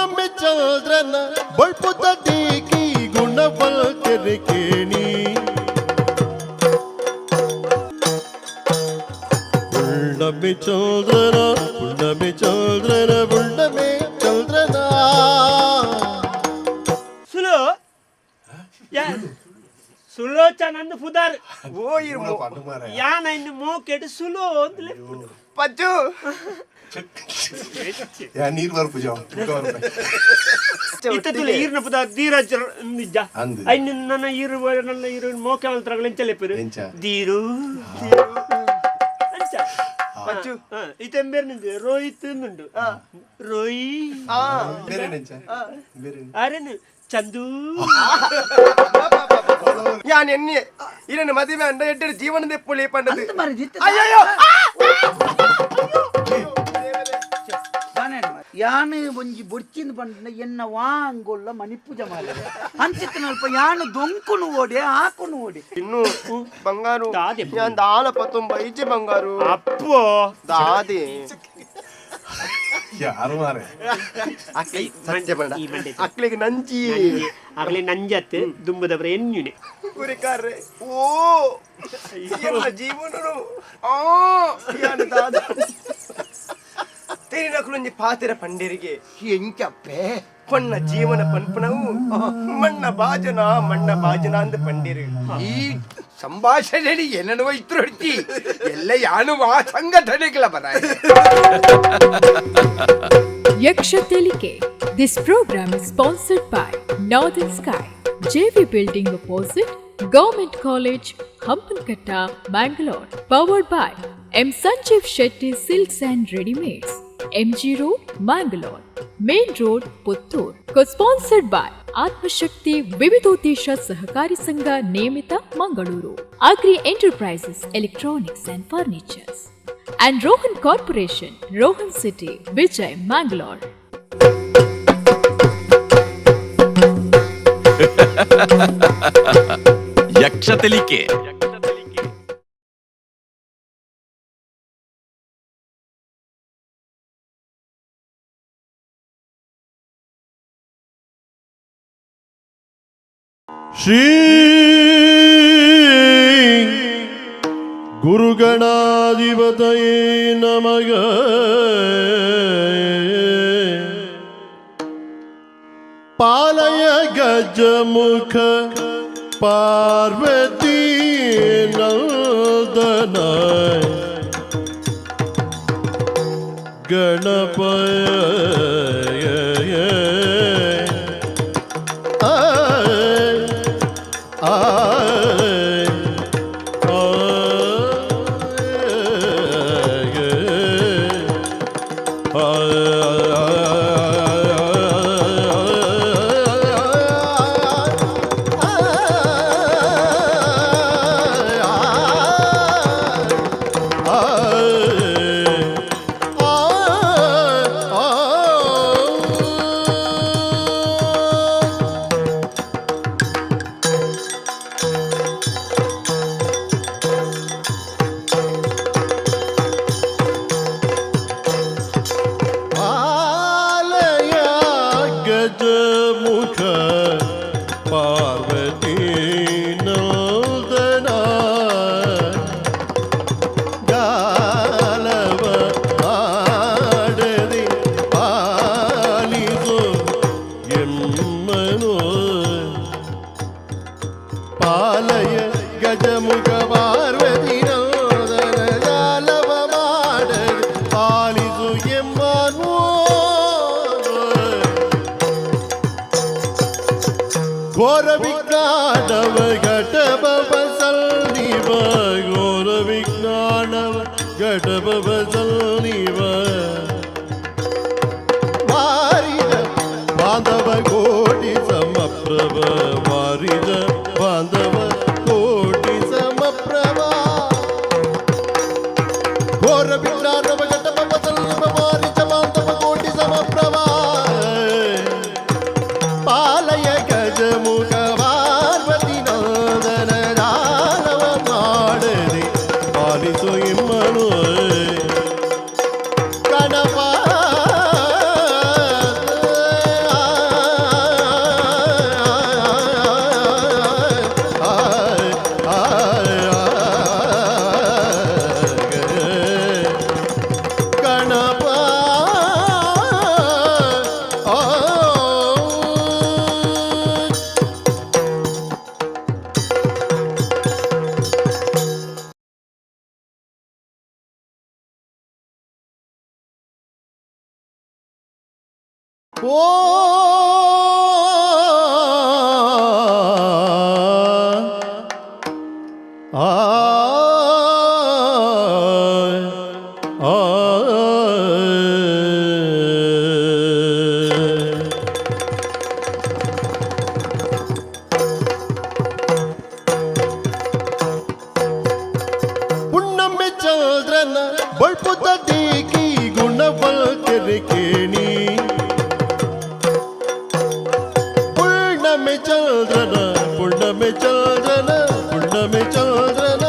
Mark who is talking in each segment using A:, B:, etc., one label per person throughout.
A: ಪುಣ್ಣಮೆ ಚಂದ್ರನ ಬಳ್ಪುದ ದೇಕಿ ಗುಣವಲ್ತೆರೆ ಕೇಣಿ. ಪುಣ್ಣಮೆ ಚಂದ್ರನ, ಪುಣ್ಣಮೆ ಚಂದ್ರನ, ಪುಣ್ಣಮೆ ಚಂದ್ರನ.
B: ಸುಲೋ ಯಾ ಸುಲೋಚನಂದು ಪುದಾರ್.
C: ಓ ಇರ್.
B: ಯಾನ ಇನ್ನು ಮೋಕೆಡ್ ಸುಲೋ ಅಂದ್ಲೆ.
C: ಪಜ್ಜು.
D: ಯಾ ನೀರ್ ಬರ್ಪುಜ.
B: ಇತ್ತ ತುಲೆ ಈರ್ನ ಪುದಾರ್ ಧೀರಜ್ ನಿಜ.
D: ಅಂದ್.
B: ಐನ್ ನನ್ನ ಈರು ನನ್ನ ಈರು ಮೋಕೆ ಮಲ್ತ್ರಗಳು ಎಂಚಲೆಪ್ಪರು?
D: ಎಂಚ?
B: ದೀರು ಅಂಚ.
C: ಪಚ್ಚು.
B: ಇತೆಂಬೇರ್ ನಿಂದು ರೋಹಿತ್ ಉಂಡು, ರೋಯಿ.
D: ಬೇರೆ ನೆಂಚ ಬೇರೆ?
B: ಆರೇನು ಚಂದು.
C: ಯಾನ್ ಎನ್ನಿ ಇರನ ಮದುವೆ ಅಂಡ ಎಡ್ಡೆ ಜೀವನದ ಪುಳಿ ಪಂಡದು.
E: ಅಯ್ಯೋ, ಯಾನು ಒಂಜಿ ಬೊಡ್ಚಿಂದ ಪಂಡ ಎನ್ನ ವಾಂಗೊಲ್ಲ ಮಣಿಪು ಜಮಾಲ ಅಂಚಿತ್ತನಲ್ಪ ಯಾನು ದೊಂಕುನು ಓಡೆ ಆಕುನು ಓಡೆ.
C: ಇನ್ನು ಬಂಗಾರು.
B: ದಾದೆ?
C: ಯಾನ್ ದಾಲ ಪತ್ತೊಂಬ ಇಜ್ಜಿ ಬಂಗಾರು.
B: ಅಪ್ಪೋ.
C: ದಾದೆ?
D: ಯಾರು ಮಾರೆ?
C: ಅಕ್ಲಿ ಸತ್ಯ ಪಂಡ.
B: ಈ ಮಂಡೆ.
C: ಅಕ್ಲಿಗೆ ನಂಜಿ.
B: ಆಗಲೇ ನಂಜತ್ ದುಂಬದವರ ಎನ್ಯುನೆ.
C: ಗುರಿಕಾರ್ರೆ, ಓ ಎನ್ನ ಜೀವನನು ಆ ಯಾನ್ ದಾದ ತೇರಿನಕುಲೊಂಜಿ ಪಾತೆರ ಪಂಡೇರಿಗೆ.
E: ಎಂಚಪ್ಪೆ?
C: ಪೊಣ್ಣ ಜೀವನ ಪನ್ಪನವು ಮಣ್ಣ ಬಾಜನ, ಮಣ್ಣ ಬಾಜನ ಅಂದ್ ಪಂಡಿರು.
F: ಈ ಸಂಭಾಷಣೆ ಏನನ್ನುವ ಇತ್ತು ಎಲ್ಲ ಯಾನು ಆ ಸಂಘಟನೆಗಳ ಬರ.
G: Yaksha Telike. This program is sponsored by Northern Sky, JV Building Opposite, Government College, Hampankatta, Mangalore. Powered by M. Sanjeev Shetty Silks and Readymates, MG Road, Mangalore, Main Road, Puttur. Co-sponsored by Atmashakti Vividodesha Sahakari Sangha Nemita, Mangaluru. Agri Enterprises, Electronics and Furnitures. And Rohan Corporation, Rohan City, Vijay, Mangalore.
H: ಯಕ್ಷ ತೆಲಿಕೆ.
A: ಶ್ರೀ ಗುರುಗಣಾಧಿಪತಯೇ ನಮಃ. ಪಾಲಯ ಗಜಮುಖ ಪಾರ್ವತಿ ನಂದನ ಗಣಪಯ. ಪಾಲಯ ಗಜಮುಖ ಪಾರ್ವತಿ ನಂದನ ಗಾಲವ ಆಡದೆ ಪಾಲಿಸು ಎಮ್ಮನು. ಪಾಲಯ ಗಜಮುಖ ಪಾರ್ವತಿ ನಂದನ ಗಾಲವ ಮಾಡದೆ ಪಾಲಿಸು ಎಮ್ಮನು. ಘೋರ ವಿಜ್ಞಾನವ ಘಟಭವ ಸನ್ನಿವ, ಘೋರ ವಿಜ್ಞಾನವ ಘಟಭವ ಸನ್ನಿವ, ವಾರಿದ ಬಾಂಧವ ಕೋಟಿ ಸಮಪ್ರಭ, ವಾರಿದ ಬಾಂಧವ ಕೋಟಿ ಸಮಪ್ರಭ. ಘೋರ ವಿಜ್ಞಾನವ ಘಟಭವ ಸನ್ನಿವ, ವಾರಿದ ಬಾಂಧವ ಕೋಟಿ ಸಮಪ್ರಭ. ಪಾಲಯ ಗಜಮುಖ ಪಾರ್ವತಿ ನಂದನ ದಾನವ ಮಾಡದೆ ಪಾಲಿಸು ಇಮ್ಮನು. ಓ ಆ ಆ ಪುಣ್ಣಮೆ ಚಂದ್ರನ ಬಳ್ಪುದ ದೇಕಿ ಗುಣವಲ್ತೆರೆ ಕೇಣಿ. ಪುಣ್ಣಮೆ ಚಂದ್ರನ, ಪುಣ್ಣಮೆ ಚಂದ್ರನ, ಪುಣ್ಣಮೆ ಚಂದ್ರನ,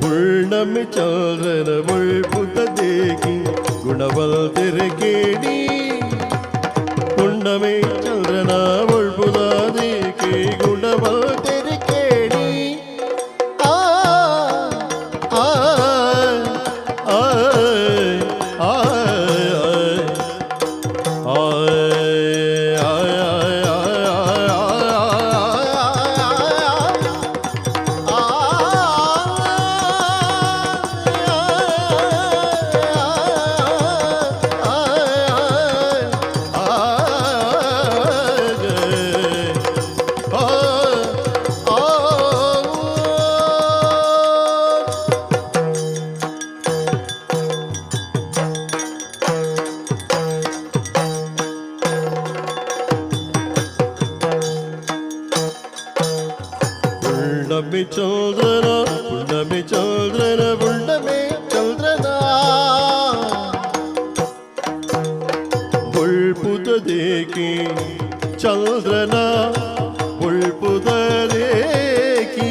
A: ಪುಣ್ಣಮೆ ಚಂದ್ರನ ಬಳ್ಪುದ ದೇಕಿ ಗುಣವಲ್ತೆರೆ ಕೇಣಿ. ಪುಣ್ಣಮೆ ಚಂದ್ರನ ಬಳ್ಪುದ ದೇಕಿ ಗುಣವಲ್ತೆರೆ ಕೇಣಿ. ಆ ಆ ಆ ಆ ಪುಣ್ಣಮೆ ಚಂದ್ರನ, ಪುಣ್ಣಮೆ ಚಂದ್ರನ, ಪುಣ್ಣಮೆ ಚಂದ್ರನ ಬೊಳ್ಪುದ ದೇಕಿ ಚಂದ್ರನ, ಬೊಳ್ಪುದ ದೇಕಿ,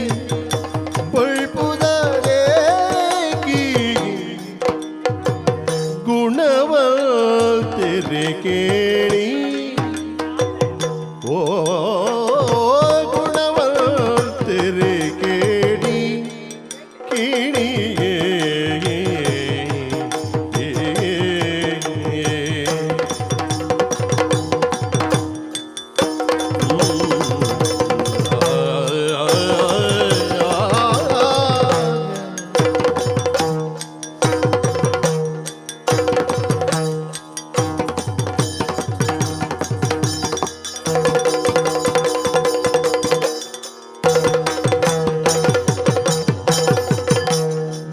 A: ಬೊಳ್ಪುದ ದೇಕಿ ಗುಣವಂತೆರೆ ಕೇಳಿ. ಓ ಗುಣವಂತೆರೆ ಕೇಳಿ ಕೇಳಿ.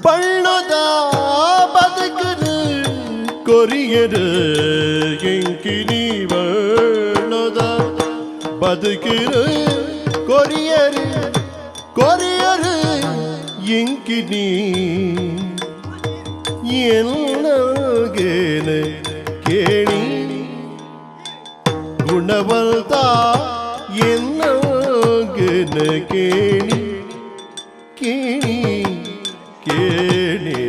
A: ಬಣ್ಣದ ಬದುಕನು ಕೊರಿಯರು ಎಂಕಿನಿ, ಬಣ್ಣದ ಬದುಕನು ಕೊರಿಯರು, ಕೊರಿಯರು ಎಂಕಿನಿ ಎಲ್ಲಗೇನ ಕೇಳಿ. ಗುಣವಂತ ಎಲ್ಲಗೇನ ಕೇಳಿ ಕೇಳಿ ಕೇಳಿ.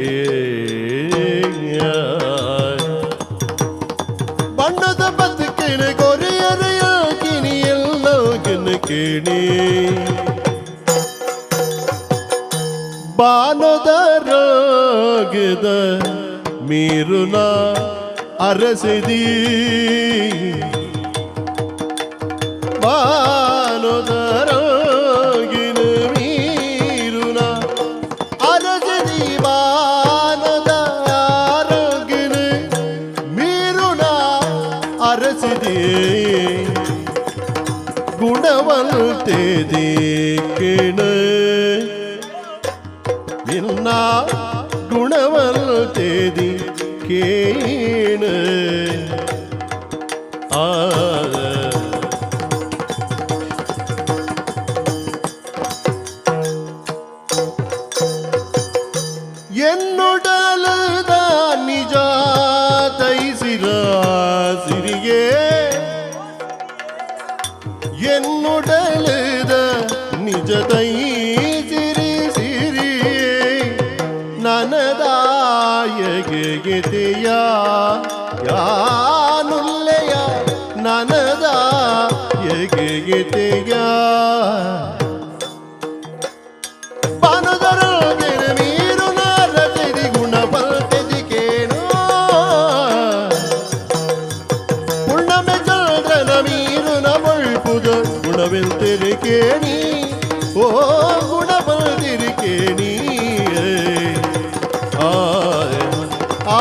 A: ಬಣ್ಣದ ಬದುಕಿನ ಕೊರಿಯರೆಯ ಕಿನಿ ಎಲ್ಲಗಿನ ಕೇಳಿ. ಬಾನದ ರಾಗದ ಮೀರುನ ಅರಸಿದಿ, ಬಾನದ ರಾಗಿನ ಮೀರುನ ಅರಸಿದಿ, ಬಾನದ ರಾಗಿನ ಮೀರುನ ಅರಸಿದಿ. ಗುಣವಂತೆದಿ ಕೇಣ ನಿನ್ನ, ಗುಣವಂತೆದಿ ಕೇಣ. ಆ ಎನ್ನುಡಲದ ನಿಜ ತೈಸಿರ ಸಿರಿಗೆ, ಎನ್ನುಡಲದ ನಿಜ ತೈಸಿರಿ ಸಿರಿ, ನನದಾಯಗೆ ಗೆತೆಯ ಯಾನುಲ್ಲೆಯ, ನನದಾಯಗೆ ಗೆತೆಯ. ಬಾನುದರೊಳಗಿನ ಮೀರು ನಾರದಿದಿ ಗುಣವಂತೆದಿ ಕೇಣೋ. ಪುಣ್ಣಮೆ ಚಂದ್ರನ ಮೀರುನ ಬೊಳ್ಪುದ ಗುಣವೆಂತಿರಿ ಕೇಣಿ. ಓ ಗುಣವಂತಿರಿ ಕೇಣಿ. ಆ ಆ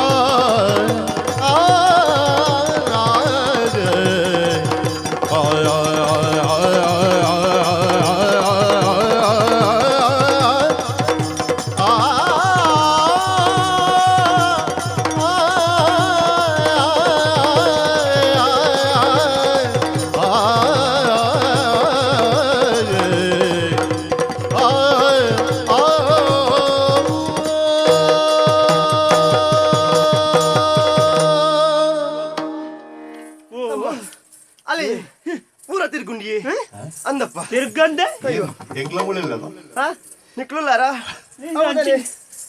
C: ಆಂಡಿಯೇ ಅಂದಪ್ಪ
B: ತಿರ್ಗಂದೆ
D: ಎಂಕ್ಲ ಮುಳಿಲ್ಲ
C: ಹಾ ನಿಕ್ಲುಲ್ಲಾರಾ ಹೌದನೆ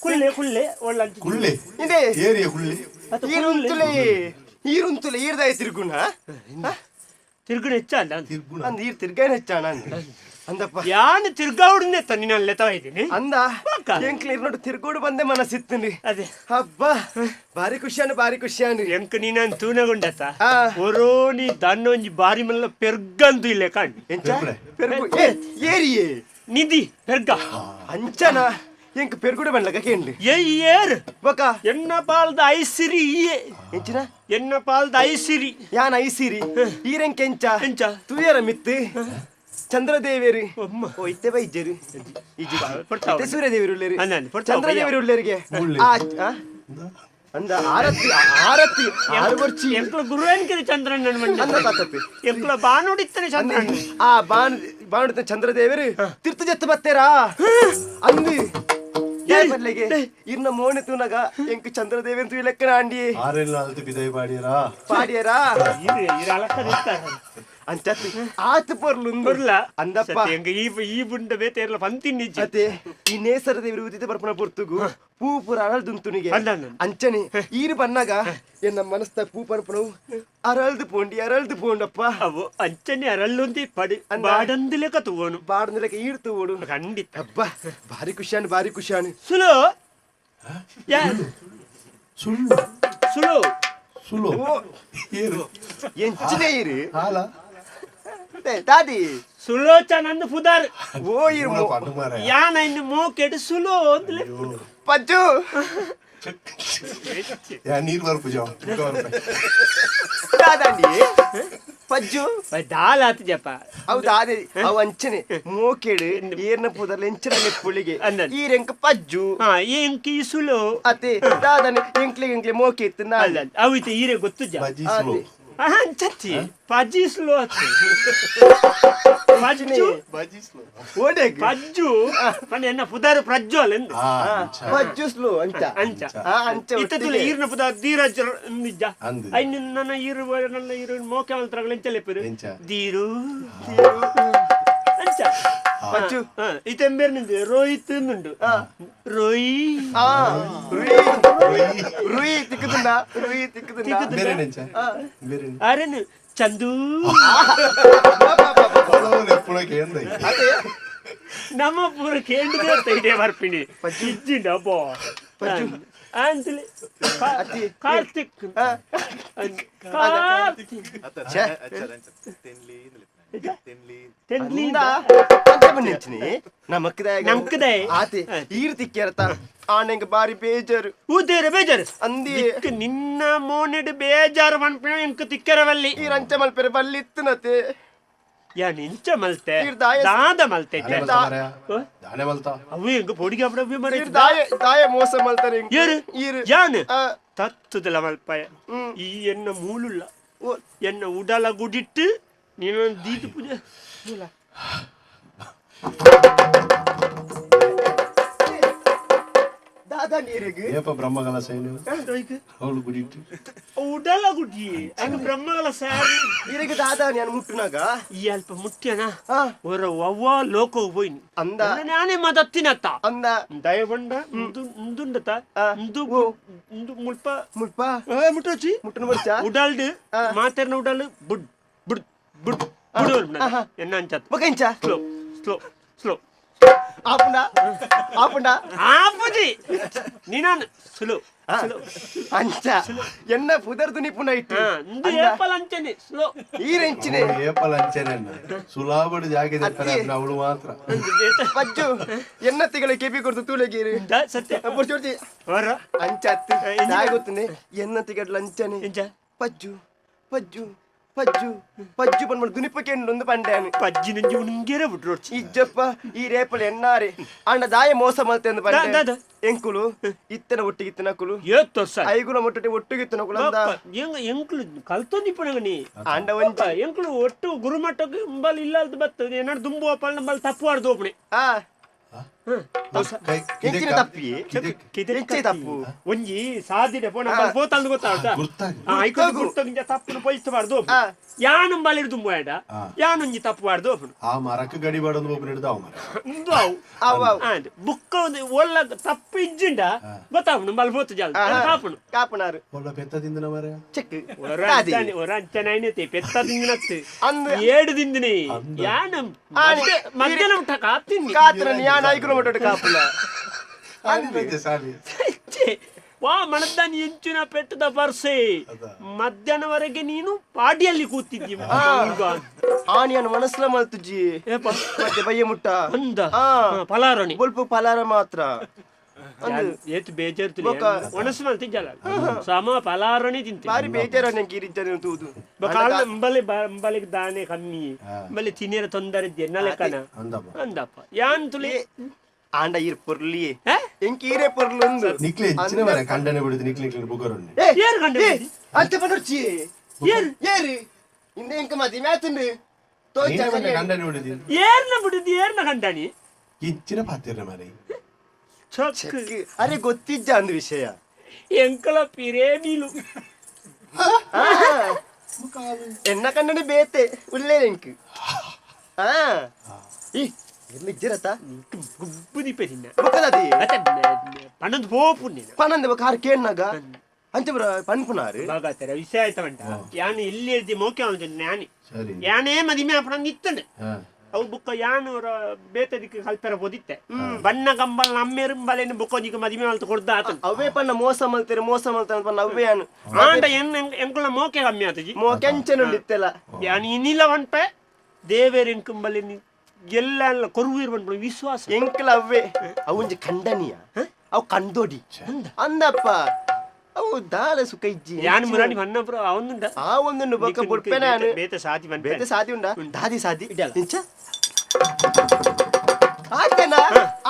B: ಕುಳ್ಳೆ ಕುಳ್ಳೆ ಒಳ್ಳೆ ಅಂಚಿ
D: ಕುಳ್ಳೆ
C: ಇದೆ
D: ಏರಿಯ ಕುಳ್ಳೆ
C: ಈರುಂತುಲೆ ಈರುಂತುಲೆ ಈರ್ದಾಯ ತಿರ್ಗುಣ
B: ತಿರ್ಗುಣ ಹೆಚ್ಚ ಅಲ್ಲ
D: ತಿರ್ಗುಣ
C: ಅಂದ ಈರ್ ತಿರ್ಗಾಯನ ಹೆಚ್ಚಾಣ ಅಂದಪ್ಪ
B: ಯಾನು ತಿರ್ಗಾವುಡನ್ನೇ ತನ್ನಿನಲ್ಲೇ ಇದ್ದೀನಿ
C: ಅಂದ ಎಂಕ್ಲ ಇರ್ನೋಡು ತಿರ್ಗೋಡು ಬಂದೆ ಮನಸ್ಸಿತ್ತು
B: ಅದೇ
C: ಹಬ್ಬ ಬಾರಿ ಖುಷಿಯಾನು ಬಾರಿ ಖುಷಿಯಾನು
B: ಎಂಕ್ ನೀನನ್ ತೂನಗುಂಡತ ಒರೋ ನೀ ದನ್ನೊಂಜಿ ಬಾರಿ ಮಲ್ಲ ಪೆರ್ಗಂದು ಇಲ್ಲ ಕಾಣ್
C: ಎಂಚ ಪೆರ್ಗು ಏ ಏರಿಯೇ
B: ನಿಧಿ ಪೆರ್ಗ
C: ಅಂಚನ ಎಂಕ್ ಪೆರ್ಗುಡೆ ಬಂಡ್ಲಕ ಕೇಂದ್ರಿ
B: ಏ ಏರ್
C: ಬೊಕ
B: ಎನ್ನ ಪಾಲ್ದ ಐಸಿರಿ ಈಯೆ
C: ಎಂಚಿನ
B: ಎನ್ನ ಪಾಲ್ದ ಐಸಿರಿ
C: ಯಾನ್ ಐಸಿರಿ ಈರೆಂಕ್ ಎಂಚ
B: ಎಂಚ
C: ತುಯರ ಮಿತ್ತು ಚಂದ್ರದೇವೇರಿ
B: ಅಮ್ಮ.
C: ಓ ಇತ್ತೆ ಬೈಜರು
B: ಪಡ್ತಾವ್.
C: ಸೂರ್ಯದೇವರು ಉಳ್ಳೇರಿ
B: ಅಲ್ಲ, ಅಲ್ಲ, ಪಡ್ತಾವ್
C: ಚಂದ್ರದೇವರು ಉಳ್ಳೇರಿಗೆ
D: ಉಳ್ಳೇರಿ.
C: ಆ ಆ? ಅಂದ ಆರತಿ ಆರತಿ ಆರು ಬರ್ಚಿ
B: ಎಂಕ್ಲ ಗುರುವೇನ್ಕಿರಿ ಚಂದ್ರಣ್ಣ
C: ಅಂದ ತಾತಪ್ಪಿ
B: ಎಂಕ್ಲ ಬಾನುಡಿತ್ತನೆ ಚಂದ್ರಣ್ಣ
C: ಆ ಬಾನು ಬಾನುಡಿತ ಚಂದ್ರದೇವರು ತಿರ್ತು ಜತ್ತು ಬತ್ತೇರಾ ಅಂದು ಬರ್ಲಿಗೆ ಇರ್ನ ಮೋನೆ ತೂನಗ ಎಂಕ್ ಚಂದ್ರದೇವನ್ ತೂ ಲೆಕ್ಕನ ಆಂಡಿ
D: ಆರೆಲ್ಲ ಅಲ್ತು ಬಿದೈ ಪಾಡಿಯರಾ
C: ಪಾಡಿಯರಾ ಅಂಚ ಆತು ಪೊರ್ಲು
B: ಪೊರ್ಲ
C: ಅಂದಪ್ಪ
B: ಎಂಗ ಈ ಈ ಬುಂಡ ಬೇತೇರ್ಲ ಪಂತಿನ್ನಿಜ್ಜಿ
C: ಅತೆ ಈ ನೇಸರ ದೇವರು ಉದಿತ ಬರ್ಪಣ ಪೊರ್ತುಗು ಪೂ ಪೂರ ಅರಳ್ದುಂತುನಿಗೆ
B: ಅಲ್ಲ, ಅಲ್ಲ.
C: ಅಂಚನೆ ಈರು ಬನ್ನಾಗ ಎನ್ನ ಮನಸ್ತ ಪೂ ಪರ್ಪಣವು ಅರಳ್ದು ಪೋಂಡಿ ಅರಳ್ದು ಪೋಂಡಪ್ಪ
B: ಅವು ಅಂಚನೆ ಅರಲ್ಲೊಂದಿ ಪಡಿ
C: ಅಂದ.
B: ಬಾಡಂದಿಲೆಕ ತೂವನು
C: ಬಾಡಂದಿಲೆಕ ಈರು ತೂವೋಡು
B: ಖಂಡಿತ
C: ಅಬ್ಬ ಭಾರಿ ಖುಷಿಯಾನು ಭಾರಿ ಖುಷಿಯಾನು
B: ಸುಲೋ ಯಾ
D: ಸುಳ್ಳು
B: ಸುಲೋ
D: ಸುಳ್ಳು
C: ಓ
D: ಏರು
C: ಎಂಚಿನ ಈರು
D: ಹಾಲ
C: ಏ, ದಾದಿ
B: ಸುಲೋಚನಂದು ಪುದಾರ್
C: ಓ ಈರು
D: ಮೂಲ ಪಂಡು ಮಾರಾಯ.
B: ಯಾನ ಇನ್ನು ಮೋಕೆಡು ಸುಲೋ ಅಂದ್ಲೆ
C: ಪಜ್ಜು
D: ಯಾ ನೀರು ಬರ್ಪು ಜಾವ
C: ದಾದಾಂಡಿ ಪಜ್ಜು
B: ದಾಲ್ ಆತು ಜಪ
C: ಹೌದು ಅದೇ ಅವು ಅಂಚನೆ ಮೋಕೆಡು ಏರ್ನ ಪುದರ್ಲ ಎಂಚನ ಪುಳಿಗೆ
B: ಅಂದನ್.
C: ಈರೆಂಕ ಪಜ್ಜು
B: ಹಾ ಎಂಕಿ ಸುಲೋ
C: ಅತೆ ದಾದನೆ ಎಂಕ್ಲೆ ಎಂಕ್ಲೆ ಮೋಕೆ ಇತ್ತು ನಾ
B: ಅಲ್ಲ ಅವು ಇತ್ತೆ ಈರೆ ಗೊತ್ತು ಜ
D: ಬಜ್ಜಿ ಸುಳ್ಳು
B: ಅಂಚತ್ತಿ ಪಜ್ಜಿ ಸ್ಲೋ ಆತು ಪಜ್ಜು
D: ಬಜ್ಜಿ ಸುಳ್ಳು
C: ಓಡೆಗ್
B: ಪಜ್ಜು ಪಂಡ ಎನ್ನ ಪುದಾರು ಪ್ರಜ್ವಲ್ ಎಂದು
D: ಆ ಅಂಚ.
C: ಪಜ್ಜು ಸ್ಲೋ ಅಂಚ
B: ಅಂಚ
C: ಆ ಅಂಚ
B: ಇತ್ತುಲ
C: ಒಟ್ಟಿಗೆ.
B: ಈರ್ನ ಪುದಾರ್ ಧೀರಜ್ ನಿಜ
D: ಅಂದು.
B: ಐನ್ ನನ್ನ ಈರು ನನ್ನ ಈರು ಮೋಕೆ ಮಲ್ತ್ರಗಳು ಎಂಚ ಲೆಪ್ಪರು
D: ಎಂಚ?
B: ದೀರು ಅಂಚ
C: ಪಜ್ಜು
B: ಇತ್ತೆಂಬೇರ್ ನಿಂದು ರೋಹಿತ್ ಉಂಡು ರೋಯಿ
C: ಆ ರುಯಿ ರುಯಿ ತಿಕ್ಕುದುಂಡ ರುಯಿ ತಿಕ್ಕುದುಂಡ
B: ತಿಕ್ಕುದುಂಡ.
D: ಬೇರೆ ಎಂಚ ಬೇರೆ
B: ಅರೇನು ಚಂದು
D: ಎಪ್ಪುಣ ಕೇಂದ್ರ
C: ಅದೇ
B: ನಮ್ಮ ಪೂರ ಕೇಂದ್ರ ಇದೇ ಬರ್ಪಿಣಿ ಇಜ್ಜಿಂಡ ಅಬ್ಬೋ ಅಂತಲೇ ಕಾರ್ತಿಕ್ ಕಾರ್ತಿಕ್
C: ಛೆ.
B: ತೆನ್ಲಿ
C: ಅಂದ ಅಂಚ ಬಂದಿಂಚಿನಿ ನಮಕ್ದಾಯ
B: ನಮಕ್ದಾಯ.
C: ಆತೆ ಈರು ತಿಕ್ಕಿರತ ಆನೆಂಗ್ ಬಾರಿ ಬೇಜಾರು
B: ಊದೇರ ಬೇಜಾರು
C: ಅಂದಿ
B: ದಿಕ್ಕು ನಿನ್ನ ಮೋನೆಡ್ ಬೇಜಾರು ಮನ್ಪಿನ ಎಂಕ್ ತಿಕ್ಕರವಲ್ಲಿ
C: ಈ ರಂಚ ಮಲ್ಪೆರೆ ಬಲ್ಲಿತ್ತನತೆ
B: ಯಾನ್ ಇಂಚ ಮಲ್ತೆ
C: ಈರ್ ದಾಯ-
B: ದಾದ ಮಲ್ತೆ
D: ದಾನೆ ಮಲ್ತ ಮಾರಾಯ. ದಾನೆ ಮಲ್ತ
B: ಅವು ಎಂಕ್ ಪೊಡಿಗೆ ಅಪ್ಪಡ ಮರ
C: ಈರ್ ದಾಯ ದಾಯ ಮೋಸ ಮಲ್ತಾರೆ ಎಂಕ್.
B: ಏರು
C: ಈರು
B: ಯಾನ್
C: ಆ,
B: ತತ್ತುದಲ ಮಲ್ಪಾಯ ಈ ಎನ್ನ ಮೂಲುಲ್ಲ ಎನ್ನ ಉಡಲ ಗುಡಿಟ್ಟು ನೀನು ದೀದು ಪೂಜೆ
C: ದಾದಾ ನೀರಿಗೆ
D: ಏಪ ಬ್ರಹ್ಮಗಲ ಸೈನ್ ಅವಳು ಗುಡಿಟ್ಟು
B: ಉಡಲ ಗುಡಿ ಹಂಗ ಬ್ರಹ್ಮಗಳ ಸಾರಿ
C: ಈರಿಗೆ ದಾದಾ ನಾನು ಮುಟ್ಟುನಾಗ
B: ಈ ಅಲ್ಪ ಮುಟ್ಯನ
C: ಆ,
B: ಹೊರ ಅವ್ವ ಲೋಕ ಹೋಯ್ನಿ
C: ಅಂದ
B: ನಾನೇ ಮದತ್ತಿನತ್ತ
C: ಅಂದ
B: ದಯಬಂಡ ಇಂದುಂಡತ
C: ಆ.
B: ಇಂದು
C: ಓ.
B: ಇಂದು ಮುಲ್ಪ
C: ಮುಲ್ಪ
B: ಮುಟ್ಟೋಚಿ
C: ಮುಟ್ಟುನ ಬರ್ಚ
B: ಉಡಲ್ಡ್
C: ಆ.
B: ಮಾತೆರ್ನ ಉಡಲ್ ಬುಡ್ ಬುಡ್ ಬುಡ್ ಬುಡ್ ಎನ್ನ ಅಂಚತ್
C: ಬೊಕ ಎಂಚ
B: slow slow slow
C: ಆಪುಂಡ ಆಪುಂಡ
B: ಆಪುಜಿ ನೀನಾನ್ ಸ್ಲೋ ಸ್ಲೋ
C: ಅಂಚ ಎನ್ನ ಪುದರ್ದು ನಿಪುಣ ಇಟ್ಟು
B: ಇಂದು ಏಪಲ್ ಅಂಚನೆ ಸ್ಲೋ
C: ಈರೆಂಚಿನೆ
D: ಏಪಲ ಅಂಚನೆ ಸುಲಾಬಡು ಜಾಗೆ ದೆಪ್ಪರೆ ಅವಳು ಮಾತ್ರ
C: ಪಜ್ಜು ಎನ್ನ ತಿಗಳ ಕೆಪಿ ಕೊಡ್ತು ತೂಲೆಗೀರು
B: ಸತ್ಯ
C: ಬೊರ್ಚಿ ಬೊರ್ಚಿ
B: ಹೊರ
C: ಅಂಚ ಅತ್ತು ದಾಯ ಗೊತ್ತುಂದೆ ಎನ್ನ ತಿಗಡ್ಲ ಅಂಚನೆ
B: ಎಂಚ
C: ಪಜ್ಜು ಪಜ್ಜು ಪಜ್ಜು ಪಜ್ಜು ಪನ್ಪುಂಡು ದುನಿಪಕ್ಕೆ ಒಂದು ಪಂಡ್ಯಾನು
B: ಪಜ್ಜಿ ನಂಜಿ ಉಂಗೆರೆ ಬಿಟ್ರೋಡ್ಚಿ
C: ಇಜ್ಜಪ್ಪ ಈ ರೇಪಲ್ ಎನ್ನಾರೆ ಅಂಡ ದಾಯ ಮೋಸ ಮಲ್ತೆ ಅಂದ್ ಪಂಡೆ
B: ದಾದ.
C: ಎಂಕುಲು ಇತ್ತನ ಒಟ್ಟಿಗೆ ಇತ್ತನಕುಲು
B: ಏತ್ ವರ್ಷ
C: ಐಗುಲ ಮೊಟ್ಟೆ ಒಟ್ಟಿಗೆ ಇತ್ತನಕುಲು ಅಂದ
B: ಎಂಗ ಎಂಕ್ಲು ಕಲ್ತೊಂದಿಪ್ಪಣಗ ನೀ
C: ಅಂಡ ಒಂಜಿ
B: ಎಂಕ್ಲು ಒಟ್ಟು ಗುರುಮಟ್ಟಕ್ಕೆ ಇಂಬಲ್ ಇಲ್ಲ ಅಂತ ಬತ್ತು ಏನಾರು ದುಂಬು ಅಪ್ಪಲ್ ನಂಬಲ್ ತಪ್ಪು ಆಡ್ದು ಒಪ್ಪಣೆ
C: ಆ ಎಂಚಿನ ತಪ್ಪಿ? ಎಂಚೆ ತಪ್ಪು?
B: ಒಂಜಿ ಸಾದಿಡೆ ಪೋಣ ಪೋತಂದು ಗೊತ್ತಾಗ್ತಾ
D: ಗುರ್ತಾಗಿ.
B: ಐಕೊಂಡು ಗುರ್ತಗಿಂಜ ತಪ್ಪುನು ಪೊಯ್ತು
C: ಆ.
B: ಯಾನು ಬಲಿರ್ದು ಬೇಡ ಯಾನೊಂಜಿ ತಪ್ಪು ಬಾರ್ದು ಒಪ್ಪುನು
D: ಆ ಮರಕ್ಕೆ ಗಡಿ ಬಾಡೊಂದು ಒಬ್ಬನ ಹಿಡ್ದು ಅವ ಮರ
B: ಉಂದು ಅವು
C: ಅವು ಅವು.
B: ಆಂಡ್ ಬುಕ್ಕ ಒಂದು ಒಲ್ಲ ತಪ್ಪು ಇಜ್ಜಿಂಡ ಗೊತ್ತಾಪುನು ಬಲ್ ಪೋತು ಜಾಲ್ ಕಾಪುನು
C: ಕಾಪುನಾರು
D: ಒಳ್ಳ ಪೆತ್ತ ತಿಂದಿನ ಮರ
C: ಚೆಕ್
B: ಒರ ಅಂಚನೆ ಒರ ಅಂಚನೆ ಐನತೆ ಪೆತ್ತ ತಿಂದಿನತ್ತು
C: ಅಂದ್
B: ಏಡು ತಿಂದಿನಿ ಯಾನು ಮಧ್ಯಾಹ್ನ ಮುಟ್ಟ ಕಾತಿನ್ನಿ
C: ಕಾತನ ಯಾನ್ ಐಕುನ ಮಟ್ಟ ಕಾಪುನ
D: ಸಾಲಿ
B: ಛೆ, ವಾ ಮಣದ್ದಾನಿ ಎಂಚಿನ ಪೆಟ್ಟದ ಪರ್ಸೆ ಮಧ್ಯಾಹ್ನವರೆಗೆ ನೀನು ಪಾಡಿಯಲ್ಲಿ ಕೂತಿದ್ದಿ ಮಂಗ.
C: ಆನಿಯನ್ ಮನಸ್ಲ ಮಲ್ತುಜಿ
B: ಏಪ
C: ಮತ್ತೆ ಬಯ್ಯ ಮುಟ್ಟ
B: ಅಂದ
C: ಆ.
B: ಪಲಾರೋಣಿ
C: ಬೊಲ್ಪು ಪಲಾರ ಮಾತ್ರ
B: ಏತು ಬೇಜಾರು
C: ಬೊಕ್ಕ.
B: ಒಣಸು ಮಲ್ತಿದ್ದಲ್ಲ ಸಮ ಪಲಾರೋಣಿ ತಿಂತೆ
C: ಬಾರಿ ಬೇಜಾರ ನಂಗೆ ಇರಿಜ್ಜ ತೂದು
B: ಕಾಲ ಅಂಬಲೆ ಅಂಬಲಿಗೆ ದಾನೆ ಕಮ್ಮಿ ಅಂಬಲೆ ತಿನ್ನಿರ ತೊಂದರೆ ಇದ್ದೆ ಎನ್ನ ಲೆಕ್ಕನ
D: ಅಂದಪ್ಪ
B: ಅಂದಪ್ಪ ಯಾನ್ ತುಲಿ
C: ಆಂಡ ಈರ್ ಪೊರ್ಲಿ
B: ಹೇ?
C: ಎಂಕ್ ಈರೇ ಪೊರ್ಲು
D: ನಿಕ್ಲೆ ಹೆಚ್ಚಿನ ಮರ ಕಂಡನೆ ಬಿಡುದು ನಿಕ್ಲೆ ನಿಕ್ಲೆ ಬುಗರುಂಡೆ
C: ಏ
B: ಏರ್ ಕಂಡ
C: ಏ, ಅಂತೆ ಪನೊರ್ಚಿ
B: ಏರ್
C: ಏರು ಇಂದ ಎಂಕ ಮದಿ ಮ್ಯಾತುಂಡು
D: ಕಂಡನೆ ಬಿಡುದು
B: ಏರ್ನ ಬಿಡುದು ಏರ್ನ ಕಂಡಾಣಿ
D: ಹೆಚ್ಚಿನ ಪಾತಿರ ಮರೆ
B: ಚೊಕ್
C: ಅರೆ ಗೊತ್ತಿಜ್ಜ ಅಂದು ವಿಷಯ
B: ಎಂಕಲ ಪಿರೇಮಿಲು
C: ಆ, ಎನ್ನ ಕಣ್ಣನೆ ಬೇತೆ ಉಳ್ಳೇ ಎಂಕ್ ಆ ಈ ಎಲ್ಲಿಜ್ಜಿರತ
B: ಗುಬ್ಬು ದಿಪ್ಪೆ ತಿನ್ನ
C: ಬೊಕ್ಕದಾದಿ
B: ಮತ್ತೆ ಪನ್ನೊಂದು ಪೋಪು ನೀನು
C: ಪನಂದೆ ಬೊಕ್ಕ ಆರು ಕೇಳ್ನಾಗ ಅಂಚೆ ಬರ ಪನ್ಪುನಾರು
B: ಬಾಗಾತರ ವಿಷಯ ಆಯ್ತ ಉಂಟ ಯಾನು ಎಲ್ಲಿ ಎಲ್ದಿ ಮೋಕೆ ಅವನು ಜ್ಞಾನಿ
D: ಸರಿ
B: ಯಾನೇ ಮದಿಮೆ ಅಪ್ಪಣ ನಿತ್ತಂಡೆ
D: ಹಾ
B: ಅವು ಬುಕ್ಕ ಯಾನು ಬೇತ ದಿಕ್ಕ ಕಲ್ಪೆರ ಪೋದಿತ್ತೆ ಬಣ್ಣ ಕಂಬಲ್ ನಮ್ಮೇರು ಬಲೇನು ಬುಕ್ಕೊಂಜಿಗೆ ಮದಿಮೆ ಮಲ್ತು ಕೊಡ್ದ ಆತ
C: ಅವೇ ಪನ್ನ ಮೋಸ ಮಲ್ತೇರೆ ಮೋಸ ಮಲ್ತಾನ ಪನ್ನ ಅವೇ ಯಾನು
B: ಆಂಡ ಎನ್ ಎಂಕುಲ ಮೋಕೆ ಕಮ್ಮಿ ಆತಜಿ
C: ಮೋ ಕೆಂಚನುಂಡಿತ್ತೆಲ್ಲ
B: ಯಾನು ಇನ್ನಿಲ್ಲ ವನ್ಪೆ ದೇವೇರೆಂಕುಂಬಲ್ಲಿ ಎಲ್ಲ ಕೊರುವೀರ್ ಪನ್ಪುನ ವಿಶ್ವಾಸ
C: ಎಂಕಲ ಅವ್ವೆ ಅವುಂಜಿ ಖಂಡನೀಯ ಅವು ಕಂದೋಡಿ ಅಂದಪ್ಪ ಅವು ದಾಲ ಸುಖ ಇಜ್ಜಿ
B: ಯಾನು ಮುರಾಣಿ ಮನ್ನಪುರ ಅವನುಂಡ
C: ಆ ಒಂದನ್ನು ಬೊಕ್ಕ ಬುಡ್ಪೆನ ಯಾನು
B: ಬೇತ ಸಾತಿ ಪನ್ಪೆ
C: ಬೇತೆ ಸಾದಿ ಉಂಡ ದಾದಿ ಸಾದಿ ಇಂಚ ಆತನ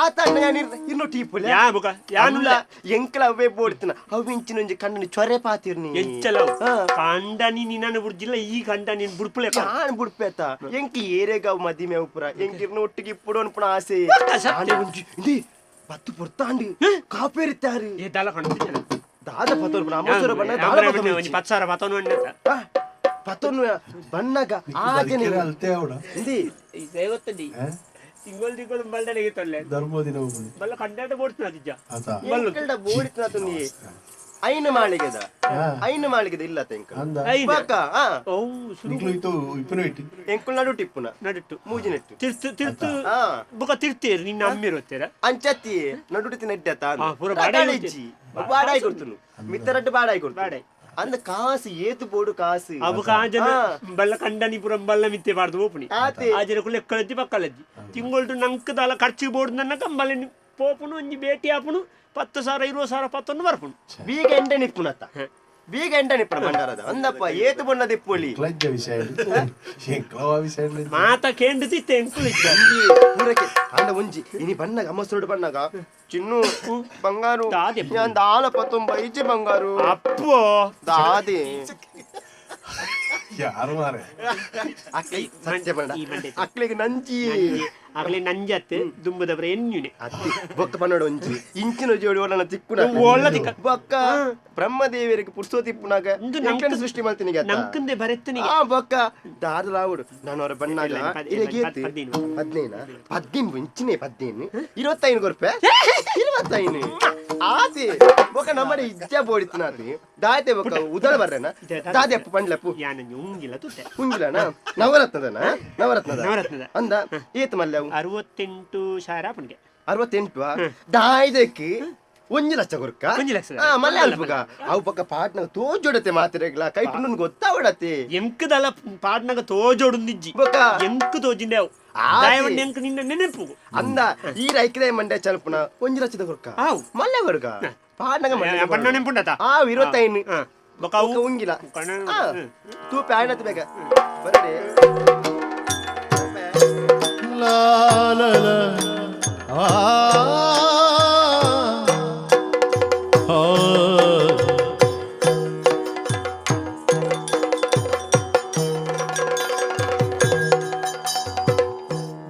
C: ಆತ ಅಣ್ಣ ಯಾನ್ ಇರ್ನೋ ಟೀಪುಲೆ
B: ಯಾ ಬುಕ ಯಾನುಲ್ಲ
C: ಎಂಕಲ ಅವೇ ಬೋಡ್ತಿನ ಅವು ಇಂಚಿನೊಂಜಿ ಕಣ್ಣನಿ ಚೊರೆ ಪಾತಿರ್ನಿ
B: ಎಂಚಲ
C: ಹಾ.
B: ಕಂಡನಿ ನಿನ್ನನ್ನು ಬುಡ್ಜಿಲ್ಲ ಈ ಕಂಡ ನೀನ್ ಬುಡ್ಪುಲೆ
C: ಯಾನ್ ಬುಡ್ಪೇತ ಎಂಕ್ ಏರೆಗಾವ್ ಮದಿಮೆ ಉಪುರ ಎಂಕ್ ಇರ್ನ ಒಟ್ಟಿಗೆ ಇಪ್ಪುಡು ಅನ್ಪುಣ ಆಸೆ
B: ಸತ್ಯ.
C: ಆಂಡ ಒಂಜಿ ಇಂದಿ ಪತ್ತು ಪೊರ್ತಾಂಡು ಕಾಪೇರಿತ್ತಾರು
B: ಏ ದಾಲ ಕಂಡು
C: ದಾದ ಪತೋರ್ ಬಣ್ಣ ಅಮ್ಮಸೋರ ಬಣ್ಣ ದಾದ ಪತೋರ್
B: ಒಂಜಿ ಪತ್ತು ಸಾವಿರ ಪತ್ತೊಂದು ಅಣ್ಣ
C: ಪತೋನ್ ಬಣ್ಣಗ ಆ ಜನ
D: ಅಲ್ತೆ ಅವಡ
C: ಇಂದಿ
B: ಗೊತ್ತದಿ ತಿಂಗಳು ತಿಂಗಳು ಬಲ್ಡನೆಗೆ ತೊಲ್ಲೆ
D: ಧರ್ಮದಿನ ಹೋಗುದು
B: ಬಲ್ಲ ಕಂಡಾಟ ಬೋಡ್ತಿನ ಅದಿಜ್ಜ
D: ಆತ
C: ಎಂಕಲ್ಡ ಬೋಡಿತ್ನ ತುನಿ ಐನ ಮಾಳಿಗೆದ ಐನ ಮಾಳಿಗೆದ ಇಲ್ಲ ತೆಂಕ
D: ಅಂದ
B: ಐನ
C: ಬಕ್ಕ ಆ
B: ಓ ಸುರು
D: ನಿಕ್ಲು ಇತ್ತು ಇಪ್ಪನ ಇಟ್ಟು
C: ಎಂಕುಲ್ ನಡು ಟಿಪ್ಪುನ
B: ನಡುಟ್ಟು
C: ಮೂಜಿನೆಟ್ಟು
B: ತಿರ್ತು ತಿರ್ತು
C: ಆ
B: ಬುಕ ತಿರ್ತೀರ್ ನಿನ್ನ ಅಮ್ಮಿರುತ್ತೀರ
C: ಅಂಚತ್ತಿ ನಡುಟಿ ನೆಡ್ಡತ
B: ಆ, ಪೂರ ಬಾಡಾಯಿ
C: ಇಜ್ಜಿ ಬಾಡಾಯಿ ಕೊಡ್ತುನು ಮಿತ್ತರಡ್ಡು ಬಾಡಾಯಿ ಕೊಡ್ತು
B: ಬಾಡಾಯಿ.
C: ಅಂದ ಕಾಸು ಏತು ಬೋಡು ಕಾಸು
B: ಅವು ಕಾಜನ ಬಲ್ಲ ಕಂಡನಿ ಪುರ ಬಲ್ಲ ಮಿತ್ತೆ ಬಾರ್ದು ಓಪುನಿ
C: ಆತೆ.
B: ಆಜನ ಕುಲೆ ಕಳಜ್ಜಿ ಪಕ್ಕಲಜ್ಜಿ ತಿಂಗೊಳ್ಟು ನಂಕದಾಲ ಖರ್ಚು ಬೋರ್ಡ್ ನನ್ನ ಕಂಬಲಿ ಪೋಪುನು ಒಂಜಿ ಭೇಟಿ ಆಪುನು 10,000 20,000 ಪತ್ತೊಂದು ಬರ್ಪುನು
C: ಬೀಗ ಎಂಡೆ ನಿಪ್ಪುನತ್ತ ಬೀಗ ಎಂಡೆ ನಿಪ್ಪುನ ಭಂಡಾರದ ಅಂದಪ್ಪ ಏತು ಬೊಣ್ಣ ದಿಪ್ಪೊಳಿ
D: ಕ್ಲಜ್ಜ ವಿಷಯ ಎಂಕ್ಲವ ವಿಷಯ
B: ಮಾತ ಕೇಂದ್ರ ತಿತ್ತೆ ಎಂಕುಲು ಇದ್ದ
C: ಪೂರಕ್ಕೆ ಅಂಡ ಒಂಜಿ ಇನಿ ಬಣ್ಣಗ ಅಮ್ಮ ಬಣ್ಣಗ ಚಿನ್ನು ಬಂಗಾರು
B: ದಾದೆ.
C: ಯಾನ್ ದಾಲ ಪತ್ತೊಂಬ ಇಜ್ಜಿ ಬಂಗಾರು
B: ಅಪ್ಪೋ
C: ದಾದೆ
D: ಯಾರು ಮಾರೆ
C: ಅಕ್ಲಿ ಸತ್ಯ ಬಣ್ಣ
B: ಈ ಮಂಡೆ.
C: ಅಕ್ಲಿಗೆ ನಂಜಿ
B: ಆಗಲೇ ನಂಜತ್ ದುಂಬದವರ ಎನ್ಯುನೆ
C: ಅತ್ತಿ ಬೊಕ್ಕ ಪನ್ನಡ ಒಂಜಿ ಇಂಚಿನ ಜೋಡಿ ಒಳ್ಳನ ತಿಕ್ಕುನ
B: ಒಳ್ಳ ತಿಕ್ಕ.
C: ಬೊಕ್ಕ ಬ್ರಹ್ಮದೇವರಿಗೆ ಪುರ್ಸೋತಿಪ್ಪುನಾಗ
B: ಇಂದು
C: ಎಂಕನ ಸೃಷ್ಟಿ ಮಾಡ್ತೀನಿ
B: ನಂಕಂದೆ ಬರೆತ್ತನಿಗೆ
C: ಆ ಬೊಕ್ಕ ದಾದಲಾವುಡು ನಾನು ಅವರ ಬಣ್ಣಾಗ
B: ಇಲ್ಲ, ಇಲ್ಲ,
C: ಇರಗೆ
B: ಪದ್ನೈದು.
C: ಹದಿನೈನ ಪದ್ನೈದು ಇಂಚಿನೇ ಪದ್ನೈದು ಇರುವತ್ತೈದು ಕೊರ್ಪೆ ಇರುವತ್ತೈದು ಆತಿ ಬೊಕ್ಕ ನಮ್ಮನೆ ಇಜ್ಜ ಬೋಡಿತ್ತು ದಾತೆ ಬೊಕ್ಕ ಉದಳ ಬರ್ರೇನ ದಾದೆ ಅಪ್ಪು ಪಂಡ್ಲಪ್ಪು
B: ಯಾನಂಜಿ ಉಂಗಿಲ್ಲ ತುತ್ತೆ
C: ಉಂಗಿಲನ ನವರತ್ನದನ ನವರತ್ನದ
B: ನವರತ್ನದ.
C: ಅಂದ ಏತ್ ಮಲ್ಲೆ ಅವು
B: 68,000 ಅಪ್ಪನಿಗೆ
C: 68 ದಾಯ್ದಕ್ಕೆ ಒಂಜಿ ಲಕ್ಷ ಕೊರ್ಕ
B: ಒಂಜಿ ಲಕ್ಷ.
C: ಆ ಮಲ್ಲೆ ಅಲ್ಪಗ ಅವು ಪಕ್ಕ ಪಾಟ್ನಾಗ ತೋಜೊಡತೆ ಮಾತಿರಗ್ಲ ಕೈ ಟುಂಡುನ್ ಗೊತ್ತಾವಡತೆ
B: ಎಂಕದಲ್ಲ ಪಾಡ್ನಾಗ ತೋಜೋಡುಂದಿಜ್ಜಿ
C: ಬೊಕ್ಕ
B: ಎಂಕ್ ತೋಜಿಂಡೆ ಅವು
C: ಆತಿ.
B: ದಾಯವಣ್ಣ ಎಂಕ್ ನಿನ್ನ ನೆನಪು
C: ಅಂದ ಈ ರೈಕ್ರೆ ಮಂಡ್ಯ ಚಲ್ಪುನ ಒಂಜಿ ಲಕ್ಷದ ಕೊರ್ಕ
B: ಆವು.
C: ಮಲ್ಲೆ ಕೊರ್ಕ ಪಾಟ್ನಾಗ ಮಲ್ಲೆ
B: ಪಣ್ಣ ನೆನಪುಂಡತ
C: ಆ ಇರುವತ್ತೈನು
B: ಬೊಕ್ಕ ಅವು
C: ಬೊಕ್ಕ ಉಂಗಿಲ
B: ಕಣ-
C: ಆ, ತೂಪೆ ಆಯ್ನತ್ ಬೇಗ ಬರ್ರಿ
A: ಲಾ ಲಾ ಲಾ ಆ ಆ.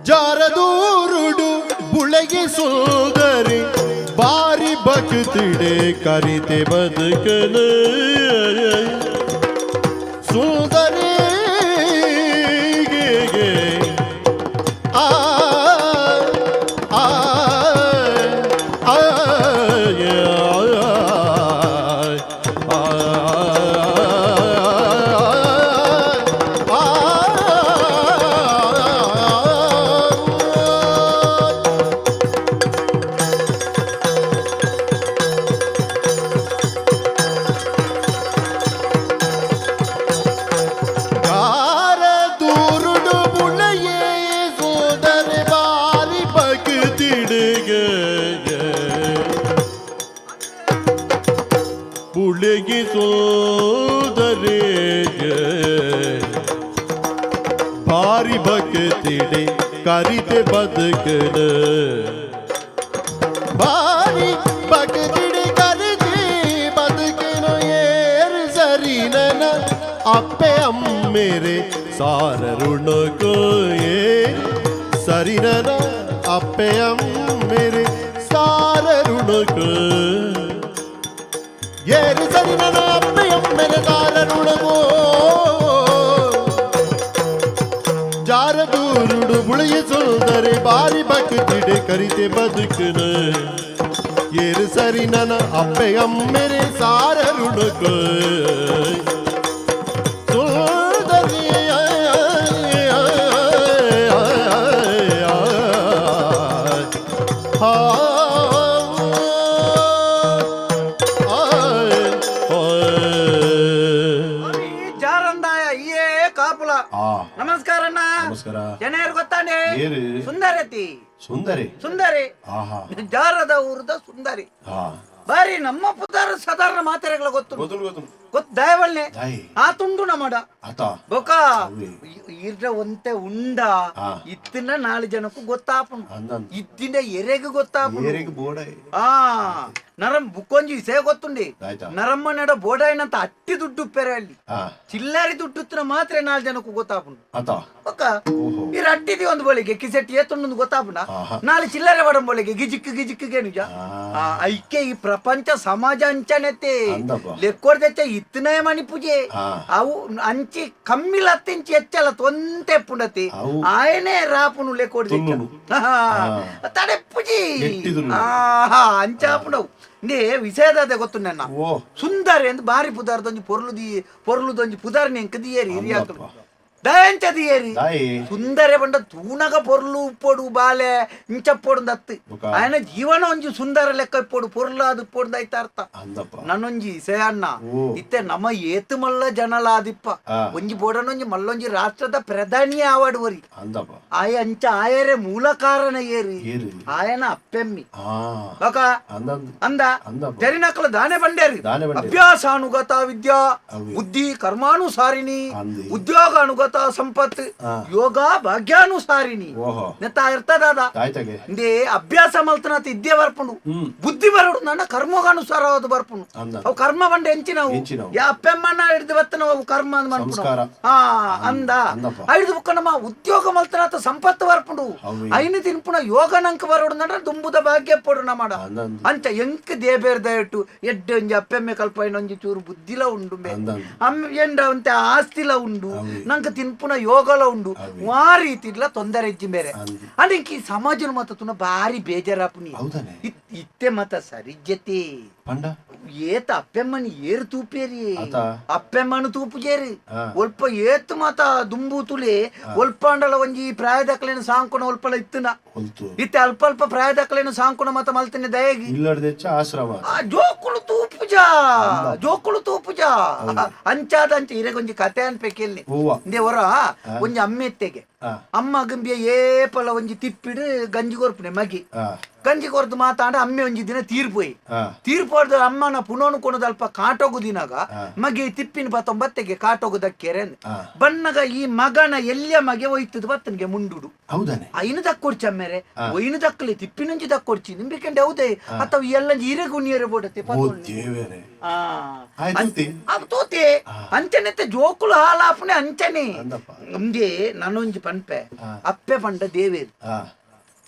A: ಜಾರದೂರುಡು ಬುಳೆಗೆ ಸುಂದರ ಭಕ್ತಿಡೆ ಕರಿತೆ ಬದುಕನ ಸುಂದರಿ ಆ ಆ ಆ ಆ ಕಾರ ದೂರುಡು ಬುಳೆಯೇ ಸೋದರ ಬಾರಿ ಭಕ್ತಿಡುಗೆ ಬುಳೆಗೆ ಸೋದರೇ ಬಾರಿ ಭಕ್ತಿಡೆ ಕರಿತೆ ಬದುಕನ ಬಾರಿ ಭಕ್ತಿಡೆ ಕರಿತೆ ಬದುಕನು ಏರು ಸರಿನನ ಅಪ್ಪೆ ಅಮ್ಮೇರೆ ಸಾರರುಣಕೋ ಏರು ಸರಿನನ ಅಪ್ಪೆ ಅಮ್ಮೇರೆ ಸಾರರುಣಕೋ ಏರು ಸರಿನನ ಅಪ್ಪೆ ಅಮ್ಮೇರೆ ಸಾರರುಣಕೋ ಜಾರ ದೂರುಡು ಬುಳಿಯ ಸುಂದರೆ ಬಾರಿ ಭಕ್ತಿಡೆ ಕರಿತೆ ಬದುಕನ ಏರು ಸರಿ ನನ ಅಪ್ಪೆ ಅಮ್ಮೆರೆ ಸಾರರುಣಕ ಸುಂದರಿ
E: ಜಾರಂದಾಯ ಇಯೇ ಕಾಪುಲ.
D: ಆ.
E: ನಮಸ್ಕಾರ ಅಣ್ಣ.
D: ನಮಸ್ಕಾರ.
E: ಜನರು ಗೊತ್ತಾನೆ?
D: ಏರು?
E: ಸುಂದರತಿ.
D: ಸುಂದರಿ.
E: ಸುಂದರಿ.
D: ಆಹಾ.
E: ಜಾರದ ಊರದ ಸುಂದರಿ.
D: ಹಾ.
E: ಬಾರಿ ನಮ್ಮ ಪುದಾರ ಸಾಧಾರಣ ಮಾತೆರೆಗಳ ಗೊತ್ತು.
D: ಗೊತ್ತು ಗೊತ್ತು.
E: ಗೊತ್ತು ದಯವಲ್ನೆ.
D: ದಾಯಿ.
E: ಆ ತುಂಡು ನಮ್ಮಡ
D: ಆತ.
E: ಬೊಕ
D: ಅವ್ವೆ.
E: ಇರ್ರ ಒಂತೆ ಉಂಡ.
D: ಆ.
E: ಇತ್ತಿನ ನಾಲು ಜನಕ್ಕೂ ಗೊತ್ತಾಪುಂಡು.
D: ಅಂದಂದು.
E: ಇತ್ತಿನ ಎರೆಗೂ ಗೊತ್ತಾಪುಂಡು.
D: ಏರಿಗೆ ಬೋಡ.
E: ಆ ನರಂ ಬುಕ್ಕೊಂಜಿ ಇಸೇ ಗೊತ್ತುಂಡಿ.
D: ಆಯ್ತಾ.
E: ನರಮ್ಮ ನಡ ಬೋಡಾಯಿನಂತ ಅಟ್ಟಿ ದುಡ್ಡು ಉಪ್ಪೆರೆ ಅಲ್ಲಿ.
D: ಹಾ.
E: ಚಿಲ್ಲರಿ ದುಡ್ಡು ಉತ್ತಿನ ಮಾತ್ರ ನಾಲ್ ಜನಕ್ಕೂ ಗೊತ್ತಾಪುಂಡು.
D: ಆತ.
E: ಒಕ್ಕ
D: ಓಹೋ.
E: ಈ ರಟ್ಟಿದಿ ಒಂದು ಬೋಳಿಗೆ ಕಿಸೆಟ್ಟಿ ಏತುಂಡು ಗೊತ್ತಾಪುಂಡ.
D: ಆಹಾ.
E: ನಾಳೆ ಚಿಲ್ಲರೆ ಬಡಂ ಬೋಳಿಗೆ ಗಿಜಿಕ್ ಗಿಜಿಕ್ ನಿಜ.
D: ಆ.
E: ಆ ಐಕೆ ಈ ಪ್ರಪಂಚ ಸಮಾಜ ಅಂಚನೆತೆ.
D: ಅಂದಪ್ಪ.
E: ಲೆಕ್ಕೊಡ್ದೆಚ್ಚ ಇತ್ತನೇ ಮಣಿ ಪೂಜೆ.
D: ಆ.
E: ಅವು ಅಂಚಿ ಕಮ್ಮಿಲತ್ತಿಂಚಿ ಹೆಚ್ಚಲ ತೊಂತೆ ಪುಂಡತಿ.
D: ಅವು.
E: ಆಯನೇ ರಾಪುನು ಲೆಕ್ಕೊಡ್ದೆಚ್ಚ.
D: ತುಲ್ಲುನು.
E: ತಡೆ ಪೂಜಿ.
D: ಎಟ್ಟಿದುನು.
E: ಆಹಾ ಅಂಚಾಪುಂಡವು ನೇ ವಿಷಯದಾದೆ ಗೊತ್ತು ನನ್ನ.
D: ಓ.
E: ಸುಂದರ ಎಂದು ಬಾರಿ ಪುದಾರ್ದೊಂಜಿ ಪೊರ್ಲು the ಪೊರ್ಲುದೊಂಜಿ ಪುದಾರ್ನಿ ಎಂಕ್ ದಿಯೇರಿ ಹಿರಿಯಾಕುಲು.
D: ಅಂದಪ್ಪ.
E: ದಯಂಚ ದಿಯೇರಿ.
D: ದಾಯಿ.
E: ಸುಂದರ ಬಂಡ ತೂನಗ ಪೊರ್ಲು ಉಪ್ಪೊಡು ಬಾಲೆ ಇಂಚಪ್ಪೊಡು ದತ್ತು.
D: ಬೊಕ.
E: ఆయన ಜೀವನ ಒಂಜಿ ಸುಂದರ ಲೆಕ್ಕ ಇಪ್ಪೊಡು ಪೊರ್ಲಾದ್ ಇಪ್ಪೊಡು ಐತ ಅರ್ಥ.
D: ಅಂದಪ್ಪ.
E: ನನ್ನೊಂಜಿ ಇಸೆಯಣ್ಣ.
D: ಓ.
E: ಇತ್ತೆ ನಮ್ಮ ಏತು ಮಲ್ಲ ಜನಲಾದಿಪ್ಪ.
D: ಆ.
E: ಒಂಜಿ ಬೋಡನೊಂಜಿ ಮಲ್ಲೊಂಜಿ ರಾಷ್ಟ್ರದ ಪ್ರಧಾನಿ ಆವಾಡುವರಿ.
D: ಅಂದಪ್ಪ.
E: ಆಯ ಅಂಚ ಆಯರೆ ಮೂಲ ಕಾರಣ ಏರಿ?
D: ಏರು?
E: ಆಯನ ಅಪ್ಪೆಮ್ಮಿ.
D: ಆ.
E: ಬೊಕ
D: ಅಂದಂದು.
E: ಅಂದ.
D: ಅಂದಪ್ಪ.
E: ತೆರಿನಕಲು ದಾನೆ ಬಂಡೇರಿ.
D: ದಾನೆ ಬಂಡೇರಿ.
E: ಅಭ್ಯಾಸಾನುಗತ ವಿದ್ಯಾ
D: ಅವ್ವೆ.
E: ಬುದ್ಧಿ ಕರ್ಮಾನುಸಾರಿಣಿ
D: ಅಂದಿ.
E: ಉದ್ಯೋಗಾನುಗತ ಸಂಪತ್
D: ಆ.
E: ಯೋಗ ಭಾಗ್ಯಾನುಸಾರಿಣಿ.
D: ಓಹೋ.
E: ನೆತ್ತ ಇರ್ತದಾದ.
D: ಆಯ್ತಾಗೆ.
E: ಇಂದೇ ಅಭ್ಯಾಸ ಮಲ್ತನತ ಇದ್ದೇ ಬರ್ಪುಂಡು.
D: ಹ್ಮ್.
E: ಬುದ್ಧಿ ಬರಡು ನನ್ನ ಕರ್ಮಗಾನುಸಾರವಾದ ಬರ್ಪುಂಡು.
D: ಅಂದ.
E: ಅವು ಕರ್ಮ ಬಂಡ ಎಂಚಿನವು.
D: ಎಂಚಿನವು.
E: ಯಾ ಅಪ್ಪೆಮ್ಮನ ಹಿಡಿದು ಬತ್ತನ ಅವು ಕರ್ಮ ಅಂದ್ ಮನ್ಪುಂಡು.
D: ಸಂಸ್ಕಾರ.
E: ಆ ಅಂದ.
D: ಅಂದಪ್ಪ.
E: ಐದು ಬುಕ್ಕ ನಮ್ಮ ಉದ್ಯೋಗ ಮಲ್ತನತ ಸಂಪತ್ತು ಬರ್ಪುಂಡು.
D: ಅವ್ವೆ.
E: ಐನು ತಿನ್ಪುಣ ಯೋಗ ನಂಕ ಬರೋಡು ನಂಡ್ರೆ ದುಂಬುದ ಭಾಗ್ಯ ಪೊಡು ನಮ್ಮಡ.
D: ಅಂದಂದು.
E: ಅಂಚ ಎಂಕ್ ದೇಬೇರ್ ದಯಟು ಎಡ್ಡೆ ಒಂಜಿ ಅಪ್ಪೆಮ್ಮೆ ಕಲ್ಪೈನ ಒಂಜಿ ಚೂರು ಬುದ್ಧಿಲ ಉಂಡು ಬೆ.
D: ಅಂದಂದು.
E: ಅಮ್ಮ ಎಂಡ ಅಂತೆ ಆಸ್ತಿಲ ಉಂಡು.
D: ಅವ್ವೆ.
E: ನಂಕ ತಿನ್ಪುಣ ಯೋಗಲ ಉಂಡು.
D: ಅವ್ವೆ.
E: ಆ ರೀತಿ ಇಲ್ಲ ತೊಂದರೆ ಇಜ್ಜಿ ಬೇರೆ.
D: ಅಂದು.
E: ಅಂದ್ರೆ ಈ ಸಮಾಜ ಮತ ತುನ ಬಾರಿ ಬೇಜಾರಾಪುನಿ.
D: ಹೌದಾನೆ?
E: ಇತ್ತೆ ಮತ ಸರಿಜ್ಜತೆ.
D: ಪಂಡ.
E: ಏತ ಅಪ್ಪೆಮ್ಮನಿ ಏರು ತೂಪೇರಿ.
D: ಆತ.
E: ಅಪ್ಪೆಮ್ಮನು ತೂಪುಜೇರಿ.
D: ಆ.
E: ಒಲ್ಪ ಏತ್ ಮತ ದುಂಬು ತುಲೆ ಒಲ್ಪಾಂಡಲ ಒಂಜಿ ಪ್ರಾಯದಕ್ಲೇನು ಸಾಂಕುನ ಒಲ್ಪಲ ಇತ್ತನ.
D: ಹೊಲ್ತು.
E: ಇತ್ತೆ ಅಲ್ಪ ಅಲ್ಪ ಪ್ರಾಯದಕ್ಲೇನು ಸಾಂಕುನ ಮತ ಮಲ್ತಿನ ದಯಗಿ.
D: ಇಲ್ಲಡ್ದೆಚ್ಚ ಆಶ್ರಮ.
E: ಆ ಜೋಕುಳು ತೂಪುಜ ಜೋಕುಳು ತೂಪುಜ ಅಂಚಾದ ಅಂಚ ಇರೆಗೊಂಜಿ ಕತೆ ಅನ್ಪೇಕೆಲ್ಲಿ.
D: ಹೂವ.
E: ಇಂದೆ ಹೊರ ಒಂಜಿ ಅಮ್ಮೆತ್ತೆಗೆ.
D: ಆ.
E: ಅಮ್ಮ ಗಿಂಬಿಯ ಏಪಲ ಒಂಜಿ ತಿಪ್ಪಿಡು ಗಂಜಿ ಕೊರ್ಪುನೆ ಮಗಿ.
D: ಆ.
E: ಗಂಜಿ ಕೊರ್ದು ಮಾತಾಡ ಅಮ್ಮೆ ಒಂಜಿ ದಿನ ತೀರ್ಪೋಯಿ.
D: ಆ.
E: ತೀರ್ಪೋರ್ದು ಅಮ್ಮನ ಪುನೋನು ಕೊನದು ಅಲ್ಪ ಕಾಟೋಗು ದಿನಾಗ
D: ಆ.
E: ಮಗೆ ತಿಪ್ಪಿನ ಬತ್ತೊಂಬತ್ತೆಗೆ ಕಾಟೋಗುದಕ್ಕೆರೆ ಅಂದ್.
D: ಆ.
E: ಬನ್ನಗ ಈ ಮಗನ ಎಲ್ಲಿಯ ಮಗೆ ಒಯ್ತದ ಬತ್ತನಿಗೆ ಮುಂಡುಡು.
D: ಹೌದಾನೆ?
E: ಐನು ದಕ್ಕೊಡ್ಚಿ ಅಮ್ಮೇರೆ.
D: ಆ.
E: ಒಯ್ನು ದಕ್ಕಲಿ ತಿಪ್ಪಿನಂಜಿ ದಕ್ಕೊಡ್ಚಿ ನಿಂಬಿಕೆಂಡೆ ಹೌದೇ ಅಥವಾ ಎಲ್ಲ ಇರೆಗು ನೀರು ಬೋಡತ್ತೆ.
D: ಓ ದೇವರೇ.
E: ಆ.
D: ಆಯ್ತು ತೂತಿ.
E: ಅವ್ ತೂತಿ ಅಂಚನೆತ್ತೆ ಜೋಕುಲು ಹಾಲಾಪುನೆ ಅಂಚನೆ.
D: ಅಂದಪ್ಪ.
E: ನಮ್ಗೆ ನಾನೊಂಜಿ ಪನ್ಪೆ.
D: ಆ.
E: ಅಪ್ಪೆ ಪಂಡ ದೇವೇರು.
D: ಆ.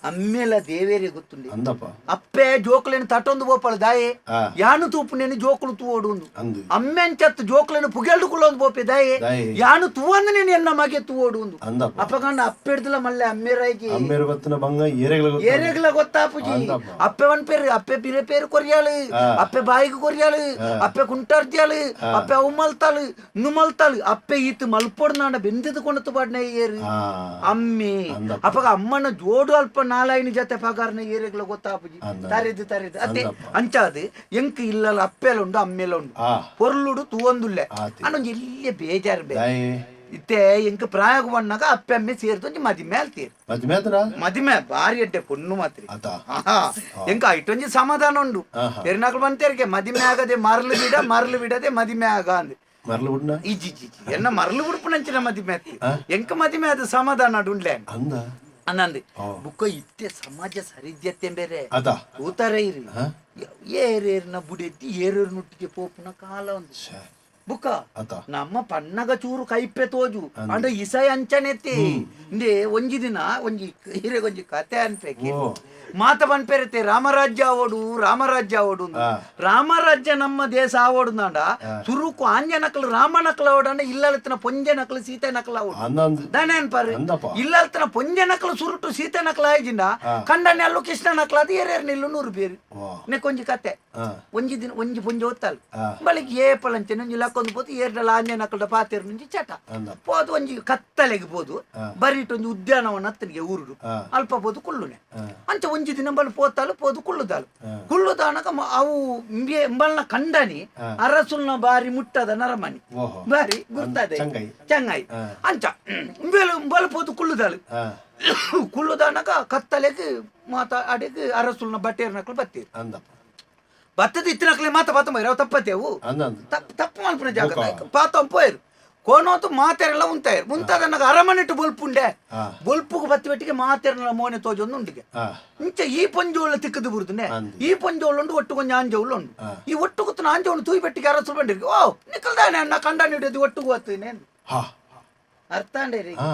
E: ಅಮ್ಮೆಲ ದೇವೇರೆ ಗೊತ್ತುಂಡೆ
D: ಅಂದಪ್ಪ
E: ಅಪ್ಪೆ ಜೋಕುಲೇನು ತಟೊಂದು ಬೋಪಳ ದಾಯೆ
D: ಆ.
E: ಯಾನು ತೂಪುನೇನು ಜೋಕುಲು ತೂವೋಡು
D: ಅಂದು.
E: ಅಮ್ಮೆಂಚತ್ತು ಜೋಕುಲೇನು ಪುಗೆಲ್ಡು ಕುಳ್ಳೊಂದು ಬೋಪೆ ದಾಯೆ
D: ದಾಯೆ.
E: ಯಾನು ತೂವಂದು ನೀನು ಎನ್ನ ಮಗೆ ತೂವೋಡು
D: ಅಂದಪ್ಪ.
E: ಅಪ್ಪಗಂಡ ಅಪ್ಪೆಡ್ದಲ ಮಲ್ಲೆ ಅಮ್ಮೆರಾಗಿ
D: ಅಮ್ಮೇರು ಗೊತ್ತಿನ ಬಂಗ ಏರೆಗಳ ಗೊತ್ತ
E: ಏರೆಗ್ಲ ಗೊತ್ತಾಪುಜಿ
D: ಅಂದಪ್ಪ.
E: ಅಪ್ಪೆ ಒನ್ ಪೇರು ಅಪ್ಪೆ ಬಿರೆ ಪೇರು ಕೊರಿಯಾಳು ಅಪ್ಪೆ ಬಾಯಿಗೆ ಕೊರಿಯಾಳು ಅಪ್ಪೆ ಕುಂಟಾರ್ದ್ಯಾಳು ಅಪ್ಪೆ ಅವು ಮಲ್ತಾಳು ಇನ್ನು ಮಲ್ತಾಳು ಅಪ್ಪೆ ಈತ ಮಲ್ಪೊಡು ನಾಡ ಬೆಂದಿದ್ದು ಕೊಂಡು ಪಾಡ್ನ ಏರು
D: ಆ
E: ಅಮ್ಮೆ
D: ಅಂದಪ್ಪ.
E: ಅಪ್ಪಗ ಅಮ್ಮನ ಜೋಡು ಅಲ್ಪ ನಾಲಾಯಿನ ಜೊತೆ ಪಗಾರನ ಏರೆಗ್ಲ ಗೊತ್ತಾಪುಜಿ
D: ಅಂದ.
E: ತರೆದು ತರೆದು ಅತ್ತೆ
D: ಅಂದಪ್ಪ.
E: ಅಂಚಾದು ಎಂಕ್ ಇಲ್ಲಲ್ಲ ಅಪ್ಪೆಲ ಉಂಡು ಅಮ್ಮೆಲ ಉಂಡು
D: ಆ.
E: ಪೊರ್ಲುಡು ತೂವೊಂದುಲ್ಲೆ
D: ಆತಿ.
E: ಅನ್ನೊಂಜಿ ಎಲ್ಲಿಯ ಬೇಜಾರು ಬೇ
D: ದಾಯೆ
E: ಇತ್ತೆ ಎಂಕ್ ಪ್ರಾಯಗ ಬಣ್ಣಾಗ ಅಪ್ಪೆ ಅಮ್ಮೆ ಸೇರ್ದೊಂಜಿ ಮದಿಮೆ ಅಲ್ತೀರ್
D: ಮದ್ಮೆ ಆತನ
E: ಮದಿಮೆ ಬಾರಿ ಎಡ್ಡೆ ಪೊಣ್ಣು ಮಾತ್ರ
D: ಆತ
E: ಆಹಾ, ಎಂಕ ಇಟ್ಟೊಂಜಿ ಸಮಾಧಾನ ಉಂಡು
D: ಆಹಾ.
E: ತೆರಿನಾಕಲು ಬಂತೇರಿಗೆ ಮದಿಮೆ ಆಗದೆ ಮರಳು ಬಿಡ ಮರಳು ಬಿಡದೆ ಮದಿಮೆ ಆಗ ಅಂದೆ
D: ಮರಳು ಬಿಡ್ನ
E: ಇಜ್ಜಿ ಇಜ್ಜಿ ಇಜ್ಜಿ. ಎನ್ನ ಮರಳು ಬಿಡ್ಪುನಂಚಿನ ಮದಿಮೆ ಅತ್ತಿ ಎಂಕ ಮದಿಮೆ ಅದು ಸಮಾಧಾನ ಉಂಡ್ಲೆ
D: ಅಂದ
E: ಅನ್ನಂದೆ
D: ಓ.
E: ಬುಕ್ಕ ಇತ್ತೆ ಸಮಾಜ ಸರಿದ್ಯತೆ ಬೇರೆ
D: ಆತ
E: ಕೂತಾರೆ ಇರಿ
D: ಹಾ?
E: ಏರೇರ್ನ ಬುಡೆತ್ತಿ ಏರೇರ್ ನುಟ್ಟಿಗೆ ಪೋಪುನ ಕಾಲ ಒಂದು
D: ಶ್ಯೆ.
E: ಬುಕ್ಕ
D: ಆತ.
E: ನಮ್ಮ ಪನ್ನಗ ಚೂರು ಕೈಪೆ ತೋಜು ಅಂಡ ಇಸೈ ಅಂಚನೆತ್ತಿ ಇಂದೆ ಒಂಜಿ ದಿನ ಒಂಜಿ ಹಿರೆಗೊಂಜಿ ಕತೆ ಅನ್ಪೇಕೆ
D: ಓ.
E: ಮಾತ ಪನ್ಪೆರತೆ ರಾಮರಾಜ್ಯ ಆವೋಡು ರಾಮರಾಜ್ಯ ಆವೋಡು ಅಂದು.
D: ಆ.
E: ರಾಮರಾಜ್ಯ ನಮ್ಮ ದೇಶ ಆವೋಡು ನಾಂಡ ಸುರುಕು ಆಂಜನಕಲು ರಾಮನಕಲು ಆವೋಡಂಡ ಇಲ್ಲಲತ್ತಿನ ಪೊಂಜನಕಲು ಸೀತೆ ನಕಲು ಆವೋಡು
D: ಅಂದ ಅಂದ
E: ದಾನೆ ಅನ್ಪಾರು
D: ಅಂದಪ್ಪ.
E: ಇಲ್ಲಲ್ತನ ಪೊಂಜೆ ನಕಲು ಸುರುಟು ಸೀತೆ ನಕಲು ಆಯ್ಜಿಂಡ ಕಂಡನೆ ಅಲ್ಲು ಕೃಷ್ಣ ನಕಲು ಅದು ಏರೇರು ನಿಲ್ಲು ನೂರು ಬೇರು
D: ಓ.
E: ನೆಕ್ಕೊಂಜಿ ಕತೆ
D: ಆ.
E: ಒಂಜಿ ದಿನ ಒಂಜಿ ಪೊಂಜೆ ಒತ್ತಾಲು
D: ಆ.
E: ಬಳಿಕ ಏ ಪಲಂಚೆ ಒಂಜಿ ಲಕ್ಕೊಂದು ಪೋತು ಏರ್ಡಲ ಆಂಜೆ ನಕಲ್ದ ಪಾತೇರು నుంచి ಚಟ
D: ಅಂದಪ್ಪ.
E: ಪೋದು ಒಂಜಿ ಕತ್ತಲೆಗೆ ಪೋದು
D: ಆ.
E: ಬರೀಟ್ ಒಂಜಿ ಉದ್ಯಾನವನ ಅತ್ತನಿಗೆ ಊರುಡು
D: ಆ.
E: ಅಲ್ಪ ಪೋದು ಕುಳ್ಳುನೆ
D: ಆ.
E: ಅಂಚ ಒಂಜಿ ದಿನ ಬಲ್ ಪೋತಾಲು ಪೋದು ಕುಳ್ಳುದಾಲು
D: ಆ.
E: ಕುಳ್ಳುದಾನಕ ಅವು ಇಂಬಲ್ನ ಕಂಡನಿ
D: ಆ.
E: ಅರಸುಲ್ನ ಬಾರಿ ಮುಟ್ಟದ ನರಮನಿ
D: ಓಹೋ.
E: ಬಾರಿ ಗುರ್ತದೆ
D: ಚಂಗಾಯಿ.
E: ಚಂಗಾಯಿ
D: ಆ.
E: ಅಂಚ ಇಂಬೆಲು ಇಂಬಲ್ ಪೋದು ಕುಳ್ಳುದಾಲು
D: ಆ
E: ಕುಳ್ಳುದಾನಕ ಕತ್ತಲೆಗೆ ಮಾತ ಅಡಿಗೆ ಅರಸುಲ್ನ ಬಟ್ಟೇರ್ನಕ್ಲು ಬತ್ತೀರು
D: ಅಂದಪ್ಪ
E: ಬತ್ತದ ಇತ್ತಿನಕ್ಲೆ ಮಾತ ಬತ್ತ ಮೈರವ್ ತಪ್ಪತ್ತೇವು
D: ಅಂದ ಅಂದ
E: ತಪ್ಪು ತಪ್ಪು ಮಲ್ಪುನ ಜಾಗ
D: ಬೊಕ.
E: ಪಾತಂ ಪೋಯರು ಕೋನೋತು ಮಾತೆರೆಲ್ಲ ಉಂತಾಯರು ಮುಂತಾದನಗ ಅರಮನೆಟ್ಟು ಬೊಲ್ಪುಂಡೆ
D: ಆ.
E: ಬೊಲ್ಪುಗು ಬತ್ತಿ ಬೆಟ್ಟಿಗೆ ಮಾತೆರನ ಮೋನೆ ತೋಜೊಂದು ಉಂಡಿಗೆ
D: ಆ
E: ಇಂಚ ಈ ಪೊಂಜೋಳ ತಿಕ್ಕದು ಬುರುದುನೆ
D: ಅಂದು.
E: ಈ ಪೊಂಜೋಳು ಉಂಡು ಒಟ್ಟು ಕೊಂಚ ಆಂಜೋಳು ಉಂಡು
D: ಆ.
E: ಈ ಒಟ್ಟು ಕೂತು ಆಂಜೋಳು ತೂಯಿ ಬೆಟ್ಟಿಗೆ ಅರಸು ಬಂಡಿರಿಗೆ ಓ ನಿಕ್ಕಲ್ದಾನೆ ಅಣ್ಣ ಕಂಡ ಹಿಡಿಯೋದು ಒಟ್ಟು ಗೊತ್ತೇನೆ
D: ಹಾ
E: ಅರ್ಥ ಅಂಡೇರಿ
D: ಆ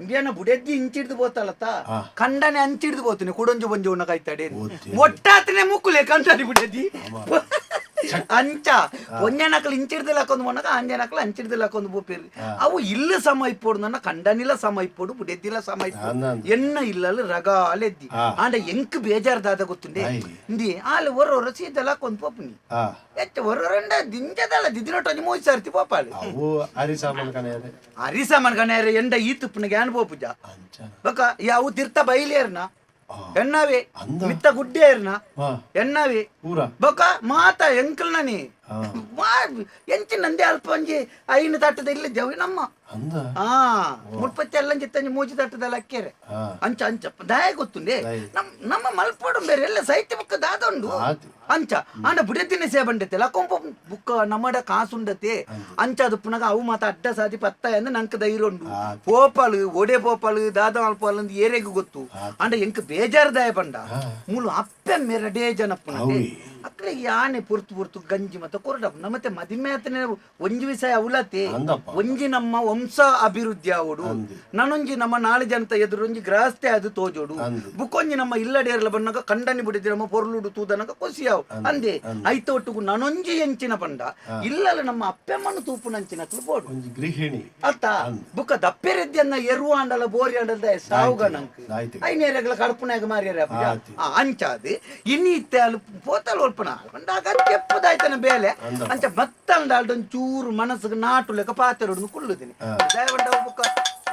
E: ಇಂಡಿಯಾನ ಬುಡೆದ್ದಿ ಇಂಚಿಡ್ದು ಬೋತಲತ್ತ
D: ಆ.
E: ಕಂಡನೆ ಅಂಚಿಡ್ದು ಬೋತನೆ ಕುಡೊಂಜು ಬೊಂಜು ಕಾಯ್ತಾಡೆ
D: ಓ
E: ಒಟ್ಟಾತನೆ ಮುಕ್ಕುಲೆ ಕಂಡನಿ ಬುಡೆದ್ದಿ ಅಂಚ ಒಂಜನಕ್ಲು ಇಂಚಿಡ್ದು ಲಾಕೊಂದು ಮೊನ್ನಕ ಅಂಜನಕ್ಲು ಅಂಚಿಡ್ದು ಲಾಕೊಂದು ಬೋಪೇರಿ ಅವು ಇಲ್ಲ ಸಮ ಇಪ್ಪೋಡು ನನ್ನ ಕಂಡನಿಲ ಸಮ ಇಪ್ಪೋಡು ಬುಡೆದ್ದಿಲ ಸಮ ಇಪ್ಪೋಡು
D: ಅಂದ ಅಂದ.
E: ಎನ್ನ ಇಲ್ಲಲು ರಗಾಲೆದ್ದಿ
D: ಆ.
E: ಆಂಡ ಎಂಕ್ ಬೇಜಾರ್ದಾದ ಗೊತ್ತುಂಡೆ
D: ಆಯ್.
E: ಇಂದಿ ಆಲ್ ಒರ್ರೊರ ಸೀದಾ ಲಾಕೊಂದು ಪೋಪುನಿ
D: ಆ
E: ಎಚ್ಚ ಒರ್ರೊರಂಡ ದಿಂಜದಲ್ಲ ದಿದಿನೊಟ್ಟೊಂಜಿ ಮೂಜಿ ಸರ್ತಿ ಪೋಪಾಲು
D: ಅವು ಅರಿ ಸಾಮಾನು ಕಣೆ
E: ಅರಿ ಸಾಮಾನ್ ಕಣೇರೆ ಎಂಡ ಈ ತುಪ್ಪನಿಗೆ ಆನ್ ಪೋಪುಜ
D: ಅಂಚ
E: ಬೊಕ ಯಾವು ತಿರ್ತ ಬೈಲೇರ್ನ
D: ಆ.
E: ಎಣ್ಣವೇ
D: ಅಂದ.
E: ಮಿತ್ತ ಗುಡ್ಡೇರ್ನ
D: ಹಾ
E: ಎಣ್ಣವೇ
D: ಪೂರ
E: ಬೊಕ ಮಾತ ಎಂಕಲ್ನನಿ
D: ಆ.
E: ಎಂಚಿ ನಂದೇ ಅಲ್ಪ ಒಂಜಿ ಐನು ತಟ್ಟದ ಇಲ್ಲ ಜವಿ ನಮ್ಮ
D: ಅಂದ
E: ಆ ಮುಲ್ಪತ್ತಿ ಎಲ್ಲ ಚಿತ್ತಂಜಿ ಮೂಜಿ ತಟ್ಟದಲ್ಲ ಅಕ್ಕೇರೆ
D: ಆ.
E: ಅಂಚ ಅಂಚ ದಾಯ ಗೊತ್ತುಂಡೆ
D: ದಾಯ.
E: ನಮ್ ನಮ್ಮ ಮಲ್ಪೋಡು ಬೇರೆ ಎಲ್ಲ ಸಾಹಿತ್ಯ ಬುಕ್ಕ ದಾದ ಉಂಡು
D: ಆತಿ.
E: ಅಂಚ ಆಂಡ ಬುಡದಿನ ಸೇಬಂಡತೆ ಲಕೊಂಪ ಬುಕ್ಕ ನಮ್ಮಡ ಕಾಸುಂಡತೆ ಅಂಚ ಅದು ಪುನಗ ಅವು ಮಾತ ಅಡ್ಡ ಸಾದಿ ಪತ್ತ ಎಂದು ನಂಕ್ ಧೈರ್ಯ ಉಂಡು
D: ಆತಿ.
E: ಪೋಪಾಲು ಒಡೆ ಪೋಪಾಲು ದಾದ ಅಲ್ಪಾಲು ಅಂದ್ ಏರೆಗ್ ಗೊತ್ತು
D: ಆತಿ.
E: ಆಂಡ ಎಂಕ್ ಬೇಜಾರ್ದಾಯ ಪಂಡ
D: ಆ.
E: ಮೂಲು ಅಪ್ಪೆ ಮೇರಡೇ ಜನಪ್ಪನ
D: ಅವಿ.
E: ಅಕ್ಲೆ ಯಾನೆ ಪುರ್ತು ಪುರ್ತು ಗಂಜಿ ಮತ್ತೆ ಕೊರಡಪ್ಪ ನಮ್ಮತ್ತೆ ಮದಿಮೆ ಆತನೆ ಒಂಜಿ ವಿಷಯ ಅವಲತೆ
D: ಅಂದಪ್ಪ.
E: ಒಂಜಿ ನಮ್ಮ ವಂಶ ಅಭಿವೃದ್ಧಿ ಆವಡು
D: ಅಂದು.
E: ನನೊಂಜಿ ನಮ್ಮ ನಾಳೆ ಜನತ ಎದುರೊಂಜಿ ಗ್ರಹಸ್ಥೆ ಅದು ತೋಜೋಡು
D: ಅಂದು.
E: ಬುಕ್ಕೊಂಜಿ ನಮ್ಮ ಇಲ್ಲಡೇರ್ಲ ಬನ್ನಗ ಕಂಡನಿ ಬಿಡಿದ್ರೆ ನಮ್ಮ ಪೊರ್ಲುಡು ತೂದನಗ ಕೊಸಿಯಾವು ಅಂದೆ ಐತ ಒಟ್ಟುಗು ನನೊಂಜಿ ಎಂಚಿನ ಪಂಡ ಇಲ್ಲಲ್ಲ ನಮ್ಮ ಅಪ್ಪೆಮ್ಮನ ತೂಪುನಂಚಿನ ಬೋಡು
D: ಒಂಜಿ ಗೃಹಿಣಿ
E: ಅತ್ತ ಬುಕ್ಕ ದಪ್ಪೆರೆದ್ದಿ ಅನ್ನ ಎರುವ ಅಂಡಲ ಬೋರಿ ಅಂಡಲ ಸಾವುಗ ನಂಕ್
D: ಆಯ್ತು.
E: ಐನೇರಗಳ ಕಡ್ಪುನಾಗ ಮಾರ್ಯಾರ
D: ಆಯ್ತು.
E: ಅಂಚಾದು ಇನ್ನು ಇತ್ತೆ ಅಲ್ಲಿ ಪೋತಲ್ ಒಲ್ಪನ ಅಂದಾಗ ತೆಪ್ಪದಾಯ್ತನ ಬೇಲೆ
D: ಅಂದಪ್ಪ.
E: ಅಂಚ ಬತ್ತಂಡ ಅಲ್ಡೊಂದ್ ಚೂರು ಮನಸ್ಸಿಗೆ ನಾಟು ಲೆಕ್ಕ ಪಾತೆರೊಡ್ದು ಕುಳ್ಳುದಿನಿ ದಯವಂಡ ಬುಕ್ಕ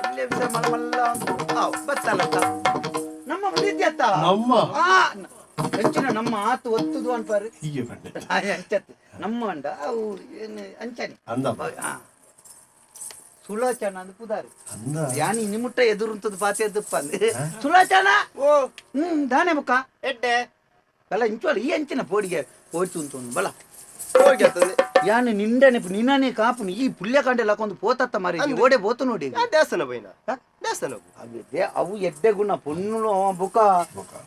E: ಇಲ್ಲೇ ವಿಷಯ ಮಲ್ಲ ಮಲ್ಲ ಅಂತ. ಆವ್, ಬತ್ತಲತ್ತ ನಮ್ಮ ಬಿಡಿದ್ಯತ್ತ
D: ನಮ್ಮ?
E: ಆ ಅಂಚಿನ ನಮ್ಮ ಆತು ಒತ್ತುದು ಅನ್ಪಾರು
D: ಹೀಗೆ ಬಂಡೆ
E: ಅಂಚತ್ತು ನಮ್ಮ ಅಂಡ ಅವು ಏನು ಅಂಚನೆ
D: ಅಂದಪ್ಪ
E: ಆ. ಸುಲೋಚನ ಅಂದ್ ಪುದಾರು
D: ಅಂದ
E: ಯಾನಿ ನಿಮುಟ್ಟ ಎದುರುಂತದ ಪಾತೆ ದಪ್ಪ ಅಂದ್ ಸುಲೋಚನ
C: ಓ
E: ದಾನೆ ಮುಕ್ಕ
C: ಎಡ್ಡೆ
E: ಬಲ ಇಂಚೋಲ ಈ ಅಂಚಿನ ಪೋಡಿಗೆ ಪೋಡ್ತು ಉಂಟು ಬಲ
C: ಹೋಗಿ ಆಗ್ತದೆ
E: ಯಾನು ನಿಂಡನೆ ನಿನ್ನನೆ ಕಾಪುನಿ ಈ ಪುಲ್ಯ ಕಂಡೆ ಲಕೊಂದು ಪೋತತ್ತ ಮಾರಿ ಓಡೆ ಬೋತು ನೋಡಿ
C: ಯಾ ದೇವಸ್ಥಾನ ಪೋಯಿನ
E: ಹ?
C: ದೇವಸ್ಥಾನಕ್ಕೂ
E: ಅದೇ ಅವು ಎಡ್ಡೆ ಗುಣ ಪೊಣ್ಣುಲು ಬೊಕ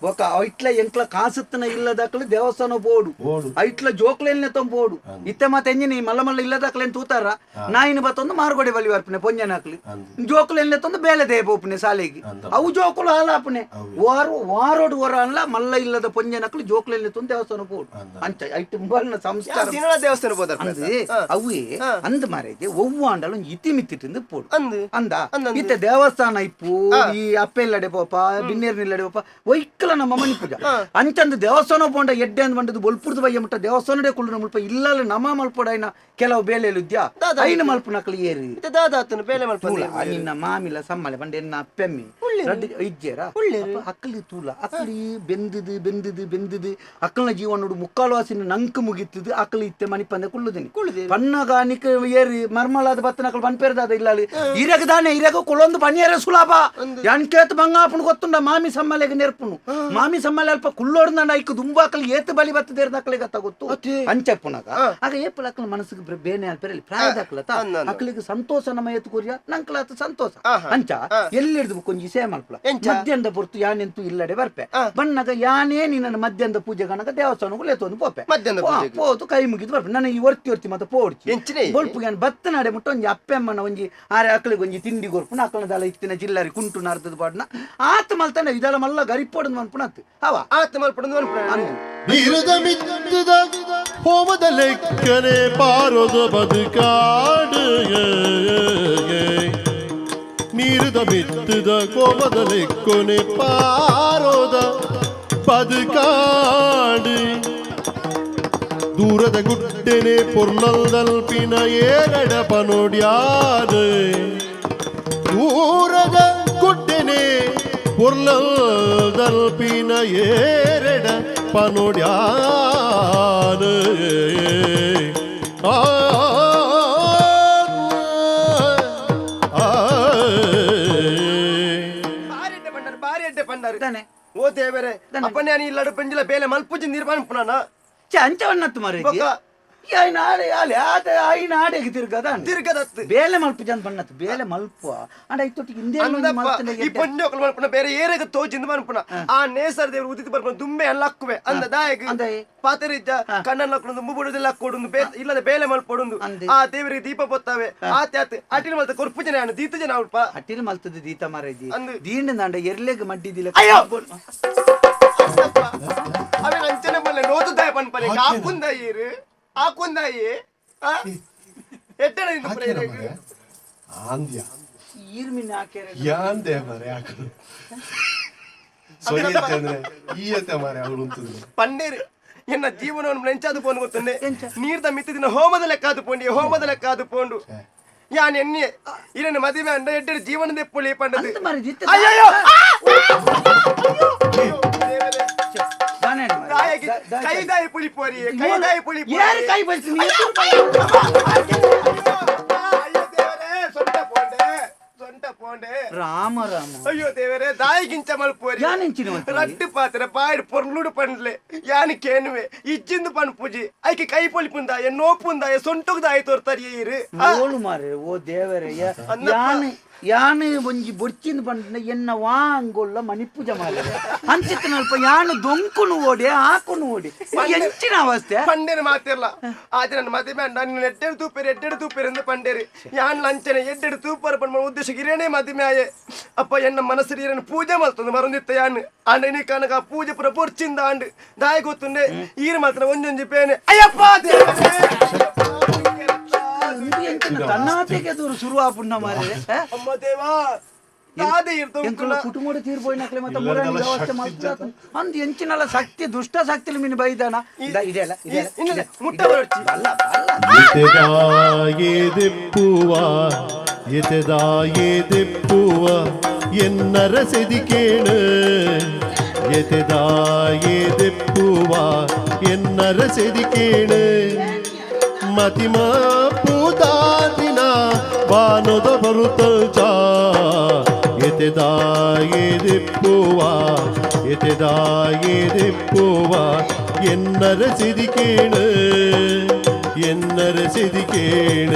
E: ಬೊಕ ಐಟ್ಲ ಎಂಕ್ಲ ಕಾಸುತ್ತನ ಇಲ್ಲದಾಕಲು ದೇವಸ್ಥಾನ ಬೋಡು
D: ಬೋಡು.
E: ಐಟ್ಲ ಜೋಕ್ಲೆಲ್ನೆ ತೊಂಬೋಡು ಇತ್ತೆ ಮಾತ ಎಂಜಿನ ಮಲ್ಲ ಮಲ್ಲ ಇಲ್ಲದಾಕಲೇನ್ ತೂತಾರ ನಾಯಿನ ಬತ್ತೊಂದು ಮಾರ್ಗೋಡೆ ಬಲಿ ವರ್ಪನೆ ಪೊಂಜನಾಕ್ಲಿ ಜೋಕುಲೆಲ್ನೆ ತೊಂದು ಬೇಲೆ they ಪೋಪುನೆ ಸಾಲೆಗೆ ಅವು ಜೋಕುಲು ಹಾಲಾಪುನೆ ವಾರು ವಾರೋಡು ವರ ಅಲ್ಲ ಮಲ್ಲ ಇಲ್ಲದ ಪೊಂಜನಕ್ಲು ಜೋಕುಲೆಲ್ನೆ ತೊಂದು ದೇವಸ್ಥಾನ ಬೋಡು ಅಂಚ ಐಟ್ ಬಲ್ನ ಸಂಸ್ಕಾರ
C: ದಿನ ದೇವಸ್ಥಾನ ಹೋದಾರ
E: ಅಂದು ಅವೇ ಅಂದ್ ಮಾರೈತೆ ಒವ್ವಾಂಡಲು ಇತಿಮಿತ್ತಿಟ್ಟಿಂದು ಪೋಡು
C: ಅಂದು.
E: ಅಂದ
C: ಅಂದಂದು.
E: ಇತ್ತೆ ದೇವಸ್ಥಾನ ಇಪ್ಪು ಈ ಅಪ್ಪೆಲ್ಲಡೆ ಪೋಪ ಬಿನ್ನೇರ್ನಿಲ್ಲಡೆ ಪೋಪ ಒಯ್ಕಲ ನಮ್ಮ ಮಣಿ ಪೂಜ ಅಂಚಂದು ದೇವಸ್ಥಾನ ಪೋಂಡ ಎಡ್ಡೆ ಅಂದ್ ಬಂಡದು ಬೊಲ್ಪುರ್ದು ಬಯ್ಯ ಮುಟ್ಟ ದೇವಸ್ಥಾನಡೆ ಕುಳ್ಳು ಮುಲ್ಪ ಇಲ್ಲಲ್ಲ ನಮ ಮಲ್ಪೊಡ ಐನ ಕೆಲವು ಬೇಲೆಲು ಇದ್ಯಾ ಐನ ಮಲ್ಪುನಕ್ಲು ಏರಿ
C: ಇತ್ತೆ ದಾದಾತನು ಬೇಲೆ
E: ತೂಲ
C: ಮಲ್ಪ
E: ನಿನ್ನ ಮಾಮಿಲ ಸಮ್ಮಲೆ ಪಂಡ ಎನ್ನ ಅಪ್ಪೆಮ್ಮಿ ರಡ್ಡು ಇಜ್ಜೇರ ಅಪ್ಪ ಅಕ್ಕಲಿ ತೂಲ ಅಕ್ಕಲಿ ಬೆಂದಿದು ಬೆಂದಿದು ಬೆಂದಿದು ಅಕ್ಕಲ್ನ ಜೀವನೋಡು ಮುಕ್ಕಾಲು ವಾಸಿನ ನಂಕ್ ಮುಗಿತ್ತದು ಅಕ್ಕಲಿ ಇತ್ತೆ ಮಣಿಪಂದೆ ಕುಳ್ಳುದಿನಿ ಪನ್ನಗ ನಿಕ್ ಏರಿ ಮರ್ಮಲಾದ ಬತ್ತನಕಲ್ ಪನ್ಪೇರ್ದಾದ ಇಲ್ಲ ಇರಗ ದಾನೆ ಇರಗ ಕುಳೊಂದು ಪನಿಯರ ಸುಲಭ ಎನ್ಕೇತ್ ಬಂಗಾಪುಣು ಗೊತ್ತುಂಡ ಮಾಮಿ ಸಮ್ಮಲೆಗೆ ನೆರ್ಪುನು ಮಾಮಿ ಸಮ್ಮಲೆ ಅಲ್ಪ ಕುಳ್ಳೋಡ್ನ ಐಕ್ ದುಂಬಾಕಲಿ ಏತ್ ಬಲಿ ಬತ್ತದೇರ್ದ ಅಕ್ಕಲಿಗೆ ಅತ್ತ ಗೊತ್ತು ಅಂಚಪ್ಪುನಗ ಆಗ ಏಪಲ್ ಅಕ್ಕಲ ಮನಸ್ಸಿಗೆ ಬೇನೆ ಅಲ್ಪೆರಲ್ಲಿ ಪ್ರಾಯದಾಕ್ಲತ ಅಕ್ಕಲಿಗೆ ಸಂತೋಷ ನಮ್ಮ ಏತು ಕೊರಿಯ ನಂಕಲಾತ ಸಂತೋಷ ಅಂಚ ಎಲ್ಲಿಡ್ದು ಕೊಂಜಿ ಸೇ ಮಲ್ಪಲ ಮಧ್ಯಾಹ್ನದ ಪೊರ್ತು ಯಾನೆಂತು ಇಲ್ಲಡೆ ಬರ್ಪೆ ಬಣ್ಣಗ ಯಾನೇ ನಿನ್ನ ಮಧ್ಯಾಹ್ನದ ಪೂಜೆ ಕನಕ ದೇವಸ್ಥಾನಕ್ಕೂ ಲೇತೊಂದು ಪೋಪೆ
C: ಮಧ್ಯಾಹ್ನದ ಪೂಜೆಗೆ.
E: ಪೋತು ಕೈ ಮುಗಿದು ಬರ್ಪೆ ನನ್ನ ಈ ಒರ್ತಿ ಒರ್ತಿ ಮತ್ತೆ ಪೋಡ್ಚಿ
C: ಎಂಚಿನೆ?
E: ಬೊಲ್ಪುಗೆ ಯಾನ್ ಬತ್ತನಾಡೆ ಮುಟ್ಟ ಒಂಜಿ ಅಪ್ಪೆಮ್ಮನ ಒಂಜಿ ಆರೆ ಅಕ್ಕಳಿಗೆ ಒಂಜಿ ತಿಂಡಿ ಕೊರ್ಪುನ ಅಕ್ಕಳದಲ್ಲ ಇತ್ತಿನ ಜಿಲ್ಲಾರಿ ಕುಂಟು ನಾರ್ದದ ಪಾಡ್ನ ಆತ ಮಲ್ತಾನೆ ಇದೆಲ್ಲ ಮಲ್ಲ ಗರಿಪೋಡು ಮನ್ಪುನತ್ತು ಅವ
C: ಆತ ಮಲ್ಪಡೊಂದು ಮನ್ಪುನ
E: ಅಂದು
A: ನೀರದ ಮಿತ್ತದ ಹೋಮದ ಲೆಕ್ಕನೆ ಪಾರೋದ ಬದುಕಾಡು ನೀರದ ಮಿತ್ತದ ಕೋಮದ ಲೆಕ್ಕನೆ ಪಾರೋದ ಬದುಕಾಡು ದೂರದ ಗುಡ್ಡೆನೆ ಪೊರ್ಲಲ್ದಲ್ಪಿನ ಏರಡ ಪನೋಡ್ಯಾದ ದೂರದ ಗುಡ್ಡೆನೆ ಪೊರ್ಲಲ್ದಲ್ಪಿನ ಏರಡ ಪನೋಡ್ಯಾದ ಆ ಆ
C: ಬಾರಿ ಎಡ್ಡೆ ಪಂಡಾರು ಬಾರಿ ಎಡ್ಡೆ ಪಂಡಾರು
E: ತಾನೆ
C: ಓ ದೇವರೇ ಅಪ್ಪ ನಾನು ಇಲ್ಲಡು ಪಂಜಿಲ ಬೇಲೆ ಮಲ್ಪುಜಿ ನಿರ್ಮಾಣ ಪುನಾನ
E: ಚ ಅಂಚವನ್ನತ್ತು ಮಾರೈತಿ
C: ಬೊಕ್ಕ.
E: ಐನ ಆಡೆ ಆಲೆ ಆತ ಐನ ಆಡೆಗೆ ತಿರ್ಗದ
C: ತಿರ್ಗದತ್ತು
E: ಬೇಲೆ ಮಲ್ಪು ಜನ ಬಣ್ಣತ್ತು ಬೇಲೆ ಮಲ್ಪ ಅಂಡ ಇತ್ತೊಟ್ಟಿಗೆ ಹಿಂದೆ
C: ಅಂದಪ್ಪ ಈ ಪೊಣ್ಣೊಕ್ಲು ಮಲ್ಪುನ ಬೇರೆ ಏರೆಗ ತೋಜಿಂದ ಮನ್ಪುನ ಆ ನೇಸರ್ ದೇವರು ಉದಿತ ಬರ್ಪುನ ದುಂಬೆ ಎಲ್ಲ ಅಕ್ಕುವೆ ಅಂದ ದಾಯಗ
E: ಅಂದಾಯೆ.
C: ಪಾತೆರಿಜ್ಜ ಕಣ್ಣಲ್ಲಿ ಹಾಕೊಂಡು ದುಂಬು ಹಾಕೊಡುಂದು ಇಲ್ಲದ ಬೇಲೆ ಮಲ್ಪೊಡುಂದು
E: ಅಂದೆ.
C: ಆ ದೇವರಿಗೆ ದೀಪ ಪೊತ್ತಾವೆ ಆತೆ ಆತೆ ಅಟಿನ ಮಲ್ತ ಕೊರ್ಪು ಜನ ಯಾನು ದೀತ ಜನ ಉಲ್ಪ
E: ಅಟ್ಟಿನ ಮಲ್ತದ ದೀತ ಮಾರೈತಿ
C: ಅಂದು.
E: ದೀಂಡ ದಾಂಡ ಎರ್ಲೆಗ್ ಮಡ್ಡಿದಿಲ್ಲ
C: ಅಯ್ಯೋ! ಅವನ ಅಂಚನೆ ಮಲ್ಲೆ ನೋತುದಾಯ ಪನ್ಪನೆ ಆಕುಂದಾಯಿರು ಆಕುಂದಾಯಿ ಎಟ್ಟಣ ಇಂದು
D: ಹಾಕ್ಯಾರ ಮಾರ್ರೆ? ಆಂದ್ಯ
E: ಈರ್ಮಿನ ಹಾಕ್ಯಾರ
D: ಯಾಂದೆ ಮಾರೆ ಆಕಳು ಸೊರಿ ಅಂದ್ರೆ ಈ ಅತ್ತೆ ಮಾರೆ ಅವಳು ಉಂತುದು
C: ಪಂಡೇರು ಎನ್ನ ಜೀವನವನ್ನು ನೆಂಚಾದು ಪೋನು ಗೊತ್ತುಂಡೆ ನೀರ್ದ ಮಿತ್ತಿದಿನ ಹೋಮದ ಲೆಕ್ಕಾದು ಪೋಂಡಿ ಹೋಮದ ಲೆಕ್ಕಾದು ಪೋಂಡು ಯಾನ್ ಎನ್ನಿ ಇರನ್ನು ಮದುವೆ ಅಂಡ ಎಡ್ಡೆಡ್ ಜೀವನದ ಪುಳಿ ಪಂಡದು
E: ಅಂದ ಮಾರೈತಿ ಇತ್ತೆ
C: ಅಯ್ಯಯ್ಯೋ!
E: ದಾನೆ ಮಾರ್ರೆ.
C: ದಾಯಗೆ
E: ದಾ-
C: ಕೈದಾಯ ಪುಳಿ ಪೋರಿ ಕೈದಾಯ ಪುಳಿ ಪೋರಿ.
E: ಏರ್ ಕೈ ಬಲ್ಸಿ ನೀ ಎದುರು ಬಾ.
C: ಅಯ್ಯೋ ದೇವರೇ ಸೊಂಟ ಪೋಂಡೆ ಸೊಂಟ ಪೋಂಡೆ
E: ರಾಮ ರಾಮ
C: ಅಯ್ಯೋ ದೇವರೇ ದಾಯಿಗಿಂಚ ಮಲ್ಪೋರಿ
E: ಯಾನ್ ಎಂಚಿನ ಮಲ್ಪೋರಿ?
C: ರಡ್ಡು ಪಾತ್ರೆ ಬಾಯಿಡ್ ಪೊರ್ಲುಡು ಪಂಡ್ಲೆ ಯಾನ್ ಕೇನುವೆ ಇಜ್ಜಿಂದು ಪನ್ಪುಜಿ ಐಕೆ ಕೈ ಪೊಲಿಪುಂದಾಯ ನೋಪುಂದಾಯ ಸೊಂಟುಗ್ ದಾಯ ತೋರ್ತಾರೆ ಇರು
E: ಓಳು ಮಾರ್ರೆ ಓ ದೇವರೇ
C: ಅಂದಪ್ಪ.
E: ಯಾನ್ ಯಾನ್ ಒಂಜಿ ಬೊಡ್ಚಿಂದ ಪಂಡ ಎನ್ನ ವಾಂಗೊಲ್ಲ ಮಣಿಪೂಜೆ ಮಾರ್ರೆ ಅಂಚಿತ್ತನಲ್ಪ ಯಾನು ದೊಂಕುನು ಓಡಿ ಆಕುನು ಓಡಿ ಎಂಚಿನ ಅವಸ್ಥೆ
C: ಪಂಡೇರು ಮಾತಿರ್ಲ ಆದ್ರೆ ನನ್ನ ಮದುವೆ ನನ್ನ ಎಡ್ಡೆಡು ತೂಪೇರು ಎಡ್ಡೆಡು ತೂಪೇರು ಎಂದು ಪಂಡೇರಿ ಯಾನ್ ಲಂಚನೆ ಎಡ್ಡೆಡು ತೂಪರು ಪಂಡ ಉದ್ದೇಶ ಇರೇನೇ ಮದುವೆ ಆಯೆ ಅಪ್ಪ ಎನ್ನ ಮನಸ್ಸು ಇರನ್ನು ಪೂಜೆ ಮಲ್ತಂದು ಮರೊಂದಿತ್ತ ಯಾನ್ ಆಂಡ ಇನಿ ಕನಕ ಆ ಪೂಜೆ ಪೂರ ಬೊರ್ಚಿಂದ ಆಂಡ್ ದಾಯ ಗೊತ್ತುಂಡೆ ಈರು ಮಾತ್ರ ಒಂಜೊಂಜಿ ಪೇನೆ ಅಯ್ಯಪ್ಪ ದೇವರೇ!
E: ಇಂದು ಎಂಚಿನ ತನ್ನಾತೆಗೆ ದೂರ ಶುರು ಆಪುಂಡ ಮಾರ್ರೆ ಆ?
C: ಅಮ್ಮ ದೇವಾ ದಾದೆ ಇರ್ತುಂಕುಲ
E: ಎಂಕುಲ ಕುಟುಂಬದ ತೀರ್ಪೋಯಿನಕ್ಲೆ ಮತ್ತೆ ಮುರಾನಿ
D: ಇಲ್ಲದಲ್ಲ
E: ವ್ಯವಸ್ಥೆ
D: ಶಕ್ತಿ
E: ಮಲ್ಪುದಾತ. ಅಂದ್ ಎಂಚಿನಲ್ಲ ಶಕ್ತಿ ದುಷ್ಟ ಶಕ್ತಿಲಿ ಮಿನಿ ಬೈದಾನ ಇದೆಲ್ಲ ಇದೆಲ್ಲ
C: ಇನ್ನೊಂದು ಮುಟ್ಟ ಬರೊಡ್ಚಿ.
E: ಅಲ್ಲ ಅಲ್ಲ
A: ಎತೆದಾಯೇದೆಪ್ಪುವ ಎತೆದಾಯೇದೆಪ್ಪುವ ಎನ್ನರ ಸೆದಿಕೇಣ ಎತೆದಾಯೇದೆಪ್ಪುವ ಎನ್ನರ ಸೆದಿಕೇಣ ಮತಿಮ ಪೂದಾದಿನ ಬಾನೊದ ಬರುತ್ತಲ್ಚ ಎತೆದಾಯೇದೆಪ್ಪುವ ಎತೆದಾಯೇದೆಪ್ಪುವ ಎನ್ನರ ಸಿದಿಕೇಣ ಎನ್ನರ ಸಿದಿಕೇಣ.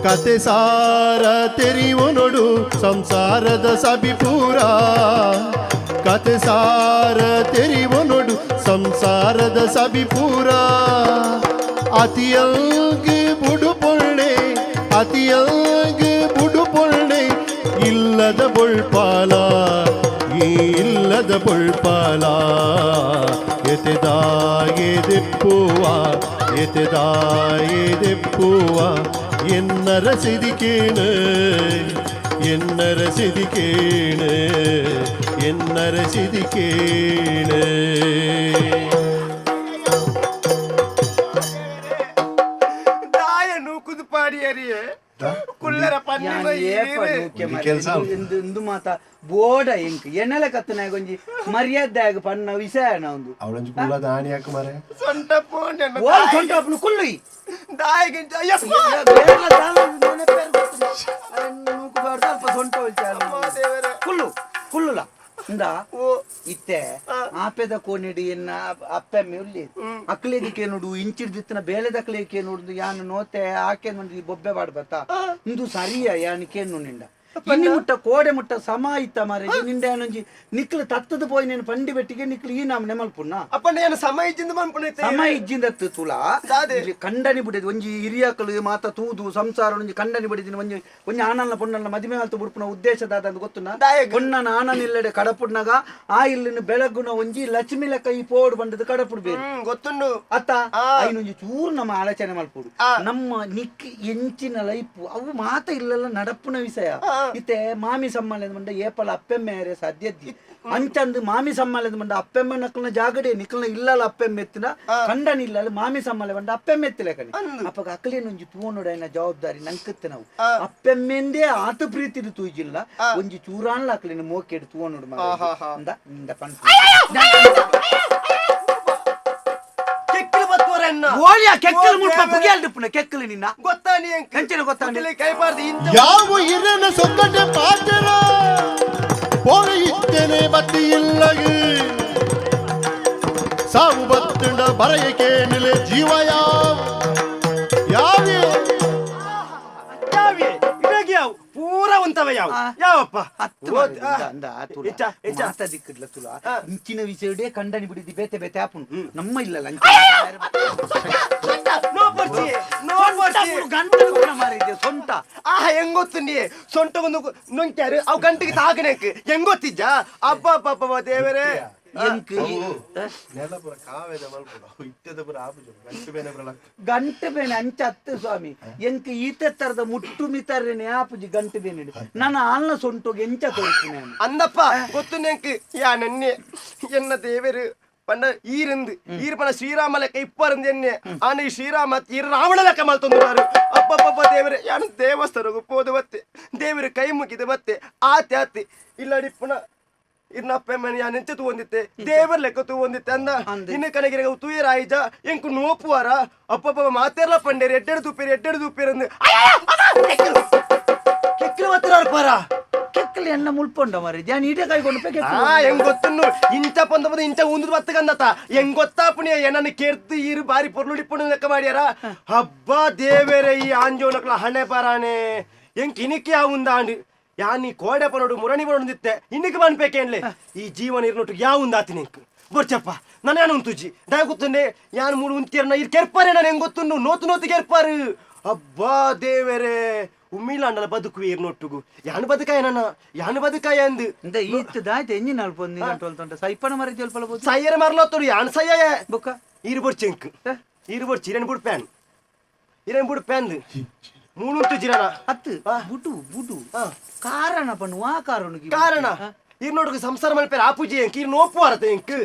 A: ಕತೆ ಸಾರ ತೆರಿಯುವನೊಡು ಸಂಸಾರದ ಸಬಿಪೂರ ಕತೆ ಸಾರ ತೆರಿಯುವನೊಡು ಸಂಸಾರದ ಸಬಿಪೂರ ಅತಿಯಲ್ಗೆ ಬುಡುಪೊಳ್ಳೆ ಅತಿಯಲ್ಗೆ ಬುಡುಪೊಳ್ಳೆ ಇಲ್ಲದ ಬೊಳ್ಪಾಲ ಈ ಇಲ್ಲದ ಬೊಳ್ಪಾಲ ಎತೆದಾಯೆದೆಪ್ಪುವ ಎತೆದಾಯೆದೆಪ್ಪುವ ಎನ್ನರ ಸಿದಿಕೇಣ ಎನ್ನರ ಸಿದಿಕೇಣ ಎನ್ನರ ಸಿದಿಕೇಣ.
C: ದಾಯ ನೂಕುದು ಪಾಡಿಯರಿಯೇ ಕುಲ್ಲರ ಪನ್ನಿನ ಈರು.
D: ಒಂಜಿ ಕೆಲ್ಸ
E: ಇಂದು ಇಂದು ಮಾತ ಬೋಡ ಎಂಕ್ ಎನ್ನಲ ಕತ್ತನಾಗ ಒಂಜಿ ಮರ್ಯಾದೆ ಪನ್ನ ವಿಷಯ ಒಂದು.
D: ಅವಳೊಂಜಿ ಕುಲ್ಲದ ಆಣಿ ಯಾಕೆ ಮಾರೆ?
C: ಸೊಂಟ ಪೋಂಡೆ
E: ಓಲ್ ಸೊಂಟ ಅಪ್ಪನು ಕುಲ್ಲು ಈ.
C: ದಾಯಗಿಂಚ ಅಯ್ಯಪ್ಪ.
E: ಬೇರ್ಲ ದಾಲ ನೆನಪೇರ್ ಗೊತ್ತಿಲ್ಲ. ಅರೆ ನೂಕು ಬಾರ್ದು ಅಲ್ಪ ಸೊಂಟ ಹೊಲ್ಚಾರ.
C: ದೇವರೇ.
E: ಕುಲ್ಲು ಕುಲ್ಲುಲ ಇಂದ.
C: ಓ.
E: ಇತ್ತೆ ಆಪೆದ ಕೋನಿಡಿ ಎನ್ನ ಅಪ್ಪೆಮ್ಮೆ ಉಲ್ಲಿ ಅಕ್ಲೇದಿಕ್ಕೆ ನೋಡು ಇಂಚಿಡ್ದಿತ್ತನ ಬೇಲೆದಕ್ಲೇಕೆ ನೋಡುದು ಯಾನು ನೋತೆ ಆಕೆ ನೋಡಿ ಬೊಬ್ಬೆ ಬಾಡ್ಬತ್ತಾ ಇಂದು ಸರಿಯ ಯಾನು ಕೇನು ನಿಂಡ ಇನಿ ಮುಟ್ಟ ಕೋಡೆ ಮುಟ್ಟ ಸಮ ಇತ್ತ ಮಾರೆ ನಿಂಡ ಯಾನೊಂಜಿ ನಿಕ್ಲು ತತ್ತದ ಪೋಯಿ ನೀನು ಪಂಡಿ ಬೆಟ್ಟಿಗೆ ನಿಕ್ಲು ಈ ನಾಮನೆ ಮಲ್ಪುಣ್ಣ.
C: ಅಪ್ಪಣ್ಣ ಏನು ಸಮಯ ಇಜ್ಜಿಂದ ಮನ್ಪುಣ.
E: ಸಮ ಇಜ್ಜಿಂದತ್ತು ತುಲಾ.
C: ದಾದೆ?
E: ಇಲ್ಲಿ ಕಂಡನಿ ಬಿಡಿದ್ ಒಂಜಿ ಹಿರಿಯಕಲು ಮಾತ ತೂದು ಸಂಸಾರ ಒಂಜಿ ಕಂಡನಿ ಬಿಡಿದಿನ ಒಂಜಿ ಒಂಜಿ ಆನಲ್ಲ ಪೊಣ್ಣಲ್ಲ ಮದಿಮೆ ಆಲ್ತು ಬುಡ್ಪುನ ಉದ್ದೇಶ ದಾದ ಅಂದ್ ಗೊತ್ತುನ?
C: ದಾಯೆಗ್?
E: ಪೊಣ್ಣನ ಆನನ್ ಇಲ್ಲಡೆ ಕಡಪುಡ್ನಾಗ ಆ ಇಲ್ಲಿನ ಬೆಳಗುನ ಒಂಜಿ ಲಕ್ಷ್ಮಿ ಲೆಕ್ಕ ಈ ಪೋಡು ಬಂದದ್ದು ಕಡಪುಡ್ಬೇಕು.
C: ಗೊತ್ತುಂಡು.
E: ಅತ್ತ ಐನೊಂಜಿ ಚೂರು ನಮ್ಮ ಆಲೋಚನೆ ಮಲ್ಪುಡು ನಮ್ಮ ನಿಕ್ ಎಂಚಿನ ಲೈಫ್ ಅವು ಮಾತ ಇಲ್ಲೆಲ್ಲ ನಡಪುನ ವಿಷಯ. ಇತ್ತೆ ಮಾಮಿ ಸಮ್ಮಲೆದ ಮಂಡ ಏಪಲ ಅಪ್ಪೆಮ್ಮೆ ಆರೆ ಸಾಧ್ಯದ್ದಿ ಅಂಚಂದು ಮಾಮಿ ಸಮ್ಮಲೆದ ಮಂಡ ಅಪ್ಪೆಮ್ಮ ನಕ್ಕಲ್ನ ಜಾಗಡೆ ನಿಕ್ಕಲ್ನ ಇಲ್ಲಲ ಅಪ್ಪೆಮ್ಮ ಎತ್ತಿನ ಕಂಡನ ಇಲ್ಲಲ ಮಾಮಿ ಸಮ್ಮಲೆ ಬಂಡ ಅಪ್ಪೆಮ್ಮ ಎತ್ತಿಲೆ ಕಣೆ. ಅಪ್ಪಗ ಅಕ್ಕಲೇನೊಂಜಿ ತೂವೊನೊಡೈನ ಜವಾಬ್ದಾರಿ ನಂಕತ್ತೆ. ನಾವು ಅಪ್ಪೆಮ್ಮೆಂದೇ ಆತ ಪ್ರೀತಿಡು ತೂಜಿಲ್ಲ ಒಂಜಿ ಚೂರಾನ್ಲ ಅಕ್ಲೇನು ಮೋಕೆಡು ತೂವೊನೊಡು ಅಂದ ನಿಂದ ಪನ್ಪ.
C: ಕೆಕ್ಕಲು ಬತ್ತುವರನ್ನ.
E: ಓಳಿಯ ಕೆಕ್ಕಲು ಮುಟ್ಪ ಪುಗಿಯಲ್ ಡಿಪ್ಪುನ ಕೆಕ್ಕಲು ನಿನ್ನ.
C: ಗೊತ್ತಾ ನೀ?
E: ಕಂಚಿನ ಗೊತ್ತಾ ನೀ?
C: ಕೈಬಾರ್ದು ಇಂಚ.
A: ಯಾವ ಇರನ ಸೊಕ್ಕಟೆ ಪಾತ್ರ ಪೋರೆ ಇತ್ತೇನೆ ಬತ್ತಿ ಇಲ್ಲಗೆ ಸಾವು ಬತ್ತಂಡ ಬರೆಯಕ್ಕೆ ನಿಲೆ ಜೀವ ಯಾವ ಯಾವೇ.
C: ಯಾವೇ ಇಡಗೆ ಯಾವ ಪೂರ ಉಂತವ ಯಾವ ಯಾವಪ್ಪ.
E: ಹತ್ತು
C: ಓ,
E: ಮಾರ್ರೆ,
C: ಆ.
E: ಇಂದ, ಅಂದ, ಆ ತುಲ.
C: ಇಚ್ಚ, ಇಚ್ಚ.
E: ಮಾತ ದಿಕ್ಕಿಡ್ಲ ತುಲ. ಇಂಚಿನ ವಿಷಯಡೇ ಕಂಡನಿ ಬಿಡಿದಿ ಬೇತೆ ಬೇತೆ ಆಪುನು ನಮ್ಮ ಇಲ್ಲಲ್ಲ.
C: ನೋ ಪರ್ಚಿ ನೋ ಪರ್ಚಿ.
E: ಗಂಟು ಮಾರಿದ್ದೆ ಸೊಂಟ.
C: ಆಹಾ ಹೆಂಗ್ ಗೊತ್ತುಂಡಿ ಸೊಂಟಗೊಂದು ನೊಂಕ್ಯಾರು ಅವು ಗಂಟಿಗೆ ತಾಕನೆಕ್ ಹೆಂಗ್ ಗೊತ್ತಿಜ್ಜ ಅಬ್ಬ ಅಬ್ಬ ಅಬ್ಬ ದೇವರೇ.
E: ಎಂಕ್
D: ನೆಲ ಪೂರ ಕಾವೇದ ಮಲ್ಪುಡು ಅವು ಇತ್ತೆದ ಪೂರ ಆಪುಜು ಗಂಟು ಬೇನೆ ಪೂರ ಲಕ್ಕು.
E: ಗಂಟು ಬೇನೆ ಅಂಚ ಅತ್ತು ಸ್ವಾಮಿ ಎಂಕ್ ಈತೆ ತರದ ಮುಟ್ಟು ಮಿತರ್ರೆನೆ ಆಪುಜಿ ಗಂಟು ಬೇನೆ ನನ್ನ ಆಲ್ನ ಸೊಂಟೋಗಿ ಎಂಚ ತೋರಿಸ್ತೀನಿ ನಾನು.
C: ಅಂದಪ್ಪ ಗೊತ್ತು ನೆಂಕ್ ಯಾ ನನ್ನೆ ಎನ್ನ ದೇವರು ಪಂಡ ಈರಿಂದು ಈರು ಪಂಡ ಶ್ರೀರಾಮ ಲೆಕ್ಕ ಇಪ್ಪರಿಂದು ಎನ್ನೆ ಆನ ಈ ಶ್ರೀರಾಮ ಈರು ರಾವಣ ಲೆಕ್ಕ ಮಲ್ತೊಂದುన్నారు. ಅಪ್ಪಪ್ಪಪ್ಪ ದೇವರೇ ಯಾನು ದೇವಸ್ಥಾನಗೂ ಪೋದು ಬತ್ತೆ ದೇವರು ಕೈ ಮುಗಿದು ಬತ್ತೆ ಆತೆ ಆತೆ ಇಲ್ಲ ಪುನ ಇರ್ನ ಅಪ್ಪ ಮನೆ ಯಾನ್ ಎಂಚ ತೂವೊಂದಿತ್ತೆ ದೇವರ ಲೆಕ್ಕ ತೂವೊಂದಿತ್ತೆ ಅಂದ.
E: ಅಂದೆ.
C: ಇನ್ನು ಕಣಗಿರ ತೂಯರಾಯಿಜ ಎಂಕು ನೋಪುವಾರ ಅಪ್ಪಪ್ಪ ಮಾತೇರ್ಲ ಪಂಡೇರು ಎಡ್ಡೆಡು ತೂಪೇರು ಎಡ್ಡೆಡು ತೂಪೇರು ಅಂದು ಕೆಕ್ಕಲು ಬತ್ತಿರ ಪಾರ.
E: ಕೆಕ್ಕಲು ಎನ್ನ ಮುಳ್ಪೊಂಡ ಮಾರಿ ಜಾನ್ ಈಟೆ ಕೈಕೊಂಡು ಪೇ
C: ಆ
E: ಕೆಕ್ಕಲು.
C: ಹೆಂಗ್ ಗೊತ್ತನ್ನು ಇಂಚ ಪಂದ ಪಂದ ಇಂಚ ಉಂದು ಬತ್ತಗಂದತ ಹೆಂಗ್ ಗೊತ್ತಾ ಪುಣ್ಯ ಏನನ್ನ ಕೇರ್ತು ಈರು ಬಾರಿ ಪೊರ್ಲುಡಿ ಪುಣ್ಯ ಲೆಕ್ಕ ಮಾಡ್ಯಾರ. ಹಬ್ಬ ದೇವೇರೆ ಈ ಆಂಜೋನಕ್ಲ ಹಣೆ ಪರಾಣೆ ಹೆಂಗ್ ಕಿನಿಕಿ ಯಾವುಂದಾಂಡು ಯಾನಿ ಕೋಡೆ ಪನೋಡು ಮುರಣಿ ಪನೋಡು ಇನ್ನಿಕ್ ಮನ್ಪೇಕೇನ್ಲೆ ಈ ಜೀವನ ಇರ್ನೊಟ್ಟು ಯಾವುಂದಾತಿ ನಿಂಕ್ ಬೊರ್ಚಪ್ಪ ನಾನು ಯಾನು ಉಂತುಜಿ ದಾಯ ಗೊತ್ತುಂಡೆ ಯಾನ್ ಮೂಡು ಉಂತಿಯರ್ನ ಇರ್ ಕೆರ್ಪಾರೆ ನಾನು ಹೆಂಗ್ ಗೊತ್ತುಂಡು ನೋತು ನೋತು ಕೆರ್ಪಾರು. ಅಬ್ಬಾ ದೇವೇರೆ ಉಮ್ಮಿಲಾಂಡಲ ಬದುಕು ಇರ್ನೊಟ್ಟುಗು ಯಾನು ಬದುಕಾಯ ನನ್ನ ಯಾನು ಬದುಕಾಯ ಅಂದು.
E: ಇಂದ ಈತ್ ದಾಯ್ತು ಎಂಜಿನ ಅಲ್ಪ ಒಂದು ಗಂಟು ಅಲ್ತೊಂಟ ಸೈಪಣ ಮರಿ ಜಲ್ಪಲ.
C: ಸಯ್ಯರ ಮರ್ಲತ್ತೋಡು ಯಾನ್ ಸಯ್ಯ.
E: ಬೊಕ್ಕ.
C: ಈರು ಬೊರ್ಚೆಂಕ್ ಈರು ಬೊರ್ಚಿ ಇರನ್ ಬುಡ್ ಪ್ಯಾನ್ ಇರನ್ ಬುಡ್ ಪ್ಯಾನ್ ಮೂಣುಂತು ಜಿರನ.
E: ಅತ್ತು ಬುಡು ಬುಡು ಕಾರಣ ಪಣ್ಣು ಆ ಕಾರಣ.
C: ಕಾರಣ ಈರ್ ನೋಡುಗ ಸಂಸಾರ ಮಲ್ಪೇರ ಆಪುಜಿ ಎಂಕ್ ಈರ್ ನೋಪು ಅರತ ಎಂಕ್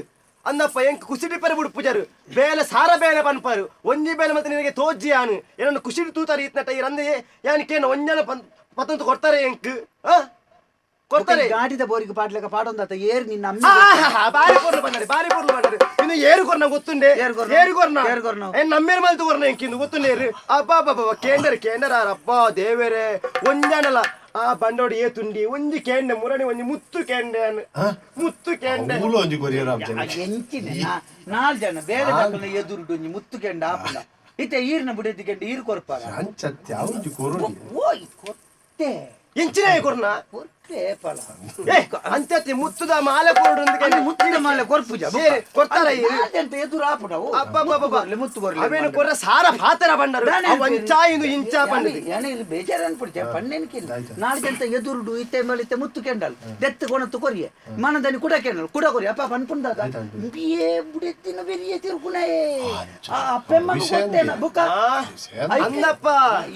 C: ಅಂದಪ್ಪ ಎಂಕ್ ಕುಸಿಡಿ ಪೆರೆ ಬುಡ್ ಪೂಜಾರು ಬೇಲೆ ಸಾರ ಬೇಲೆ ಪನ್ಪಾರು ಒಂಜಿ ಬೇಲೆ ಮತ್ತೆ ನಿನಗೆ ತೋಜ್ಜಿ ಯಾನು ಏನನ್ನು ಕುಸಿಡಿ ತೂತಾರೆ ಇತ್ನಟ ಈರ್ ಅಂದೆ ಯಾನ್ ಕೇನ ಒಂಜನ ಪತ್ತಂತು ಕೊಡ್ತಾರೆ ಎಂಕ್ ಆ ಕೊಡ್ತಾರೆ.
E: ಗಾಡಿದ ಬೋರಿಗೆ ಪಾಡ್ಲೆಕ ಪಾಡೊಂದಾತ ಏರ್ ನಿನ್ನ ಅಮ್ಮ.
C: ಆಹಾಹಾ, ಬಾರಿ ಪೊರ್ಲು ಬಂದಾರೆ ಬಾರಿ ಪೊರ್ಲು ಬಂದಾರೆ ಇನ್ನು ಏರು ಕೊರ್ನ ಗೊತ್ತುಂಡೆ.
E: ಏರು ಕೊರ್ನ?
C: ಏರು ಕೊರ್ನ.
E: ಏರು ಕೊರ್ನ.
C: ಏನ್ ನಮ್ಮೇರು ಮಲ್ತು ಕೊರ್ನ ಎಂಕಿಂದು ಗೊತ್ತುಂಡೆ ಏರು ಅಬ್ಬಾ ಅಬ್ಬಾ ಅಬ್ಬಾ ಕೇಂಡರ್ ಕೇಂಡರ ಅಬ್ಬಾ ದೇವೇರೆ ಒಂಜಾನಲ ಆ ಬಂಡೋಡಿ ಏ ತುಂಡಿ ಒಂಜಿ ಕೇಂಡೆ ಮುರಣಿ ಒಂಜಿ ಮುತ್ತು ಕೇಂಡೆ ಅನ್. ಮುತ್ತು ಕೇಂಡೆ.
D: ಮೂಲು ಒಂಜಿ ಕೊರಿಯರ್ ಆಪ್ಜನ.
E: ಎಂಚಿನ ನಾಲ್ ಜನ ಬೇರೆ ದಾಕಲ್ನ ಎದುರುಡು ಒಂಜಿ ಮುತ್ತು ಕೆಂಡ ಆಪುಂಡ. ಇತ್ತೆ ಈರ್ನ ಬುಡೆದಿಗೆಂಡು ಈರ್ ಕೊರ್ಪಾರ
D: ಅಂಚತ್ತೆ ಅವಂಜಿ ಕೊರೊಡಿ
E: ಓಯ್ ಕೊತ್ತೆ
C: ಎಂಚಿನ ಕೊರ್ನ
E: ಕೊರ್ತೆ ಪಲ
C: ಏ ಅಂಚತ್ತೆ ಮುತ್ತುದ ಮಾಲೆ ಕೊರಡು
E: ಅಲ್ಲಿ ಮುತ್ತಿನ ಮಾಲೆ ಕೊರ್ಪುಜ
C: ಏ, ಕೊರ್ತಾರ ಈ?
E: ಎಂತ ಎದುರು ಆಪುಡವು
C: ಅಬ್ಬಬ್ಬಬ್ಬ.
E: ಮುತ್ತು ಕೊರ್ಲೆ
C: ಅವೇನು ಕೊರ್ರ ಸಾರ ಫಾತರ ಬಂಡರು ಅವ್ ಅಂಚ ಇಂದು ಇಂಚ ಪಂಡದು
E: ಬೇಜಾರು ಅನ್ಪುಡ್ಚೆ ಪಣ್ಣೆನ್ಕಿಲ್ಲ ನಾಳೆ ಜಂತ ಎದುರುಡು ಇತ್ತೆ ಮೇಲೆ ಇತ್ತೆ ಮುತ್ತು ಕೆಂಡಲ್ ದೆತ್ತು ಕೊಣತ್ತು ಕೊರಿಯೆ ಮನದನಿ ಕುಡ ಕೆಂಡಲ್ ಕುಡ ಕೊರಿ ಅಪ್ಪ ಪನ್ಪುಂಡಾದ ಬಿಯೇ ಬುಡೆತ್ತಿನ ಬೆರಿಯೆ ತಿರುಕುಣೇ ಆ ಅಪ್ಪೆಮ್ಮ ಗೊತ್ತೇನ ಬುಕ್ಕ
C: ಅಂದಪ್ಪ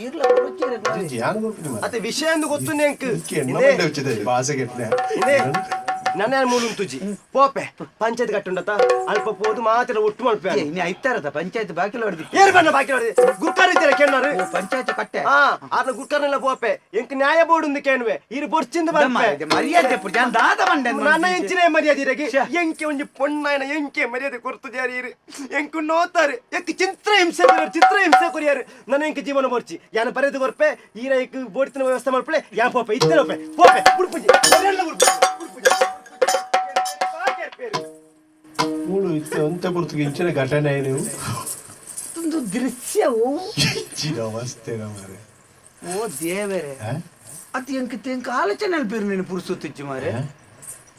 E: ಇರ್ಲ ಕೊರೊಚ್ಚಿರ
D: ಯಾನ್ ಕೊರ್ಪಿನಿ ಮಾರ್ರೆ.
C: ಅತ್ತೆ ವಿಷಯ ಅಂದು ಗೊತ್ತು ನೆಂಕ್
D: ಇಂಕೆ ಎಣ್ಣ ಮಂಡೆ ಉಚ್ಚಿದೆ, ಭಾಷೆ ಕೆಟ್ನೆ.
C: ಇದೇ ನನ್ನ ಮೂಲುಂತುಜಿ ಪೋಪೆ ಪಂಚಾಯತ್ ಕಟ್ಟುಂಡತ ಅಲ್ಪ ಪೋದು ಮಾತ್ರ ಒಟ್ಟು ಮಲ್ಪೆ
E: ಇನ್ನು ಐತಾರದ ಪಂಚಾಯತ್ ಬಾಕಿಲ ಹೊಡೆದಿ
C: ಏರ್ ಬಣ್ಣ ಬಾಕಿ ಹೊಡೆದಿ ಗುರ್ಕಾರ ಇದ್ದೀರ ಕೆಣ್ಣರು
E: ಪಂಚಾಯತ್ ಕಟ್ಟೆ
C: ಆ ಆರ್ನ ಗುರ್ಕಾರನೆಲ್ಲ ಪೋಪೆ ಎಂಕ್ ನ್ಯಾಯ ಬೋರ್ಡ್ ಒಂದು ಕೇಣುವೆ ಇರು ಬೊರ್ಚಿಂದ ಬರ್ಪೆ
E: ಮರ್ಯಾದೆ ಪುಡಿ ಜಾನ್ ದಾದ ಮಂಡೆ
C: ನನ್ನ ಎಂಚಿನ ಮರ್ಯಾದೆ ಇರಗೆ ಎಂಕೆ ಒಂಜಿ ಪೊಣ್ಣಾಯನ ಎಂಕೆ ಮರ್ಯಾದೆ ಕೊರ್ತು ಜಾರಿ ಇರು ಎಂಕು ನೋತಾರೆ ಎಂಕ್ ಚಿತ್ರ ಹಿಂಸೆ ಕೊರಿಯಾರು ಚಿತ್ರ ಹಿಂಸೆ ಕೊರಿಯಾರು ನನ್ನ ಎಂಕ್ ಜೀವನ ಬೋರ್ಚಿ ಯಾನ ಬರೆದು ಕೊರ್ಪೆ ಈರ ಎಂಕ್ ಬೋಡ್ತಿನ ವ್ಯವಸ್ಥೆ ಮಾಡ್ಪಳೆ ಯಾನ್ ಪೋಪೆ ಇತ್ತೇ ಪೋಪೆ ಪೋಪೆ ಉಡುಪುಜಿ ಉಡುಪುಜಿ
D: ಮೂಳು ಇತ್ತೆ ಒಂತೆ ಪೊರ್ತುಗೆ ಇಂಚಿನ ಘಟನೆ ನೀವು
E: ಒಂದು ದೃಶ್ಯವು
D: ಇಂಚಿನ ಅವಸ್ಥೆನ ಮಾರ್ರೆ.
E: ಓ ದೇವರೇ
D: ಆ?
E: ಅದು ಎಂಕ್ ತೆಂಕ್ ಆಲೋಚನೆ ಪೇರು ನೀನು ಪುರುಸೊತ್ತಿಚ್ಚು ಮಾರೆ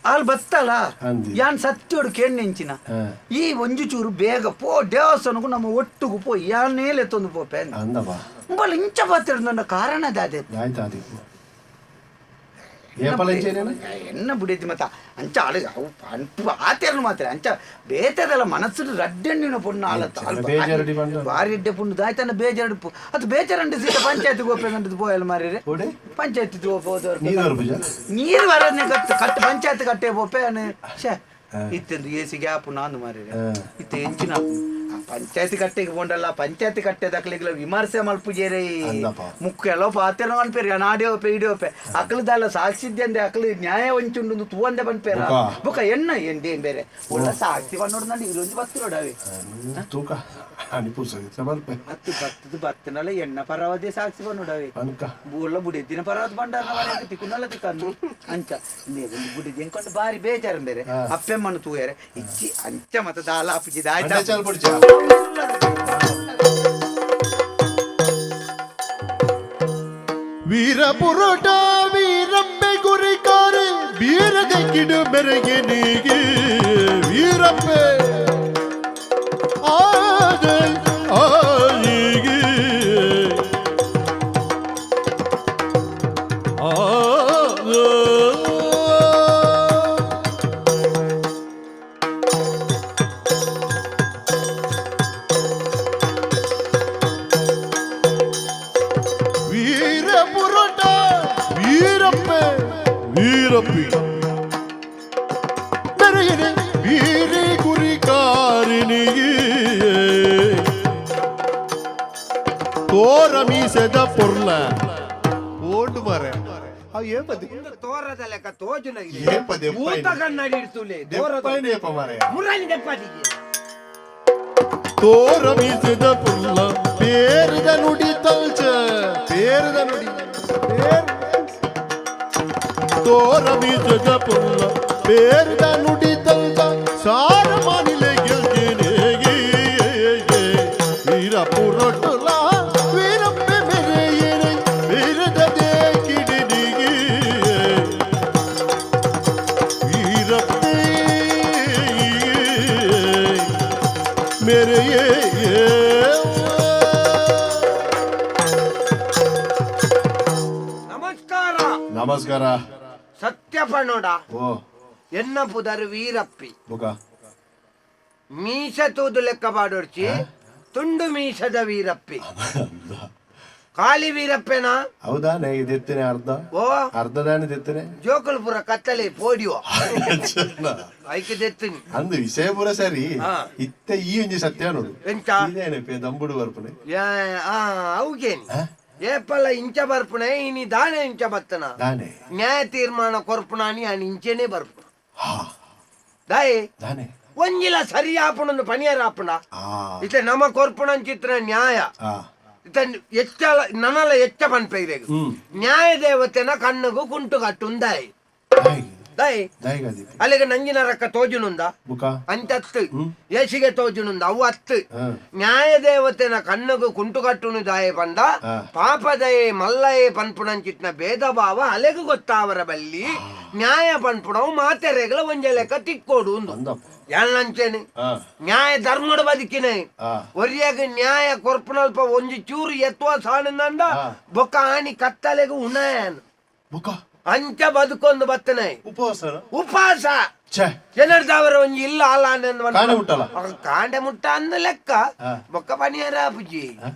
E: ಆಲ್ ಬತ್ತಲ
D: ಅಂದಿ.
E: ಯಾನ್ ಸತ್ಯೋಡು ಕೇಣ್ಣೆಂಚಿನ
D: ಹಾ.
E: ಈ ಒಂಜಿ ಚೂರು ಬೇಗ ಪೋ ದೇವಸ್ಥಾನಕ್ಕೂ ನಮ್ಮ ಒಟ್ಟುಗು ಪೋ ಯಾನೇಲೆ ತೊಂದು ಪೋಪೆ
D: ಅಂದಪ್ಪ
E: ಉಂಬಲ್ ಇಂಚ ಪಾತಿರ್ದ ಕಾರಣ ದಾದೆ
D: ಆಯ್ತು ಆದಿಕ್ಕು ಏಪಲ ಇಂಚೇನೇನ
E: ಎನ್ನ ಬುಡಿತಿ ಮತ್ತ ಅಂಚ ಆಳು ಅವು ಪಂಪು ಆತೇರ್ನು ಮಾತ್ರ ಅಂಚ ಬೇತದಲ್ಲ ಮನಸ್ಸು ರಡ್ಡೆಣ್ಣಿನ ಪೊಣ್ಣು ಆಲತ್ತ
D: ಚೆನ್ನ ಬೇಜಾರಡಿ ಬಂಡ.
E: ಬಾರಿ ಎಡ್ಡೆ ಪುಂಡು ದಾಯ್ತನ ಬೇಜಾರು ಅದು ಬೇಜಾರಂಡು ಸೀತ ಪಂಚಾಯತ್ ಗೋಪೆ ಪೋಯಲ್ ಮಾರಿರೆ
D: ಓಡೆ?
E: ಪಂಚಾಯತ್ ಹೋದವ್ರು
D: ನೀರು ಬರ್ಪುಜ
E: ನೀರು ಬರೋದನ್ನೇ ಕಟ್ಟು ಕಟ್ಟು ಪಂಚಾಯತ್ ಕಟ್ಟೆ ಪೋಪೆ ಛೇ ಇತ್ತೆಂದು A C gap ನಾನು ಮಾರಿರೆ
D: ಹಾ.
E: ಇತ್ತೆ ಎಂಚಿನ ಪಂಚಾಯತ್ ಕಟ್ಟೆಗೆ ಪೋಂಡಲ್ಲ ಪಂಚಾಯತ್ ಕಟ್ಟೆ ದಕ್ಲಿಗ್ಲ ವಿಮರ್ಶೆ ಮಲ್ಪುಜೇರೆ
D: ಅಂದಪ್ಪ.
E: ಮುಖ್ಯ ಪಾತೆರ ಅನ್ಪೇರಿ ನಾಡಿ ಓಪೆ ಇಡಿ ಓಪೆ ಅಕ್ಲದಲ್ಲ ಸಾಕ್ಷಿದ್ಯಂದೆ ಅಕ್ಲು ನ್ಯಾಯ ಒಂಚುಂಡು ತೂವಂದೆ ಪನ್ಪೇರ
D: ಬುಕ್ಕ.
E: ಬುಕ್ಕ ಎಣ್ಣ ಎಂದೇನ್ ಬೇರೆ ಒಳ್ಳೆ ಸಾಕ್ಷಿ ಬಂದೋಡು ನಂಡು ಇರೊಂದು ಬತ್ತಿರೋಡವೆ
D: ತೂಕ ಅನಿಪುರ್ಸಗಿತ್ತ ಮಲ್ಪೆ
E: ಹತ್ತು ಬತ್ತದ ಬತ್ತನಲ್ಲ ಎಣ್ಣ ಪರವಾದೆ ಸಾಕ್ಷಿ ಬಂದೋಡವೆ
D: ಅನ್ಕ
E: ಊರ್ಲ ಬುಡಿದಿನ ಪರವಾದ ಬಂಡಾರ ತಿಕ್ಕುನಲ್ಲ ತಿಕ್ಕಂದು ಅಂಚ ಬುಡಿದಿ ಎಂಕೊಂಡು ಬಾರಿ ಬೇಜಾರು ಬೇರೆ ಅಪ್ಪೆಮ್ಮನು ತೂಯರೆ ಇಚ್ಚಿ ಅಂಚ ಮತ್ತ ದಾಲ ಅಪ್ಪಜಿದ
D: ಅಂಡೆ
E: ಆಯ್ತಾ
D: ಚಾಲ್ ಪುಡ್ಚ
A: ವೀರ ಪುರೋಟ ವೀರಮ್ಮೆ ಗುರಿಕಾರೆ ವೀರದ ಕಿಡು ಮೆರೆಗೆ ನೀಗಿ ವೀರಪ್ಪೆ ಆದೆ ಆಯಿಗಿ ಆ ವೀರ ಪುರೋಟ ವೀರಪ್ಪೆ ವೀರಪ್ಪಿ ಮೆರೆಯನೆ ವೀರಿ ಗುರಿಕಾರಿಣಿಗೆ ತೋರ ಮೀಸೆದ ಪೊರ್ಲ ಓಡು ಮಾರೆ ಅವು ಏಪದೆ
F: ತೋರದ ಲೆಕ್ಕ ತೋಜುನ
A: ಏಪದೆ
F: ಭೂತ ಕನ್ನಡಿ ಇಡ್ತುಲೆ ತೋರದ
A: ದೆಪ್ಪೈನ ಏಪ ಮಾರೆ
F: ಮುರಾನಿ ದೆಪ್ಪದಿಗೆ
A: ತೋರ ಮೀಸೆದ ಪುಲ್ಲ ಪೇರಿದ ನುಡಿ ತಲ್ಚ ಪೇರಿದ ನುಡಿ ತೋರ ಮೀಸೆದ ಪುಲ್ಲ ಪೇರಿದ ನುಡಿ ತಲ್ಚ ಸಾರ ಮಾನಿಲೆ ಗೆಲ್ತೇನೆ ವೀರ ಪುರಟುಲ ವೀರಪ್ಪೆ ಮೆರೆಯೇನೆ ವೀರದ ದೇಕಿಡಿನಿಗೆ ವೀರಪ್ಪೆ मेरे ये
F: ನಮಸ್ಕಾರ
D: ನಮಸ್ಕಾರ
F: ಸತ್ಯಪನೋಡ
D: ಓ
F: ಎನ್ನ ಪುದರ್ ವೀರಪ್ಪಿ
D: ಬುಕ
F: ಮೀಸ ತೂದು ಲೆಕ್ಕ ಪಾಡೊಡ್ಚಿ ತುಂಡು ಮೀಸದ ವೀರಪ್ಪಿ ಖಾಲಿ ವೀರಪ್ಪೇನಾ
D: ಹೌದಾ ನೇ ಇದೆತ್ತೇನೆ ಅರ್ಧ
F: ಓ
D: ಅರ್ಧದಾನೆ ದೆತ್ತೇನೆ
F: ಜೋಕಲ್ಪುರ ಕತ್ತಲೆ ಪೋಡಿಯೋ ಐಕೆ ದೆತ್ತಿನಿ
D: ಅಂದು ವಿಷಯ ಪೂರ ಸರಿ
F: ಹಾ.
D: ಇತ್ತೆ ಈ ಒಂಜಿ ಸತ್ಯ ನೋಡು
F: ಎಂತ?
D: ಇದೇನಪ್ಪ ದಂಬುಡು ಬರ್ಪುನೆ
F: ಆ ಅವುಗೇನಿ ಏಪಲ್ಲ ಇಂಚ ಬರ್ಪುಣೆ ಇನಿ ದಾನೆ ಇಂಚ ಬತ್ತನ
D: ದಾನೆ
F: ನ್ಯಾಯ ತೀರ್ಮಾನ ಕೊರ್ಪುಣಾನಿ ಆನ್ ಇಂಚೆನೆ ಬರ್ಪುಣ
D: ಹಾ
F: ದಾಯೆ
D: ದಾನೆ
F: ಒಂಜಿಲ ಸರಿ ಆಪುಣಂದು ಪನಿಯರ್ ಆಪುಣ
D: ಆ
F: ಇತ್ತೆ ನಮ್ಮ ಕೊರ್ಪುಣಂಚಿತ್ರ ನ್ಯಾಯ
D: ಆ
F: ಇತ್ತೆ ಎಚ್ಚಲ ನನಲ ಎಚ್ಚ ಪನ್ಪೆ ಇರೆಗ್ ನ್ಯಾಯ ದೇವತೆನ ಕಣ್ಣುಗು ಕುಂಟು ಕಟ್ಟುಂದಾಯಿ
D: ಹಾಗೆ.
C: ದೈ
D: ದಾಯಿಗಾದಿ
C: ಅಲ್ಲಿಗೆ ನಂಜಿನ ರಕ್ಕ ತೋಜುನುಂದ
D: ಬುಕ
C: ಅಂಚತ್ತು ಯಶಿಗೆ ತೋಜುನುಂದ ಅವು ಅತ್ತು
D: ಹಾ.
C: ನ್ಯಾಯ ದೇವತೆನ ಕಣ್ಣುಗು ಕುಂಟು ಕಟ್ಟುನು ದಾಯೆ ಪಂಡ
D: ಹಾ.
C: ಪಾಪದಯೆ ಮಲ್ಲಯೆ ಪನ್ಪುಣಂಚಿತ್ನ ಭೇದ ಭಾವ ಅಲೆಗು ಗೊತ್ತಾವರ ಬಲ್ಲಿ ನ್ಯಾಯ ಪನ್ಪುಣವು ಮಾತೆರೆಗಳ ಒಂಜೆ ಲೆಕ್ಕ ತಿಕ್ಕೋಡು ಉಂದು
D: ಅಂದಪ್ಪ
C: ಯಾನಂಚೇನೆ
D: ಹಾ.
C: ನ್ಯಾಯ ಧರ್ಮದ ಬದುಕಿನ
D: ಹಾ.
C: ಒರಿಯಾಗ ನ್ಯಾಯ ಕೊರ್ಪುನಲ್ಪ ಒಂಜಿ ಚೂರು ಎತ್ವ ಸಾಣಂದ
D: ಹಾ.
C: ಬೊಕ್ಕ ಆಣಿ ಕತ್ತಲೆಗು ಉಣಯನ್
D: ಬುಕ
C: ಅಂಚ ಬದುಕೊಂದು ಬತ್ತನೆ
D: ಉಪವಾಸ
C: ಉಪವಾಸ
D: ಛೇ
C: ಜನರ್ದವರ ಒಂಜಿ ಇಲ್ಲ ಅಲ್ಲ ಅನ್ನೊಂದು
D: ಕಾಂಡೆ ಮುಟ್ಟಲ್ಲ?
C: ಕಾಂಡೆ ಮುಟ್ಟ ಅಂದ ಲೆಕ್ಕ
D: ಹಾ.
C: ಬೊಕ್ಕ ಪನಿಯರ ಅಪ್ಪುಜಿ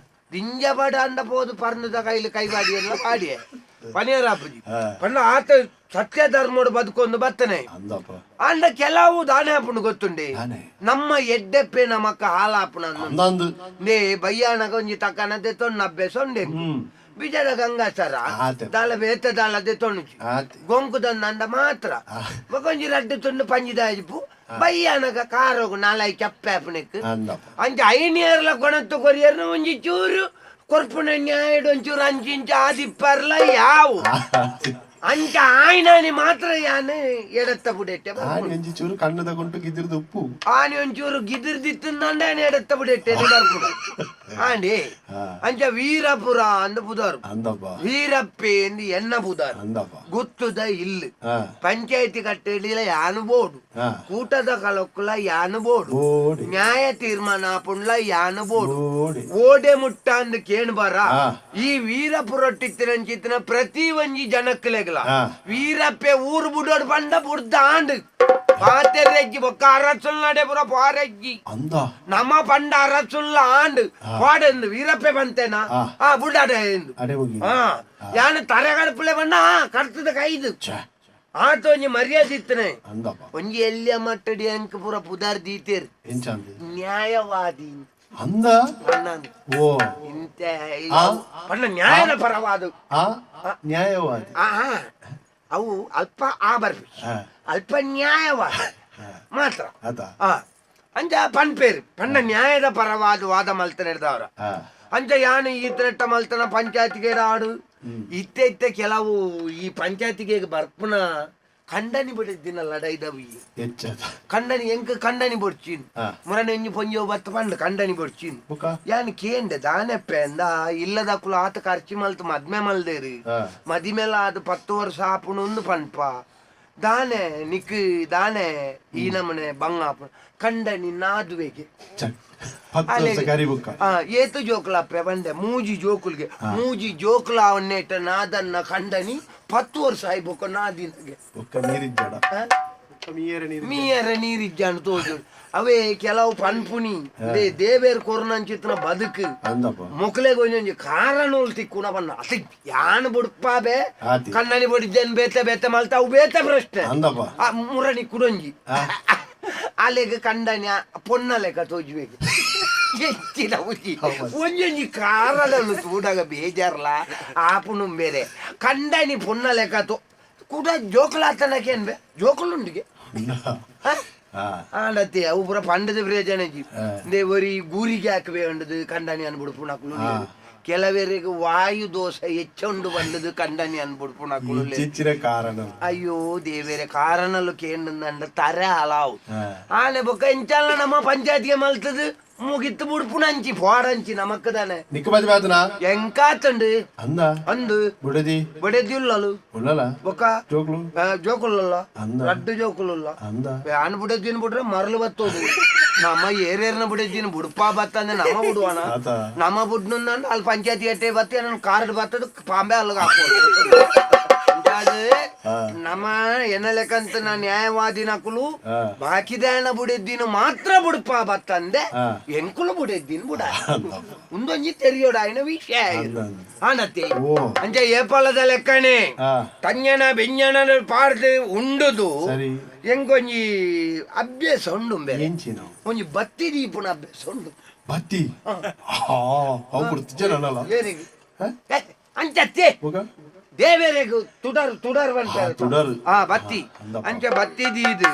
C: ದಿಂಜ ಬಡ ಅಂದ ಪೋದು ಪರ್ನದ ಕೈಲಿ ಕೈ ಬಾಡಿ ಎಲ್ಲ ಪಾಡಿಯೆ ಪನಿಯರ ಅಪ್ಪುಜಿ
D: ಹಾ.
C: ಪಂಡ ಆತ ಸತ್ಯ ಧರ್ಮೋಡು ಬದುಕೊಂದು ಬತ್ತನೆ
D: ಅಂದಪ್ಪ
C: ಅಂಡ ಕೆಲವು ದಾನೆ ಅಪ್ಪುನು ಗೊತ್ತುಂಡೆ
D: ದಾನೆ?
C: ನಮ್ಮ ಎಡ್ಡೆಪ್ಪೆ ನಮಕ್ಕ ಹಾಲಾಪುನ
D: ಅಂದಂದು
C: ನೇ ಬಯ್ಯಾನಗ ಒಂಜಿ ತಕ್ಕನದೆ ತೊಣ್ಣ ಅಭ್ಯಾಸ ಉಂಡೆ
D: ಹ್ಮ್.
C: ಬಿಜದ ಗಂಗಾಸರ
D: ಆತೆ.
C: ದಾಲ ಬೇತ ದಾಲದೆ ತೊಣುಚಿ
D: ಆತೆ.
C: ಗೊಂಕುದಂದ ಮಾತ್ರ ಒಂಜಿ ರಡ್ಡು ತುಂಡು ಪಂಜಿದಾಜಿಪು ಬಯ್ಯಾನಗ ಕಾರೋಗು ನಾಲಾಯಿ ಚಪ್ಪೆ ಆಪುನೆಕ್
D: ಅಂದಪ್ಪ
C: ಅಂಚ ಐನಿಯರ್ಲ ಕೊಣತ್ತು ಕೊರಿಯರ್ನ ಒಂಜಿ ಚೂರು ಕೊರ್ಪುನ ನ್ಯಾಯಡ್ ಒಂಚೂರು ಅಂಚಿಂಚ ಆದಿಪ್ಪರ್ಲ ಯಾವು ಅಂಚ ಆಯ್ನಾನಿ ಮಾತ್ರ ಯಾನ್ ಎಡತ್ತ ಬುಡೆಟ್ಟೆ
D: ಆನಿ ಒಂಜಿ ಚೂರು ಕಣ್ಣು ತಗೊಂಡು ಗಿದಿರ್ದು ಉಪ್ಪು
C: ಆನಿ ಒಂಚೂರು ಗಿದಿರ್ದಿತ್ತಂದ ಎಡತ್ತ ಬುಡೆಟ್ಟೆ ಬರ್ಪುಡು ಆಂಡಿ
D: ಹಾ.
C: ಅಂಚ ವೀರಪುರ ಅಂದ ಪುದಾರು
D: ಅಂದಪ್ಪ
C: ವೀರಪ್ಪೆ ಎಂದು ಎನ್ನ ಪುದಾರು
D: ಅಂದಪ್ಪ
C: ಗುತ್ತುದ ಇಲ್ಲು
D: ಹಾ.
C: ಪಂಚಾಯತಿ ಕಟ್ಟೆಡಿಲ ಯಾನು ಬೋಡು
D: ಹಾ.
C: ಕೂಟದ ಕಲೊಕ್ಕುಲ ಯಾನು ಬೋಡು
D: ಬೋಡಿ.
C: ನ್ಯಾಯ ತೀರ್ಮಾನ ಪುಂಡ್ಲ ಯಾನು ಬೋಡು
D: ಬೋಡಿ.
C: ಓಡೆ ಮುಟ್ಟ ಅಂದ್ ಕೇಣ್ ಬರ
D: ಹಾ.
C: ಈ ವೀರಪುರೊಟ್ಟಿತ್ತಿನಂಚಿತ್ತಿನ ಪ್ರತಿ ಒಂಜಿ ಜನಕ್ಕಲೆಗ್ಲ
D: ಹಾ.
C: ವೀರಪ್ಪೆ ಊರು ಬುಡೋಡ್ ಪಂಡ ಬುಡ್ದ ಆಂಡ್ ಪಾತೆರೆಜ್ಜಿ ಬೊಕ್ಕ ಅರಸುಲ್ ನಡೆ ಪುರ ಪಾರೆಜ್ಜಿ
D: ಅಂದ
C: ನಮ್ಮ ಪಂಡ ಅರಸುಲ್ಲ ಆಂಡ್ ಪಾಡೆಂದು ವೀರಪ್ಪೆ ಬಂತೇನಾ
D: ಹಾ.
C: ಆ ಬುಡಾಡ ಎಂದು
D: ಅಡೆ ಹೋಗಿ
C: ಆ ಯಾನು ತರೆಗಡಪುಲೆ ಬಣ್ಣ ಕರ್ತದ ಕೈದು
D: ಛೇ
C: ಆತ ಒಂಜಿ ಮರ್ಯಾದೆ ಇತ್ತನೆ
D: ಅಂದಪ್ಪ
C: ಒಂಜಿ ಎಲ್ಲಿಯ ಮಟ್ಟಡಿ ಅಂಕ ಪೂರ ಪುದಾರ್ ದೀತೇರ್
D: ಎಂಚಂದು
C: ನ್ಯಾಯವಾದಿ
D: ಅಂದ
C: ಅಣ್ಣನ್
D: ಓ
C: ಇಂತ
D: ಆ?
C: ಪಂಡ ನ್ಯಾಯದ ಪರವಾದ
D: ಆ ನ್ಯಾಯವಾದಿ
C: ಆ ಆ. ಅವು ಅಲ್ಪ ಆ ಬರ್ಪಿ
D: ಹಾ.
C: ಅಲ್ಪ ನ್ಯಾಯವಾದ ಮಾತ್ರ
D: ಆತ
C: ಆ ಅಂಚ ಪನ್ಪೇರು ಪಂಡ ನ್ಯಾಯದ ಪರವಾದ ವಾದ ಮಲ್ತ ನಡೆದವರ
D: ಹಾ
C: ಅಂಚ ಯಾನು ಈ ತ್ರಟ್ಟ ಮಲ್ತನ ಪಂಚಾಯತಿಗೆ ಆಡು ಇತ್ತೆ ಇತ್ತೆ ಕೆಲವು ಈ ಪಂಚಾಯತಿಗೆ ಬರ್ಪುನ ಕಂಡನಿ ಬಿಡಿದ್ದಿನ ಲಡೈದವು ಈ
D: ಹೆಚ್ಚದ
C: ಕಂಡನಿ ಎಂಕ್ ಕಂಡನಿ ಬೊಡ್ಚಿನ್
D: ಆ.
C: ಮುರನೆ ಒಂಜಿ ಪೊಂಜೋ ಬತ್ತ ಪಂಡ ಕಂಡನಿ ಬೊಡ್ಚಿನ್
D: ಬುಕ
C: ಯಾನ್ ಕೇಂಡೆ ದಾನೆಪ್ಪೆ ಅಂದ ಇಲ್ಲದಕ್ಕುಲು ಆತ ಖರ್ಚು ಮಲ್ತು ಮದ್ಮೆ ಮಲ್ದೇರು
D: ಆ.
C: ಮದಿಮೆಲ ಅದು 10 ವರ್ಷ ಆಪುಣು ಪನ್ಪ ದಾನೆ ನಿಕ್ ದಾನೆ ಈ ನಮನೆ ಬಂಗ ಆಪುಣ ಕಂಡನಿ ನಾದುವೆಗೆ
D: ಚಕ್ 10 ವರ್ಷ ಕರಿ ಬುಕ್ಕ
C: ಆ, ಏತು ಜೋಕುಲಪ್ಪೆ ಬಂದೆ ಮೂಜಿ ಜೋಕುಲ್ಗೆ ಮೂಜಿ ಜೋಕುಲ ಅವನ್ನೇಟ ನಾದನ್ನ ಕಂಡನಿ 10 ವರ್ಷ ಆಯ್ಬೇಕು ನಾದಿನಗೆ
D: ಬುಕ್ಕ ನೀರಿಜ್ಜಡ
C: ಆ?
D: ಮೀಯರ ನೀರು
C: ಮೀಯರ ನೀರಿಜ್ಜಾನು ತೋಜು ಅವೇ ಕೆಲವು ಪನ್ಪುನಿ ದೇವೇರ್ ಕೊರ್ನಂಚಿತ್ನ ಬದುಕು
D: ಅಂದಪ್ಪ
C: ಮೊಕ್ಲೆಗ್ ಒಂಜೊಂಜಿ ಕಾರಣೋಲ್ ತಿಕ್ಕುನ ಬನ್ನ ಅತಿ ಯಾನ್ ಬುಡ್ಪಾಬೆ
D: ಆತಿ.
C: ಕಣ್ಣನಿ ಬಡಿದ್ದೇನ್ ಬೇತೆ ಬೇತೆ ಮಲ್ತ ಅವು ಬೇತೆ ಪ್ರಶ್ನೆ
D: ಅಂದಪ್ಪ
C: ಆ ಮುರಣಿ ಕುಡೊಂಜಿ ಅಲೆಗ್ ಕಂಡನಿ ಪೊನ್ನ ಲೆಕ್ಕ ತೋಜುವೆಗೆ ಹೆಚ್ಚಿನ ಉಜ್ಜಿ ಒಂಜೊಂಜಿ ಕಾರಣಲು ತೂಡಗ ಬೇಜಾರ್ಲ ಆಪುನು ಬೇರೆ ಕಂಡನಿ ಪೊನ್ನ ಲೆಕ್ಕ ತೋ ಕೂಡ ಜೋಕುಲಾತನಕೇನ್ ಬೆ ಜೋಕುಲುಂಡಿಗೆ
D: ಹಾ
C: ಆಂಡತ್ತೆ ಅವು ಪೂರ ಪಂಡದ ಪ್ರಯೋಜನ ಇಜ್ಜಿ ಒರಿ ಗೂರಿಗೆ ಹಾಕುವೆ ಉಂಡದು ಕಂಡನಿ ಅನ್ಬಿಡ್ಪುನಕುಲು ಕೆಲವರಿಗೆ ವಾಯು ದೋಷ ಹೆಚ್ಚುಂಡು ಬಂದದು ಕಂಡನಿ ಅನ್ಬಿಡ್ಪುನಕುಲು
D: ಚಿಚ್ಚಿನ ಕಾರಣ
C: ಅಯ್ಯೋ ದೇವೇರೆ ಕಾರಣಲು ಕೇಂದ್ರ ತರೆ ಅಲಾವು
D: ಹಾ.
C: ಆನೆ ಬೊಕ್ಕ ಇಂಚಲ್ಲ ನಮ್ಮ ಪಂಚಾಯತ್ಗೆ ಮಲ್ತದು ಮುಗಿತ್ತು ಬುಡ್ಪುನಂಚಿ ಫೋಡಂಚಿ ನಮಕ್ಕದಾನೆ
D: ನಿಕ್ಕ ಮದ್ವೆ ಆತನಾ
C: ಎಂಕಾತಂಡು
D: ಅಂದ
C: ಅಂದು
D: ಬುಡದಿ
C: ಬಡೆದಿಲ್ಲಲು
D: ಉಳ್ಳಲ
C: ಬೊಕ್ಕ
D: ಜೋಕ್ಲು
C: ಜೋಕುಲಲ್ಲ
D: ಅಂದ.
C: ರಡ್ಡು ಜೋಕುಲಲ್ಲ
D: ಅಂದ
C: ಆನ್ ಬುಡದಿನ ಬಿಟ್ರೆ ಮರಳು ಬತ್ತೋದು ನಮ್ಮ ಏರೇರ್ನ ಬುಡದಿನ ಬುಡ್ಪಾ ಬತ್ತಂದ್ರೆ ನಮ್ಮ ಬಿಡುವಣ
D: ಆತ.
C: ನಮ್ಮ ಬುಡ್ನ ಅಲ್ಲಿ ಪಂಚಾಯತಿ ಎಟ್ಟೆ ಬತ್ತಿ ನನ್ನ ಕಾರ್ಡ್ ಬತ್ತದು ಪಾಂಬೆ ಅಲ್ಲಿಗೆ ಹಾಕೋದು ಅದು ನಮ್ಮ ಎನ್ನಲೆಕ್ಕಂತ ನಾ ನ್ಯಾಯವಾದಿ ನಕುಲು
D: ಆ.
C: ಬಾಕಿದಾಯನ ಬುಡೆದ್ದಿನ ಮಾತ್ರ ಬುಡ್ಪಾ ಬತ್ತಂದೆ
D: ಆ.
C: ಎಂಕುಲು ಬುಡೆದ್ದಿನ ಬುಡ
D: ಅಂದಪ್ಪ.
C: ಉಂದೊಂಜಿ ತೆರಿಯೋಡಾಯಿನ ವಿಷಯ
D: ಅಂದ, ಅಂದ.
C: ಆನತ್ತೆ
D: ಓ.
C: ಅಂಚ ಏಪಾಲದ ಲೆಕ್ಕನೆ
D: ಆ.
C: ತಂಜನ ಬೆಂಜನ ಪಾಡ್ದು ಉಂಡುದು
D: ಸರಿ.
C: ಎಂಕೊಂಜಿ ಅಭ್ಯಾಸ ಉಂಡು ಬೇರೆ
D: ಎಂಚಿನ
C: ಒಂಜಿ ಬತ್ತಿ ದೀಪುನ ಅಭ್ಯಾಸ ಉಂಡು
D: ಬತ್ತಿ ಅವು ಬಿಡ್ತಿದ್ದೆ ನನ್ನಲ್ಲ
C: ಏರಿಗೆ ಏ, ಅಂಚತ್ತೆ
D: ಬುಕ
C: ದೇವರೆಗು ತುಡರ್ ತುಡರ್ ಬಂತಾರೆ
D: ಆ, ತುಡರ್.
C: ಆ ಬತ್ತಿ
D: ಆ, ಅಂದಪ್ಪ.
C: ಅಂಚ ಬತ್ತಿ ದೀದು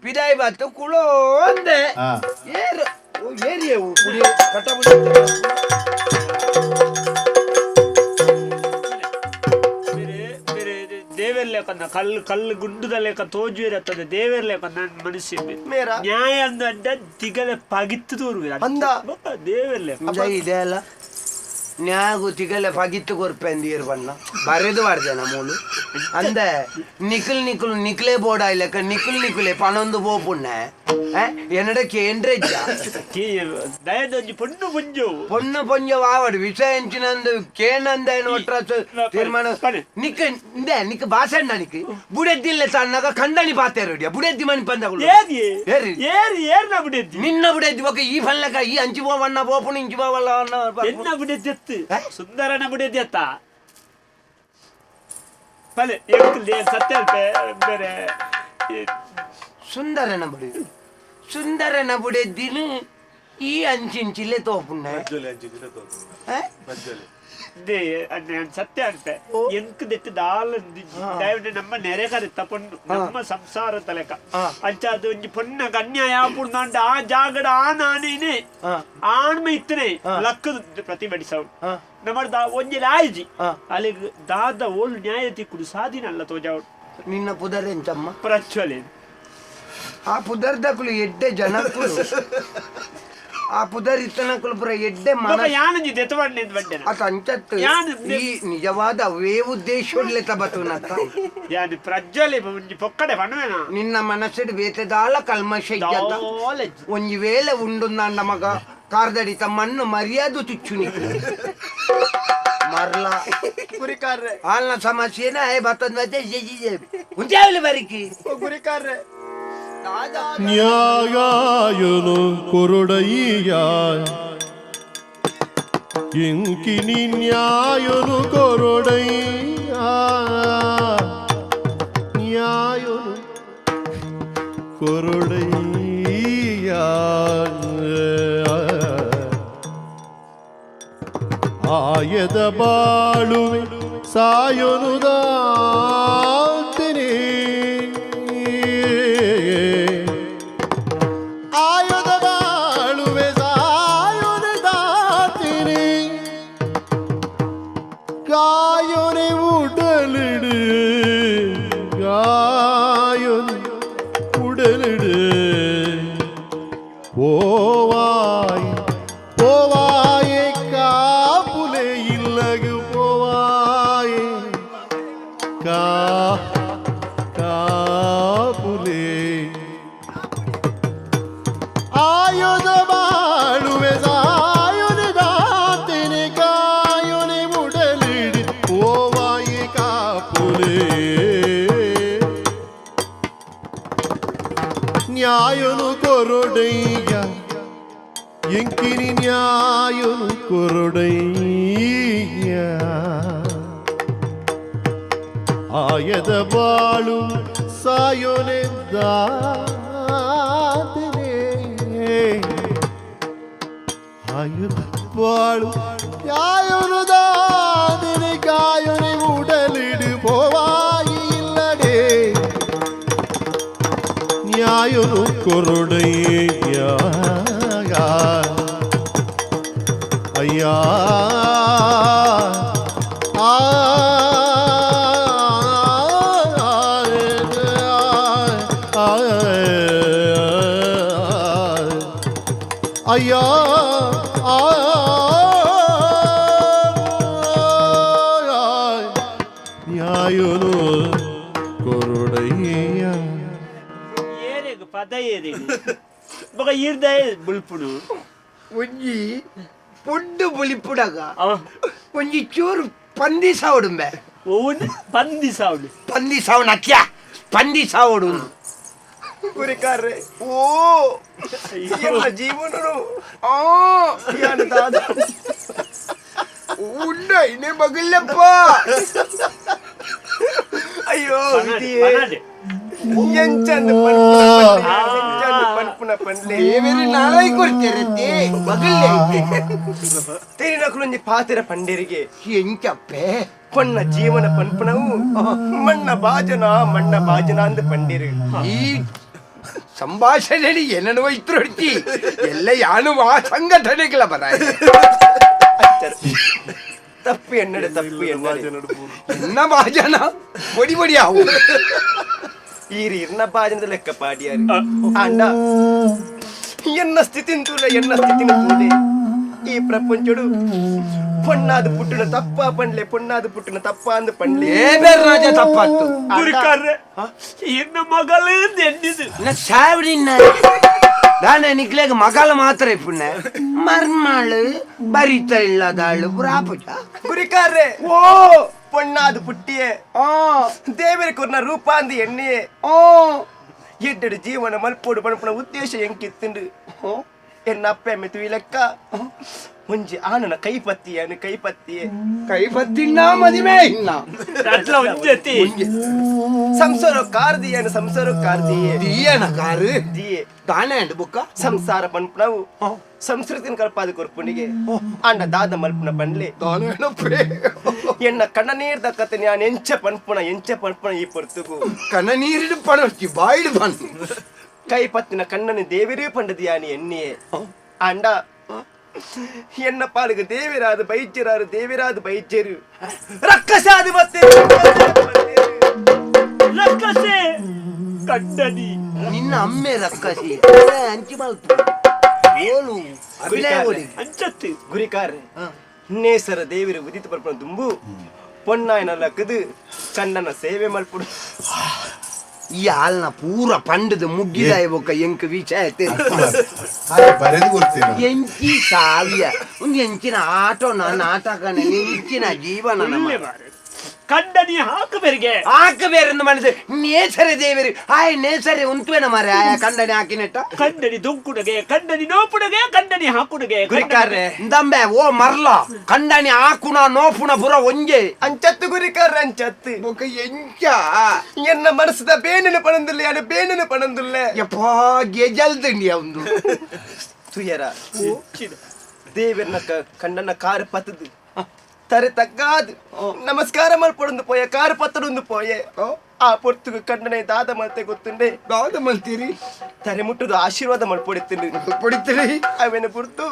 C: ಪಿದಾಯಿ ಬತ್ತು ಕುಳೋ ಅಂದೆ
D: ಆ.
C: ಏರು ಓ, ಏರಿಯವು ಕುಡಿ ಕಟ್ಟಬುಡಿ
B: ಬೇರೆ ಬೇರೆ ದೇವೆರ್ಲೆ ಲೇಖನ ಕಲ್ಲು ಕಲ್ಲು ಗುಂಡುದ ಲೇಖ ತೋಜುವಿರತ್ತದೆ ದೇವೇರ್ ಲೇಖ ನನ್ನ ಮನುಷ್ಯ
C: ಮೇರ?
B: ನ್ಯಾಯ ಅಂದ ತಿಗಲೆ ಪಗಿತ್ತು ತೋರುವೆ
C: ಅಂದ?
B: ದೇವೇರ್ ಲೇಖ
F: ಇದೆ ಅಲ್ಲ ನ್ಯಾಗು ತಿಗಲೆ ಪಗಿತ್ತು ಕೊರ್ಪೆಂದು ಬಣ್ಣ ಬರೆದು ಬಾರ್ದೆನ ಮೂಲು ಅಂದೆ ನಿಖಲ್ ನಿಖಲು ನಿಖಲೇ ಬೋಡ ಇಲ್ಲಕ ನಿಖಲ್ ನಿಖುಲೆ ಪಣೊಂದು ಪೋಪುಣ್ಣೆ ಎನ್ನಡ ಕೇಂದ್ರ
B: ದಯದೊಂಜಿ ಪೊಣ್ಣು ಪುಂಜು
F: ಪೊಣ್ಣು ಪೊಂಜ ವಾವಡು ವಿಷ ಎಂಚಿನಂದು ಕೇನಂದ ಒಟ್ರ ತೀರ್ಮಾನ
B: ಪಣೆ.
F: ನಿಕ್ ಇಂದೆ ನಿಕ್ ಬಾಸಣ್ಣ ನಿಕ್ ಬುಡೆದ್ದಿಲ್ಲ ಸಣ್ಣಗ ಕಂಡನಿ ಪಾತೇರುಡಿಯ ಬುಡೆದ್ದಿ ಮಣಿ ಪಂದಗಳು
B: ಏರಿ
F: ಏರಿ.
B: ಏರಿ ಏರ್ನ ಬಿಡೆದ್ದಿ
F: ನಿನ್ನ ಬುಡೆದ್ದಿ ಬೊಕ ಈ ಫಲ್ಲಕ ಈ ಅಂಚಿ ಪೋವಣ್ಣ ಪೋಪುಣು ಇಂಚಿ ಪೋವಲ್ಲ ಅಣ್ಣ
B: ಎನ್ನ ಬಿಡೆದ್ದೆತ್ತು ಸುಂದರನ ಬಿಡೆದ್ದೆತ್ತ ಬಲೆ ಎಂಕುಲ್ ಸತ್ಯ ಅಲ್ಪೆ ಬೇರೆ
F: ಸುಂದರನ ಬುಡಿ ಸುಂದರನ ಬುಡೆದ್ದಿನು ಈ ಅಂಚಿಂಚಿಲ್ಲೆ ತೋಪುಣ್ಣ
D: ಪ್ರಜ್ವಲೆ ಅಂಚಿಂಚಿಲೆ ತೋಪುಂಡು ಪ್ರಜ್ವಲೆ
B: they ಅಣ್ಣ ಸತ್ಯ ಅಲ್ಪೆ ಎಂಕ್ ದೆತ್ತು ದಾಲ ದಯವಿಟ್ಟು ನಮ್ಮ ನೆರೆ ಕರೆತ್ತ ಪೊಣ್ಣು ನಮ್ಮ ಸಂಸಾರ ತಲೆಕ ಅಂಚ ಅದು ಒಂಜಿ ಪೊಣ್ಣ ಅನ್ಯಾಯ ಆಪುಡ್ದಾಂಡ ಆ ಜಾಗಡ ಆ ನಾನೇನೆ ಆಣ್ಮೆ ಇತ್ತನೆ ಲಕ್ಕದ ಪ್ರತಿಭಟಿಸವು ನಮ್ಮ ಒಂಜಿ ಲಾಯಿಜಿ ಅಲ್ಲಿಗೆ ದಾದ ಓಲ್ ನ್ಯಾಯ ತಿಕ್ಕುಡು ಸಾಧಿನ ಅಲ್ಲ ತೋಜಾವು
F: ನಿನ್ನ ಪುದರ್ ಎಂಚಮ್ಮ
B: ಪ್ರಜ್ವಲೆ
F: ಆ ಪುದರ್ದಕುಲು ಎಡ್ಡೆ ಜನಕುಲು ಆ ಪುದರ್ ಇತ್ತನಕುಲು ಪುರ ಎಡ್ಡೆ ಮನ
B: ಯಾನಂಜಿ ದೆತ್ತವಾಡ್ನೆ ಬಂಡೆನ
F: ಅತ ಅಂಚತ್ತು
B: ಯಾನ್
F: ಈ ನಿಜವಾದ ಅವೇ ಉದ್ದೇಶೊಡ್ಲೆ ತಬತುನತ್ತ
B: ಯಾನ್ ಪ್ರಜ್ವಲೆ ಒಂಜಿ ಪೊಕ್ಕಡೆ ಪಣವೇನ
F: ನಿನ್ನ ಮನಸ್ಸಿಡ್ ಬೇತೆದಾಲ ಕಲ್ಮಶ ಇಜ್ಜತ್ತ
B: ದಾಲಜ್ಜಿ.
F: ಒಂಜಿ ವೇಳೆ ಉಂಡುಂದಾಂಡ ಮಗ ಕಾರ್ದಡಿತ ಮಣ್ಣು ಮರ್ಯಾದು ತುಚ್ಚು ನಿಕ್ಕು ಮರ್ಲ
C: ಗುರಿಕಾರ್ರೆ
F: ಆಲ್ನ ಸಮಸ್ಯೆನ ಏ ಬತ್ತದ ಉಂಚಾವಲಿ ಬರಿಕಿ
C: ಓ ಗುರಿಕಾರ್ರೆ
A: ನ್ಯಾಯಾಯನು ಕೊರೊಡಯ್ಯ ಇಂಕಿನಿ ನ್ಯಾಯನು ಕೊರೊಡಯ್ಯ ನ್ಯಾಯನು ಕೊರೊಡಯ್ಯ ಆಯದ ಬಾಳುವೆ ಸಾಯೋನು ದಾತನೇ ಆಯುಧ ಬಾಳುವೆ ಸಾಯೋನು ದಾತಿನಿ ಗಾಯೋನೆ ಉಡಲಿಡು ಗಾಯೋನೆ ಉಡಲಿಡು போவாய் போவாயே காப்புலே இல்லகு போவாயே கா காப்புலே ಆಯುಧ ಬಾಳುವೆ ಸಾಯುನಿದಾತಿನಿ ಕಾಯುನಿ ಉಡಲಿಡಿ போவாயே ಕಾಪುಲೇ ನ್ಯಾಯನು ಕೊರೊಡಯ್ಯ ಎಂಕಿನಿ ನ್ಯಾಯನು ಕೊರೊಡಯ್ಯ ಆಯದ ಬಾಳು ಸಾಯೋನೆ ದಾತನೆ ಆಯುಧ ಬಾಳು ಯಾಯೋನು ದಾದನೆ ಗಾಯೋನೆ ಉಡಲಿಡು ಪೋವಾಯಿ ಇಲ್ಲಡೆ ನ್ಯಾಯನು ಕೊರೊಡಯ್ಯ ಅಯ್ಯ ಆ ಅಯ್ಯ ಆ ನ್ಯಾಯನು ಕೊರೊಡಯ್ಯ
B: ಏರೆಗ್ ಪದ ಏರೆಗ್ ಬೊಕ ಈರ್ದ ಬುಲ್ಪುಡು
F: ಒಂಜಿ ಪೊಡ್ಡು ಬುಲಿಪುಡಗ
B: ಅವ
F: ಒಂಜಿ ಚೂರು ಪಂದಿ ಸಾವಡುಂಬೆ
B: ಓನ್ ಪಂದಿ ಸಾವುಡು
F: ಪಂದಿ ಸಾವಣ ಅತ್ಯ ಪಂದಿ ಸಾವಡು
C: ಗುರಿಕಾರ್ರೆ ಓ ಎನ್ನ ಜೀವನನು
F: ಆ
C: ಯಾನ್ ದಾದ
F: ಉಂಡ ಇನ್ನೇ ಬಗಲ್ಲಪ್ಪ
C: ಅಯ್ಯೋ ವಿಧಿಯೇ
B: ಪನಾಡೆ
C: ಎಂಚಂದು ಪನ್ಪುನ ಪನ್ಲೆ ಎಂಚಂದು ಪನ್ಪುನ ಪನ್ಲೆ
F: ದೇವೇರಿ ನಾಳೆ ಕೊಡ್ತೇರೆ ಬಗಲ್ಲೆ
C: ತೇರಿನಕುಲೊಂಜಿ ಪಾತೆರ ಪಂಡೇರಿಗೆ
F: ಎಂಚಪ್ಪೆ
C: ಪೊಣ್ಣ ಜೀವನ ಪನ್ಪುನವು ಮಣ್ಣ ಬಾಜನ ಮಣ್ಣ ಬಾಜನ ಅಂದ್ ಪಂಡೇರು
F: ಈ ಸಂಭಾಷಣೆ ಏನನ್ನುವ ಇತ್ತು ಎಲ್ಲ ಯಾನು ಆ ಸಂಘಟನೆಗಳ ಬರ
C: ತಪ್ಪು ಎನ್ನಡೆ ತಪ್ಪು ಎನ್ನಡೆ.
F: ಎನ್ನ ಬಾಜನ ಪೊಡಿ ಪೊಡಿ ಆವು.
C: ಈರಿ ಇರ್ನ ಬಾಜನದ ಲೆಕ್ಕ ಪಾಡಿಯಾರು. ಅಂಡ ಎನ್ನ ಸ್ಥಿತಿನ ತೂಲೆ, ಎನ್ನ ಸ್ಥಿತಿನ ತೂಲೆ. ಈ ಪ್ರಪಂಚಡು ಪೊಣ್ಣಾದ ಪುಟ್ಟುನ ತಪ್ಪ ಪಂಡ್ಲೆ, ಪೊಣ್ಣಾದ ಪುಟ್ಟುನ ತಪ್ಪ ಅಂದ್ ಪಂಡ್ಲೆ.
F: ಏ ಬೇರೆ ರಾಜ ತಪ್ಪಾತು.
B: ಗುರಿಕಾರ್ರೆ, ಇನ್ನ ಮಗಳೇ ಎನ್ನಿದು.
F: ಸಾವಿಡಿನ ದಾನೆ ನಿಕ್ಲೆಗ್ ಮಗಳ ಮಾತ್ರ ಇಪ್ಪುನೆ ಮರ್ಮಾಳು ಬರಿತ ಇಲ್ಲದಾಳು ಪುರಾಪುಜ.
C: ಗುರಿಕಾರ್ರೆ,
F: ಓ,
C: ಪೊಣ್ಣಾದ ಪುಟ್ಟಿಯೇ
F: ಆ
C: ದೇವರ ಕೊರ್ನ ರೂಪ ಅಂದ್ ಎಣ್ಣಿಯೇ.
F: ಓ,
C: ಎಡ್ಡೆಡು ಜೀವನ ಮಲ್ಪೋಡು ಪಣಪುನ ಉದ್ದೇಶ ಎಂಕಿತ್ತುಂಡು. ಎನ್ನ ಅಪ್ಪೆ ಅಮ್ಮೆ ತುಯಿಲೆಕ್ಕ ಒಂಜಿ ಆನನ ಕೈ ಪತ್ತಿಯನು ಕೈ ಪತ್ತಿಯೇ.
F: ಕೈ ಪತ್ತಿನ ಮದಿಮೆ ಇನ್ನ.
B: ಅಟ್ಲ ಒಂಜತಿ.
C: ಸಂಸಾರ ಕಾರ್ದಿಯನು, ಸಂಸಾರ ಕಾರ್ದಿಯೇ.
F: ದೀಯನ ಕಾರು.
C: ದಿಯೇ.
F: ದಾನೆ ಅಂಡ್ ಬುಕ್ಕ.
C: ಸಂಸಾರ ಪನ್ಪುನವು ಸಂಸ್ಕೃತಿನ ಕಲ್ಪಾದ ಕೊರ್ಪುನಿಗೆ. ಅಂಡ ದಾದ ಮಲ್ಪುನ ಪನ್ಲೆ?
F: ದಾನೇನಪ್ಪೆ?
C: ಎನ್ನ ಕಣ್ಣ ನೀರ್ ದಕ್ಕತೆ ನಾನು ಎಂಚ ಪನ್ಪುನ, ಎಂಚ ಪನ್ಪುನ ಈ ಪೊರ್ತುಗು?
F: ಕಣ್ಣ ನೀರಿಡು ಪಣರ್ಚಿ ಬಾಯಿಡು ಬನ್.
C: ಕೈ ಪತ್ತಿನ ಕಣ್ಣನ ದೇವಿರೇ ಪಂಡದಿಯಾನಿ ಎನ್ನಿಯೇ. ಅಂಡ ಎನ್ನ ಪಾಲಿಗೆ ದೇವಿರಾದ ಬೈಜ್ಯರಾರು, ದೇವಿರಾದ ಬೈಜ್ಯರು ರಕ್ಕಸಾದ ಮತ್ತೆ.
B: ರಕ್ಕಸೆ ಕಂಡನಿ.
F: ನಿನ್ನ ಅಮ್ಮೆ ರಕ್ಕಸಿ ಅಂಚಿ ಮಲ್ಪು ಓಲು ಅಭಿನಯ ಓಡಿ.
B: ಅಂಚತ್ತು.
C: ಗುರಿಕಾರ್, ನೇಸರ ದೇವಿರು ಉದಿತ ಬರ್ಪುನ ದುಂಬು ಪೊನ್ನಾಯನ ಲಕ್ಕದು ಕಣ್ಣನ ಸೇವೆ ಮಲ್ಪುಡು.
F: ಈ ಹಾಲ್ನ ಪೂರ ಪಂಡದ ಮುಗ್ಗಿದ ಬೊಕ್ಕ ಎಂಕ್ ವಿಷಯ.
D: ಬರೆದು ಕೊಡ್ತೇನೆ.
F: ಎಂಚಿ ಸಾವಿಯ ಒಂದು ಎಂಚಿನ ಆಟೋನ ನಾಟಕನ ಎಂಚಿನ ಜೀವನ ನಮ್ಮ.
B: ಒಳ್ಳೆ ಮಾರ್ರೆ. ಕಂಡನಿ ಹಾಕಬೇರಿಗೆ.
F: ಹಾಕಬೇರೆಂದು ಮಾಡಿದ್ರೆ ನೇಸರೆ ದೇವರು ಆಯ್ ನೇಸರೆ ಉಂತುವೆನ ಮಾರೆ ಆಯ ಕಂಡನಿ ಹಾಕಿನೆಟ್ಟ.
B: ಕಂಡನಿ ದೊಂಕುಡಗೆ, ಕಂಡನಿ ನೋಪುಡಗೆ, ಕಂಡನಿ ಹಾಕುಡಗೆ.
C: ಗುರಿಕಾರ್ರೆ.
F: ಇಂದಂಬೆ ಓ ಮರ್ಲ, ಕಂಡನಿ ಹಾಕುನ ನೋಪುನ ಪುರ ಒಂಜೆ.
C: ಅಂಚತ್ತು ಗುರಿಕಾರ್ರೆ, ಅಂಚತ್ತು.
F: ಬೊಕ್ಕ ಎಂಚ?
C: ಎನ್ನ ಮನಸ್ಸದ ಬೇನಿನ ಪಣಂದುಲ್ಲೆ, ಯಾನು ಬೇನಿನ ಪಣಂದುಲ್ಲೆ.
F: ಯಪ್ಪಾ, ಗೆಜಲ್ ತಿಂಡಿ ಒಂದು.
C: ತುಯರ ದೇವರನ್ನ ಕಣ್ಣನ್ನ ಕಾರು ಪತ್ತದು ತರೆ ತಗ್ಗಾದು ನಮಸ್ಕಾರ ಮಲ್ಪಡೊಂದು ಪೋಯೆ, ಕಾರು ಪತ್ತಡೊಂದು ಪೋಯೆ. ಆ ಪೊರ್ತುಗು ಕಣ್ಣನೆ ದಾದ ಮಲ್ತೆ ಗೊತ್ತುಂಡೆ?
F: ದಾದ ಮಲ್ತೀರಿ?
C: ತರೆ ಮುಟ್ಟುದು ಆಶೀರ್ವಾದ ಮಲ್ಪೊಡಿತ್ತುಂಡು.
F: ಪೊಡಿತೀರಿ.
C: ಅವೇನ ಪುರ್ತು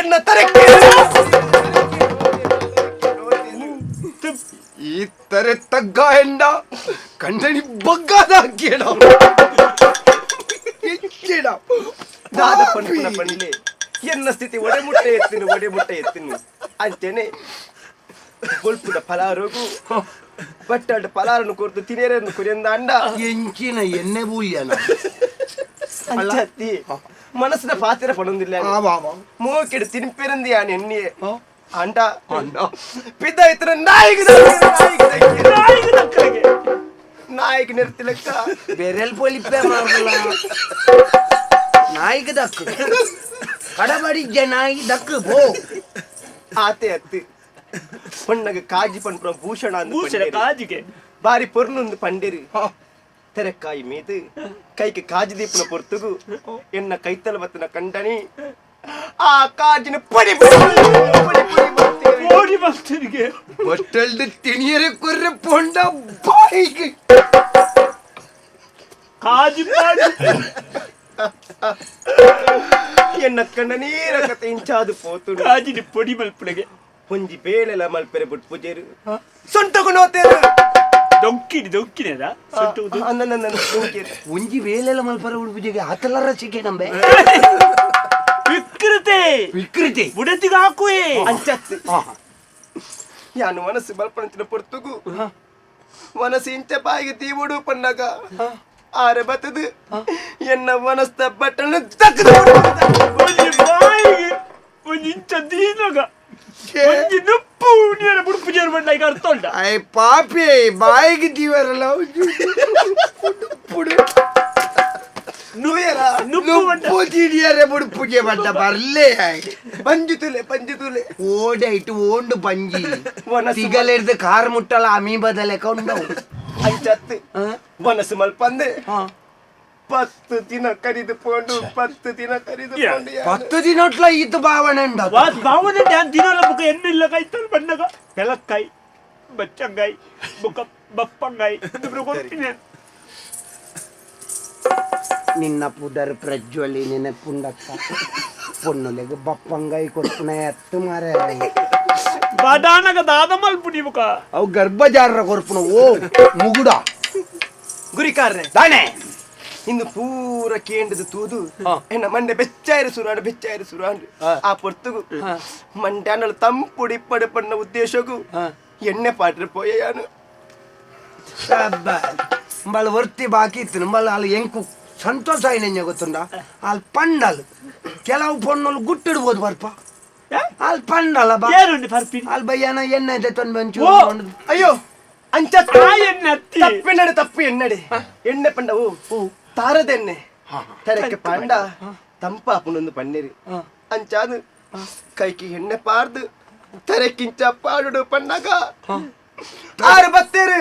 C: ಎನ್ನ ತರೆ
F: ಈ ತರೆ ತಗ್ಗ ಎಂಡ ಕಂಡನಿ ಬಗ್ಗಾದ ಹಾಕಿಡ ಎಂಚಿಡ.
C: ದಾದ ಪನ್ಪುನ ಪಂಡ್ಲೆ? ಎನ್ನ ಸ್ಥಿತಿ ಒಡೆ ಮುಟ್ಟೆ ಎತ್ತಿನು, ಒಡೆ ಮುಟ್ಟೆ ಎತ್ತಿನು. ಅಂಚೆನೆ ಬೊಲ್ಪುದ ಫಲಾರೋಗು ಬಟ್ಟಾಟ ಫಲಾರನ್ನು ಕೊರ್ತು ತಿನೇರನ್ನು ಕುರಿಯಂದ ಅಂಡ.
F: ಎಂಚಿನ ಎಣ್ಣೆ ಬೂಲ್ಯನ.
C: ಅಂಚತ್ತಿ ಮನಸ್ಸಿನ ಪಾತಿರ ಪಣೊಂದಿಲ್ಲ. ಮೋಕೆಡು ತಿನ್ಪೆರಂದಿ ಯಾನ್ ಎಣ್ಣಿಯೇ. ಅಂಡ ಪಿದ್ದ ಇತರ ನಾಯಿಗೆ ನಾಯಿಗೆ
B: ನಾಯಿಗೆ ದಕ್ಕರಿಗೆ.
C: ನಾಯಿಗೆ ನೆರ್ತಿಲೆಕ್ಕ.
F: ಬೆರೆಲ್ ಪೊಲಿಪೆ ಮಾರ್ಲ ನಾಯಿಗೆ ದಕ್ಕು ಕಡಬಡಿಜ್ಜ ನಾಯಿ ದಕ್ಕು ಪೋ.
C: ಆತೆ ಅತ್ತು, ಪೊಣ್ಣಗ ಕಾಜಿ ಪನ್ಪುನ ಭೂಷಣ ಅಂದ್
B: ಭೂಷಣ.
C: ಪಂಡೇರು.
B: ಕಾಜಿಗೆ.
C: ಬಾರಿ ಪೊರ್ನುಂದು ಪಂಡೇರು. ತೆರೆಕಾಯಿ ಮೀದು ಕೈಗೆ ಕಾಜಿ ದೀಪನ ಪೊರ್ತುಗು ಎನ್ನ ಕೈತಲ ಬತ್ತನ ಕಂಡನಿ ಆ ಕಾಜಿನ ಪೊಡಿ ಪೊಡಿ ಪೊಡಿ ಪೊಡಿ ಮಾಡ್ತೀರಿ.
B: ಓಡಿ ಬರ್ತೀರಿಗೆ.
F: ಬಟ್ಟಲ್ದು ತಿಣಿಯರೆ ಕೊರ್ರೆ ಪೊಂಡ ಬಾಯಿಗೆ.
B: ಕಾಜಿ ಮಾಡಿ.
C: ಎನ್ನ ಕಣ್ಣ ನೀರ ಕತೆ ಇಂಚಾದು ಪೋತುಂಡು.
B: ಕಾಜಿನ ಪೊಡಿ ಮಲ್ಪುಡಗೆ.
C: ಒಂಜಿ ಬೇಳೆಲ ಮಲ್ಪೆರೆ ಬುಟ್ ಪೂಜೆರು ಸೊಂಟಗು ನೋತೇರು.
B: ದೊಂಕಿನಿ ದೊಂಕಿನೇದ ಸೊಂಟು.
C: ದೊಂಕಿರು.
F: ಒಂಜಿ ವೇಲೆಲ ಮಲ್ಪರ ಉಡುಪುಜೆಗೆ ಆತಲ ರಸಿಕೆ ನಂಬೆ.
B: ವಿಕೃತೆ.
F: ವಿಕೃತಿ.
B: ಬುಡತಿಗೆ ಹಾಕುವೆ.
C: ಅಂಚತ್ತು ಯಾನು ಮನಸ್ಸು ಮಲ್ಪಣಂಚಿನ ಪೊರ್ತುಗು ಮನಸ್ಸು ಇಂಚ ಬಾಯಿಗೆ ತೀವುಡು ಪನ್ನಗ ಆರೆ ಬತ್ತದು ಎನ್ನ ಮನಸ್ತ ಬಟ್ಟನ್ನು ತಕ್ಕದು.
B: ಒಂಜಿ ಬಾಯಿಗೆ ಒಂಜಿ ಇಂಚ ದೀನಗ ಒಂಜಿ ನುಪ್ಪು ಉಣಿಯರ ಬುಡುಪು ಜೇರು ಬಂಡ ಈಗ ಅರ್ಥ ಉಂಟ.
F: I ಪಾಪಿ, ಬಾಯಿಗೆ ದೀವರಲ್ಲ ಪುಡು.
C: ನುಯರ.
B: ನುಪ್ಪು ಬಂಡ.
F: ನುಪ್ಪು ತಿಡಿಯರೆ ಬುಡುಪುಜೆ ಬಟ್ಟ ಬರ್ಲೇ.
C: ಪಂಜಿ ತುಲೆ, ಪಂಜಿ ತುಲೆ.
F: ಓಡೆ ಇಟ್ಟು ಓಂಡು ಪಂಜಿ.
C: ವನಸು
F: ತಿಗಲೆಡ್ದು ಕಾರ್ ಮುಟ್ಟಲ ಅಮೀ ಬದಲೆಕ ಉಂಡವು.
C: ಅಂಚತ್ತು ಮನಸ್ಸು ಮಲ್ಪಂದೆ 10 ದಿನ ಕರಿದು ಪೋಂಡು, 10 ದಿನ ಕರಿದು ಪೋಂಡು ಯಾನು.
F: 10 ದಿನಟ್ಲ ಈತ ಭಾವನೆ ಉಂಡ.
B: ಭಾವನೆ ದಿನಲ ಬುಕ್ಕ ಎನ್ನಿಲ್ಲ ಕೈತಲ್ ಬಣ್ಣಗ ಪೆಲಕ್ಕಾಯಿ ಬಚ್ಚಂಗಾಯಿ ಬುಕ್ಕ ಬಪ್ಪಂಗಾಯಿ ಇದು ಕೊಡ್ತೀನಿ.
F: ನಿನ್ನ ಪುದರ್ ಪ್ರಜ್ವಲಿ ನೆನಪುಂಡಕ್ಕ? ಪೊನ್ನುಲೆಗ್ ಬಪ್ಪಂಗಾಯಿ ಕೊರ್ಪುನ ಎತ್ತು ಮಾರ.
B: ಬಡಾನಗ ದಾದ ಮಲ್ಪುನಿ ಬುಕ
F: ಅವು ಗರ್ಭಜಾರರ ಕೊರ್ಪುನ ಓ ಮುಗುಡ
C: ಗುರಿಕಾರ್ರೆ
F: ದಾನೆ
C: ಇಂದು ಪೂರ ಕೇಂದ್ರದ ತೂದು ಎನ್ನ ಮಂಡೆ ಬೆಚ್ಚಾಯಿರ ಸುರಾಂಡು ಬೆಚ್ಚಾಯಿರ ಸುರಾಂಡು ಆ ಪೊರ್ತುಗು ಮಂಡ್ಯಾನಲ್ ತಂಪುಡಿ ಇಪ್ಪಡು ಪಣ್ಣ ಉದ್ದೇಶಗು ಎಣ್ಣೆ ಪಾಟ್ರೆ ಪೋಯಾನು
F: ಅಂಬಾಳು ವರ್ತಿ ಬಾಕಿ ಇತ್ತು ನಂಬಲ್ ಅಲ್ಲಿ ಎಂಕು ಸಂತೋಷ ಆಯ್ನೆಂಜ ಗೊತ್ತುಂಡ ಅಲ್ಲಿ ಪಂಡಲ್ ಕೆಲವು ಪೊಣ್ಣಲು ಗುಟ್ಟಿಡ್ಬೋದು ಬರ್ಪ ಅಲ್ಲಿ ಪಂಡಲ ಬಾ
B: ಏರುಂಡು ಪರ್ಪಿನಿ
F: ಅಲ್ಲಿ ಬಯ್ಯನ ಎಣ್ಣೆ ತೊಂದು ಬಂಚು
B: ಓ.
C: ಅಯ್ಯೋ ಅಂಚ
B: ಆ ಎಣ್ಣೆ ಅತ್ತಿ
C: ತಪ್ಪೆನ್ನಡೆ ತಪ್ಪು ಎನ್ನಡೆ ಎಣ್ಣೆ ಪಂಡವು ತಾರದೆಣ್ಣೆ ತರಕ್ಕೆ ಪಂಡ ತಂಪಾಪುನೊಂದು ಪನ್ನಿರಿ ಅಂಚಾದು ಕೈಕಿ ಎಣ್ಣೆ ಪಾರ್ದು ತರಕ್ಕಿಂಚ ಪಾಡುಡು ಪಣ್ಣಗ ಆರು ಬತ್ತೇರು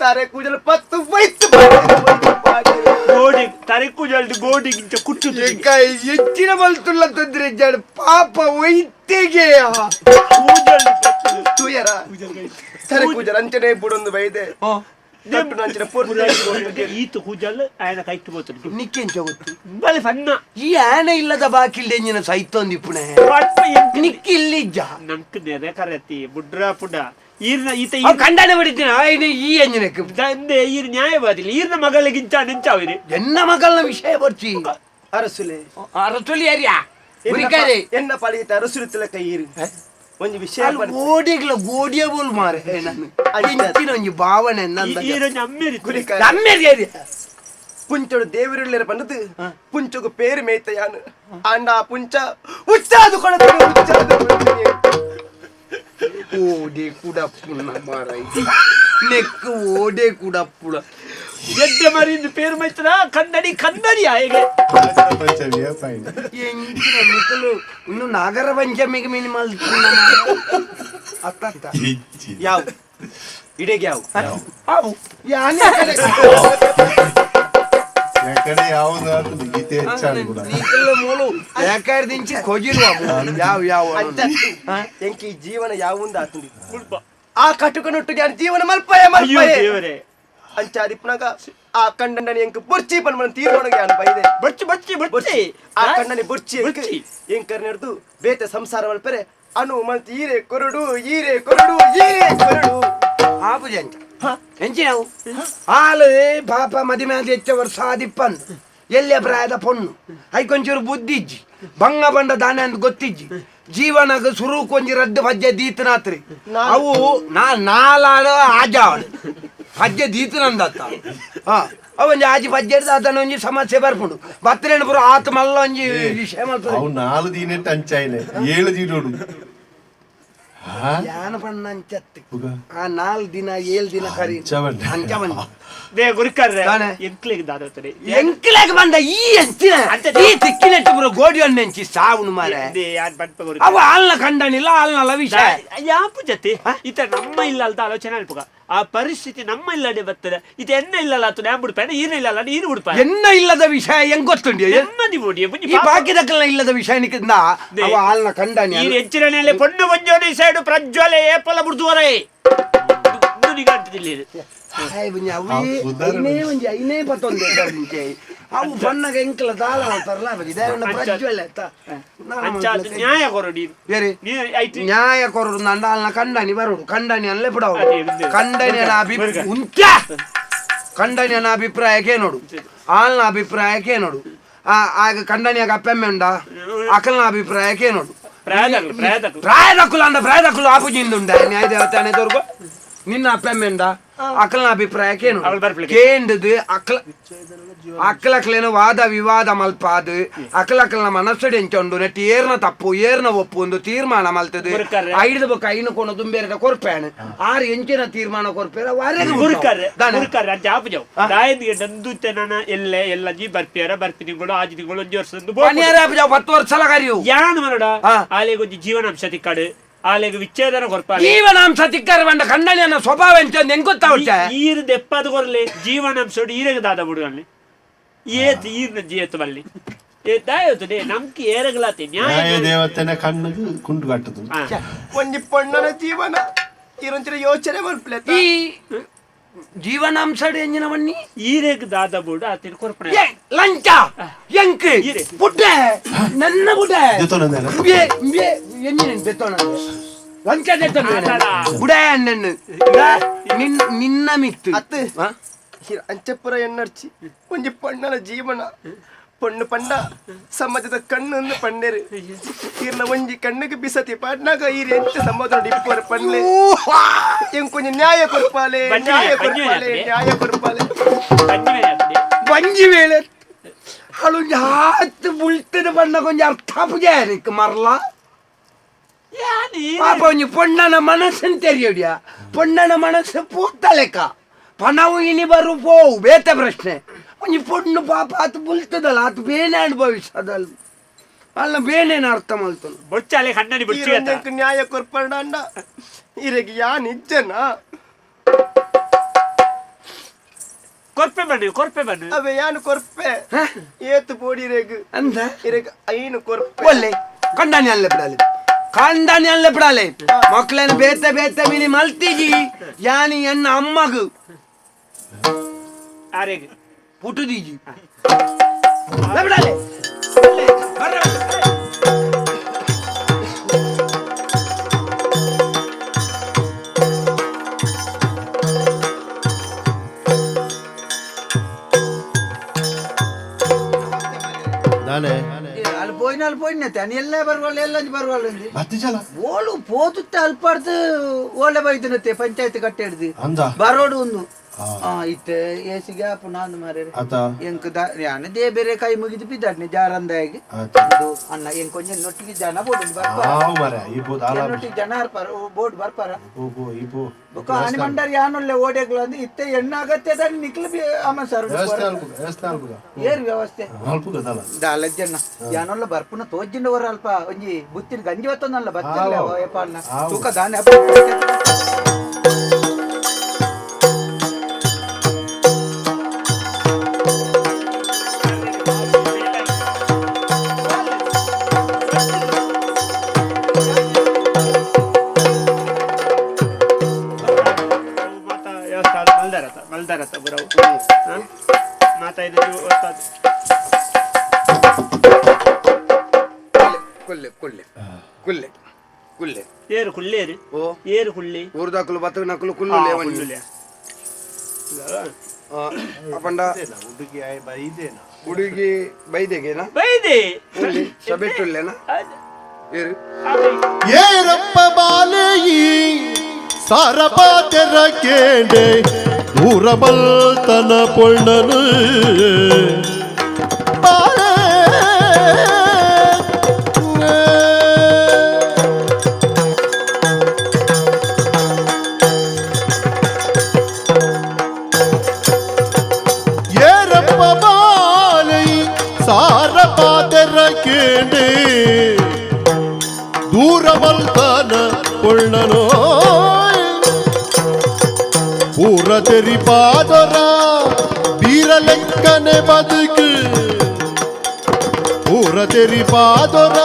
C: ತಾರೆ ಕೂಜಲು ಪತ್ತು ವೈತು ಪಾಡೇರು.
B: ಗೋಡಿ ತರೆಕು ಜಲ್ದಿ ಗೋಡಿಗಿಂತ ಕುಟ್ಟು
F: ಹೆಚ್ಚಿನ ಬಲ್ತುಲ್ಲ ತೊಂದ್ರೆ ಜಡ ಪಾಪ ಒಯ್ತೆಗೆ
B: ಕೂಜಲ್ದು ಪತ್ತು
C: ತೂಯರ ತರೆ ಕೂಜಲು ಅಂಚನೆ ಬುಡೊಂದು ಬೈದೆ ದೊಡ್ಡ ಅಂಚನೆ ಪೊರ್ತು
B: ಈತ ಕೂಜಲ್ ಆಯನ ಕೈಟ್ಟು ಬೋತುಂಡು
F: ನಿಕ್ಕೆಂಚ ಗೊತ್ತು
B: ಬಲೆ ಸಣ್ಣ
F: ಈ ಆನೆ ಇಲ್ಲದ ಬಾಕಿಲ್ಡೆ ಎಂಜಿನ ಸೈತೊಂದು ಇಪ್ಪುಣೆ
B: ಪಟ್ಪ ಎಂಕ್
F: ನಿಕ್ಕಿ ಇಲ್ಲಿಜ್ಜ
B: ನಂಕ್ ನೆರೆ ಕರೆತಿ ಬುಡ್ರ ಪುಡ ಈರ್ನ ಈತ
F: ಅವ್ ಕಂಡಾನೆ ಬಿಡ್ತೀನಿ ಆಯ್ನೆ ಈ ಎಂಜಿನಕ್ಕೆ
B: ತಂದೆ ಈರ್ ನ್ಯಾಯವಾದಿಲ್ಲ ಈರ್ನ ಮಗಳಿಗಿಂತ ನಿಂಚಾವಿರಿ
F: ಎನ್ನ ಮಗಳನ್ನ ವಿಷಯ ಬರ್ಚಿ
C: ಅರಸುಲೆ
F: ಅರಸುಲಿ ಅರಿಯಾ ಗುರಿಕಾರೆ
C: ಎನ್ನ ಪಾಲಿಗೆ ಅರಸುಲು ತಿಲಕ ಈರು ಒಂಜಿ ವಿಷಯ
F: ಅಲ್ಲಿ ಗೋಡಿಗ್ಲ ಗೋಡಿಯ ಬೋಲ್ ಮಾರೆ ನಾನು ಇಂಚಿನ ಒಂಜಿ ಭಾವನೆ ನಂದ
B: ಈರೊಂಜಿ ಅಮ್ಮೇರಿ
C: ಗುರಿಕಾರೆ
F: ನಮ್ಮೇರಿ ಅರಿಯ
C: ಪುಂಚೊಡು ದೇವರುಳ್ಳರ ಬಂದದ್ದು ಪುಂಚಗು ಪೇರು ಮೇಯ್ತಯಾನು ಆಂಡ ಆ ಪುಂಚ ಉಚ್ಚಾದು ಕೊಡತೀನಿ ಉಚ್ಚಾದು ಕೊಡತೀನಿ
F: ಓಡೆ ಕುಡಪ್ಪುನ ಮಾರ ನೆಕ್ ಓಡೆ ಕುಡಪ್ಪುಳ
B: ಎಡ್ಡೆ ಮರಿಂದು ಪೇರು ಮೈತದ ಕನ್ನಡಿ ಕನ್ನಡಿ ಆಯಗೆ
D: ನಾಗರ ಪಂಚಮಿಯ ಫೈನ್
F: ಎಂಚಿನ ಮಿಕ್ಕಲು ಇನ್ನು ನಾಗರ ಪಂಚಮಿಗೆ ಮಿನಿಮಲ್ ಅತ್ತ ಅತ್ತ
C: ಯಾವ ಇಡೆಗೆ ಯಾವ
F: ಅವು ಯಾನೆ
D: ಯಾಕಡೆ ಯಾವ್ದು ಗೀತೆ ಹೆಚ್ಚಾನು ಕೂಡ
F: ನೀಕೆಲ್ಲ ಮೂಲು ಯಾಕಾರ್ದಿಂಚಿ ಕೊಜಿರುವ ಮೂಲು. ಯಾವ ಯಾವ
C: ಅಂಚ ಎಂಕಿ ಈ ಜೀವನ ಯಾവുಂದ ಆತುಂಡಿ
B: ಮುಲ್ಪ
C: ಆ ಕಟುಕನೊಟ್ಟಿಗೆ ಆನ್ ಜೀವನ ಮಲ್ಪಯ
B: ಅಯ್ಯೋ
C: ಮಲ್ಪಯ
B: ದೇವರೇ
C: ಅಂಚ ಅದಿಪ್ಪನಾಗ ಆ ಕಂಡನ ಎಂಕ್ ಬೊರ್ಚಿ ಪನ್ಮನ ತೀರ್ಮಾನಗೆ ಆನ್ ಬೈದೆ
B: ಬಚ್ಚಿ ಬಚ್ಚಿ ಬಚ್ಚಿ
C: ಆ ಕಣ್ಣನಿ ಬೊರ್ಚಿ
B: ಬೊರ್ಚಿ.
C: ಎಂಕರ್ನೆರ್ದು ಬೇತೆ ಸಂಸಾರ ಮಲ್ಪರೆ ಅನು ಮಲ್ತಿ ಈರೆ ಕೊರಡು ಈರೆ ಕೊರಡು ಈರೆ ಕೊರಡು
F: ಆಪುಜ ಎಂಚ ಎಂಚಿನವು ಹಾಲು ಪಾಪ ಮದಿಮೆ ಆದ ಹೆಚ್ಚ ವರ್ಷ ಆದಿಪ್ಪಂದು ಎಲ್ಲಿಯ ಪ್ರಾಯದ ಪೊಣ್ಣು ಐಕೊಂಚೂರು ಬುದ್ಧಿ ಇಜ್ಜಿ ಬಂಗ ಬಂಡ ದಾನೆ ಅಂತ ಗೊತ್ತಿಜ್ಜಿ ಜೀವನಗ ಸುರುಕ್ ಒಂಜಿ ರಡ್ಡು ಪಜ್ಜೆ ದೀತನಾತ್ರಿ ಅವು ನಾ ನಾಲಾಡು ಆಜಾವಳು ಪಜ್ಜೆ ದೀತನಂದತ್ತ ಹಾ ಅವೊಂಜಿ ಆಜಿ ಪಜ್ಜೆ ಹಿಡ್ದು ಅದನ್ನ ಒಂಜಿ ಸಮಸ್ಯೆ ಬರ್ಪುಂಡು ಬತ್ತರೇನು ಪೂರ ಆತ ಮಲ್ಲ ಒಂಜಿ ವಿಷಯ ಮಲ್ಪುಂಡು
D: ಅವು ನಾಲು ದಿನ ಟಂಚಾಯಿನೆ ಏಳು ದಿನೋಡು
F: ಯಾನ ಪಣ್ಣ ಅಂಚತ್ತು ಆ ನಾಲ್ ದಿನ ಏಳು ದಿನ ಕರಿ
D: ಅಂಚ ಬಂಡೆ.
F: ಅಂಚ ಬಂಡೆ.
B: They ಗುರಿಕರ್ರೆ
F: ದಾನೆ.
B: ಎಂಕ್ಲೆಗ್ ದಾದತ್ತರೆ
F: ಎಂಕ್ಲೆಗ್ ಬಂದ ಈ ಎಂಚಿನ ಈ ತಿಕ್ಕಿನೆಟ್ಟು ಪೂರ ಗೋಡಿ ಎಂಚಿ ಸಾವುನು ಮಾರೆ
B: they ಯಾನ್ ಪನ್ಪ ಗುರಿ
F: ಅವ ಆಲ್ನ ಕಂಡನಿಲ್ಲ ಆಲ್ನಲ್ಲ ವಿಷಯ
B: ಯಾಪು ಜತೆ ಈತ ನಮ್ಮ ಇಲ್ಲ ಅಲ್ದ ಆಲೋಚನೆ ಅಲ್ಪಗ ಆ ಪರಿಸ್ಥಿತಿ ನಮ್ಮ ಇಲ್ಲಡೆ ಬರ್ತದೆ ಈತ ಎನ್ನ ಇಲ್ಲಲ್ಲ ಆತು ನ್ಯಾನ್ ಬಿಡ್ಪಾಯ ಈನ ಇಲ್ಲಲ್ಲ ಈನು ಬಿಡ್ಪಾಯ
F: ಎನ್ನ ಇಲ್ಲದ ವಿಷಯ ಹೆಂಗ್ ಗೊತ್ತುಂಡಿ
B: ನೆಮ್ಮದಿ ಬೋಡಿ
F: ಈ ಬಾಕಿದಕ್ಕಲ್ಲ ಇಲ್ಲದ ವಿಷಯ ನಿಕ್ಕಿಂದ
B: they.
F: ಅವ ಆಲ್ನ ಕಂಡನಿ
B: ಈ ಹೆಚ್ಚಿನ ಪೊಣ್ಣು ಬಂಜೋನಿ ಸೈಡು ಪ್ರಜ್ವಲೆ ಏಪಲ ಬುಡ್ದುವರೆ ನಿಗಾಂತಿಲ್ಲ
F: ಐನೇ ಒಂಜಿ ಐನೇ ಪತ್ತೊಂದು ಮುಂಚೆ ಅವು ಬಣ್ಣಗ ಎಂಕಲ ದಾಲ ತರಲ ಪ್ರಜ್ವಲೆ
B: ಅಂಚಾದ ನ್ಯಾಯ ಕೊರಡಿ
F: ಬೇರೆ
B: ನೀ ಐತಿ
F: ನ್ಯಾಯ ಕೊರಡು ನಂಡ ಅಲ್ನ ಕಂಡನಿ ಬರೋಡು ಕಂಡನಿ ಅಲ್ಲೇ ಬಿಡವು
B: ಅದೇ, ಅದೇ.
F: ಕಂಡನಿಯನ ಅಭಿಪ್ರಾಯ ಉಂಚ ಕಂಡನಿಯನ ಅಭಿಪ್ರಾಯಕ್ಕೆ ನೋಡು ಆಲ್ನ ಅಭಿಪ್ರಾಯಕ್ಕೆ ನೋಡು ಆ ಆಗ ಕಂಡನಿಯಾಗ ಅಪ್ಪೆಮ್ಮೆ ಉಂಡ ಅಕಲ್ನ ಅಭಿಪ್ರಾಯಕ್ಕೆ ನೋಡು
B: ಪ್ರಾಯದಕ್ಲು ಪ್ರಾಯದಕ್ಲು
F: ಪ್ರಾಯದಕ್ಕುಲು ಅಂಡ ಪ್ರಾಯದಕ್ಕುಲು ಆಪುಜಿಂದ ಉಂಡ ನ್ಯಾಯ ದೇವತಾನೆ ತೋರ್ಗೋ ನಿನ್ನ ಅಪ್ಪೆಮ್ಮೆ ಉಂಡ ಅಕಲ್ನ ಅಭಿಪ್ರಾಯಕ್ಕೆ
B: ಅವಳು
F: ನೋಡು
B: ಬರ್ಪ್ಲಿಕ್ಕೆ.
F: ಕೇಂದ್ರದು ಅಕ್ಲ ಅಕ್ಲಕ್ಲೇನು ವಾದ ವಿವಾದ ಮಲ್ಪಾದು ಅಕ್ಲಕ್ಲನ ಮನಸ್ಸು ಎಂಚೊಂಡು ನೆಟ್ ಏರ್ನ ತಪ್ಪು ಏರ್ನ ಒಪ್ಪು ಒಂದು ತೀರ್ಮಾನ ಮಲ್ತದು
B: ಗುರುಕರ್ರೆ.
F: ಐದು ಬೊಕ್ಕ ಐನು ಕೊಣ ತುಂಬೇರ ಕೊರ್ಪೇಣ ಆರು ಎಂಚಿನ ತೀರ್ಮಾನ ಕೊರ್ಪೇರ ವಾರೆಗೆ
B: ಗುರುಕರ್ರೆ
F: ದಾನೆ.
B: ಗುರುಕರ್ರೆ ಅಂಚ ಆಪುಜವು ದಾಯಂದಿಗೆ ನಂದುತ್ತೆ ನಾನ ಎಲ್ಲೆ ಎಲ್ಲ ಜಿ ಬರ್ಪಿಯರ ಬರ್ಪಿ ತಿಂಗಳು ಆಜಿ ತಿಂಗಳು ಒಂಜಿ ವರ್ಷ
F: ಪನಿಯಾರ ಆಪುಜವು ಪತ್ತು ವರ್ಷ ಕರಿಯು
B: ಯಾನ್ ಮನಡ
F: ಆ.
B: ಆಲೆಗ್ ಒಂಜಿ ಜೀವನಾಂಶ ತಿಕ್ಕಾಡು ಆಲೆಗ್ ವಿಚ್ಛೇದನ ಕೊರ್ಪಾಲೆ
F: ಜೀವನಾಂಶ ತಿಕ್ಕರ ಬಂಡ ಕಂಡನಿಯನ್ನ ಸ್ವಭಾವ ಎಂಚೊಂದು ಹೆಂಗ್ ಗೊತ್ತಾವಟ್ಟೆ
B: ಈರ್ ದೆಪ್ಪದ ಕೊರ್ಲೆ ಜೀವನಾಂಶ ಈರೆಗ್ ದಾದ ಬಿಡುವಲ್ಲಿ ಏತ್ ಈರ್ನ ಜೀಯತ್ ಬಲ್ಲಿ ಏ ದಾಯೋತು ಡೇ ನಮ್ಗೆ ಏರಗ್ಲಾತೆ ನ್ಯಾಯ
D: ನ್ಯಾಯ ದೇವತೆನ ಕಣ್ಣಿಗೆ ಕುಂಡು ಕಟ್ಟದು
B: ಆ.
C: ಒಂಜಿ ಪೊಣ್ಣನ ಜೀವನ ಇರೊಂಚಿನ ಯೋಚನೆ ಮಲ್ಪಲೆ
F: ಈ ಜೀವನಾಂಶ ಎಂಜಿನ ಬನ್ನಿ
B: ಈರೆಗ್ ದಾದ ಬುಡು ಆತಿನ ಕೊರ್ಪಣೆ
F: ಏ, ಲಂಚ ಎಂಕ್
B: ಈರೆ.
F: ಪುಟ್ಟೆ ನನ್ನ ಪುಟ್ಟೆ
D: ಜೊತೆ
F: ಎಂಜಿನ ಬೆತ್ತೋಣ ಲಂಚ ಬುಡಾಯ ಅಣ್ಣನ್ನು ನಿನ್ನ ಮಿತ್ತು
C: ಅತ್ತು ಅಂಚಪುರ ಎನ್ನರ್ಚಿ ಒಂಜಿ ಪಣ್ಣನ ಜೀವನ ಪೊಣ್ಣು ಪಂಡ ಸಮಾಜದ ಕಣ್ಣು ಅಂದು ಪಂಡೇರು ಈರ್ನ ಒಂಜಿ ಕಣ್ಣುಗೆ ಬಿಸತಿ ಪಾಡ್ನಾಗ ಈರ್ ಎಂಚ ಸಮಾಜ ಇಪ್ಪರ ಪಣ್ಲೆ ಎಂಕೊಂಜಿ ನ್ಯಾಯ ಕೊರ್ಪಾಲೆ ನ್ಯಾಯ ಕೊರ್ಪಾಲೆ ನ್ಯಾಯ ಕೊರ್ಪಾಲೆ
F: ಬಂಜಿ ವೇಳೆ ಅಳು ಹಾತ್ ಬುಳ್ತದ ಬಣ್ಣ ಕೊಂಚ ಅರ್ಥ ಪೂಜೆ ಮರಲ ಪಾಪ ಒಂಜಿ ಪೊಣ್ಣನ ಮನಸ್ಸನ್ನು ತೆರಿಯಡಿಯ ಪೊಣ್ಣನ ಮನಸ್ಸು ಪೂತ ಲೆಕ್ಕ ಪಣವು ಇನಿ ಬರು ಪೋವು ಬೇತ ಪ್ರಶ್ನೆ ಒಂಜಿ ಪೊಣ್ಣು ಪಾಪ ಆತು ಬುಲ್ತದಲ್ಲ ಆತು ಬೇನೆ ಅನುಭವಿಸದಲ್ಲ ಅಲ್ಲ ಬೇನೇನು ಅರ್ಥ ಮಲ್ತನು
B: ಬೊಚ್ಚಾಲೆ ಕಣ್ಣನಿ ಬೊಚ್ಚಿ
C: ಈರೊಂಜೆಂಕ್ ನ್ಯಾಯ ಕೊರ್ಪಂಡ ಅಂಡ ಈರೆಗ್ ಯಾನ್ ಇಜ್ಜನ
B: ಕೊರ್ಪೆ ಬಣ್ಣು ಕೊರ್ಪೆ ಬಣ್ಣು
C: ಅವೆ ಯಾನ್ ಕೊರ್ಪೆ ಏತು ಬೋಡಿರೆಗ್
F: ಅಂದ
C: ಇರೆಗ್ ಐನು ಕೊರ್ಪೆ
F: ಒಲ್ಲೆ ಕಂಡಾನಿ ಅಲ್ಲ ಬಿಡಾಲೆ ಕಂಡಾನಿ ಅಲ್ಲ ಬಿಡಾಲೆ ಮಕ್ಳನ್ನ ಬೇತ ಬೇತ ಮಿನಿ ಮಲ್ತಿಜಿ ಯಾನಿ ಎನ್ನ ಅಮ್ಮಗು
B: ಆರೆಗ್
F: ಪುಟುದೀಜಿ ಬಿಡಾಲೆ
D: ದಾನೆ
E: ಅಲ್ಲಿ ಪೋಯಿನ ಅಲ್ಲಿ ಪೋಯಿನ ತಾನೆ ಎಲ್ಲ ಬರುವಲ್ಲ ಎಲ್ಲ ಬರುವಲ್ಲ
D: ಬತ್ತಿಜಲ
E: ಓಳು ಪೋತುತ್ತೆ ಅಲ್ಪಾಡ್ದು ಓಲೆ ಬೈದನತ್ತೆ ಪಂಚಾಯತ್ ಕಟ್ಟೆ ಹಿಡ್ದು
D: ಅಂದ
E: ಬರೋಡು ಒಂದು ಇತ್ತೆ ಏಸಿಗೆ ಆಪು ನಾಂದು ಮಾರ್ರೆ
D: ಆತ
E: ಎಂಕ್ ಯಾನ they ಬೇರೆ ಕೈ ಮುಗಿದು ಬಿದ್ದಾಡ್ನೆ ಜಾರಂದಾಗಿ
D: ಆತ.
E: ಇದು ಅಣ್ಣ ಎಂಕ್ ಒಂಜಿ ನೊಟ್ಟಿಗೆ ಜನ ಬೋಡು ಬರ್ಪಾರ
D: ಆವ್ ಮಾರ್ರೆ ಈ ಪೋ ದಾಲ
E: ಎನ್ನೊಟ್ಟಿಗೆ ಜನ ಇರ್ಪಾರ ಬೋರ್ಡ್ ಬರ್ಪಾರ
D: ಪೋ ಪೋ ಈ ಪೋ
E: ಬೊಕ್ಕ ಆನಿ ಮಂಡಾರ್ ಯಾನೊಲ್ಲೆ ಓಡೆಗ್ಲ ಅಂದ್ ಇತ್ತೆ ಎಣ್ಣ ಅಗತ್ಯದ ನಿಕ್ಲು ಬಿ ಅಮ್ಮ ಸರ್
D: ವ್ಯವಸ್ಥೆ ಅಲ್ಪುಗ ವ್ಯವಸ್ಥೆ ಅಲ್ಪುಗ
E: ಏರ್ ವ್ಯವಸ್ಥೆ
D: ಅಲ್ಪುಗ ದಾಲ
E: ದಾಲಜ್ಜಣ್ಣ ಯಾನೊಲ್ಲ ಬರ್ಪುನ ತೋಜಿಂಡ ವರ ಅಲ್ಪ ಒಂಜಿ ಬುತ್ತಿನ ಗಂಜಿ ಹೊತ್ತೊಂದಲ್ಲ ಬತ್ತಲ್ಲ
D: ಆವು.
E: ಏಪಾಲ್ನ
D: ಆವು.
E: ತೂಕ ದಾನೆ
B: ಮಾತಾ ವ್ಯವಸ್ಥೆ ಮಲ್ದಾರತ ಮಲ್ದಾರತ ಬರವು ಮಾತಾ ಇದನ್ನು ಒತ್ತಾದು
F: ಕೊಲ್ಲೆ ಕೊಲ್ಲೆ ಕುಲ್ಲೆ ಕುಲ್ಲೆ
B: ಏರು ಕುಲ್ಲೇರು
F: ಓ
B: ಏರು ಕುಳ್ಳಿ
F: ಊರ್ದಾಕುಲು ಬತ್ತಕ ನಕಲು ಕುಲ್ಲು ಲೇವನಿ
B: ಕುಳ್ಳುಲೆ
F: ಅಪಂಡ
D: ಹುಡುಗಿ ಆಯ್ ಬೈದೇನ
F: ಹುಡುಗಿ ಬೈದೆಗೆನಾ
B: ಬೈದೆ
F: ಉಲ್ಲಿ ಸಬೆಟ್ಟುಲ್ಲೇನಾ ಏರು
A: ಏರಪ್ಪ ಬಾಲೆಯಿ ಸಾರಪ ತೆರ ಕೇಂಡೆ ದೂರ ಬಲ್ತನ ಪೊಣ್ಣನು ಬಾಲೆ ಏರಪ್ಪ ಬಾಲೆಯಿ ಸಾರಪ ತೆರ ಕೇಂಡೆ ದೂರವಲ್ತನ ಕೊಳ್ಳನೋ ಪೂರ ತೆರಿಪಾದರ ಬೀರಲೆಕ್ಕನೆ ಬದುಕು ಪೂರ ತೆರಿಪಾದರ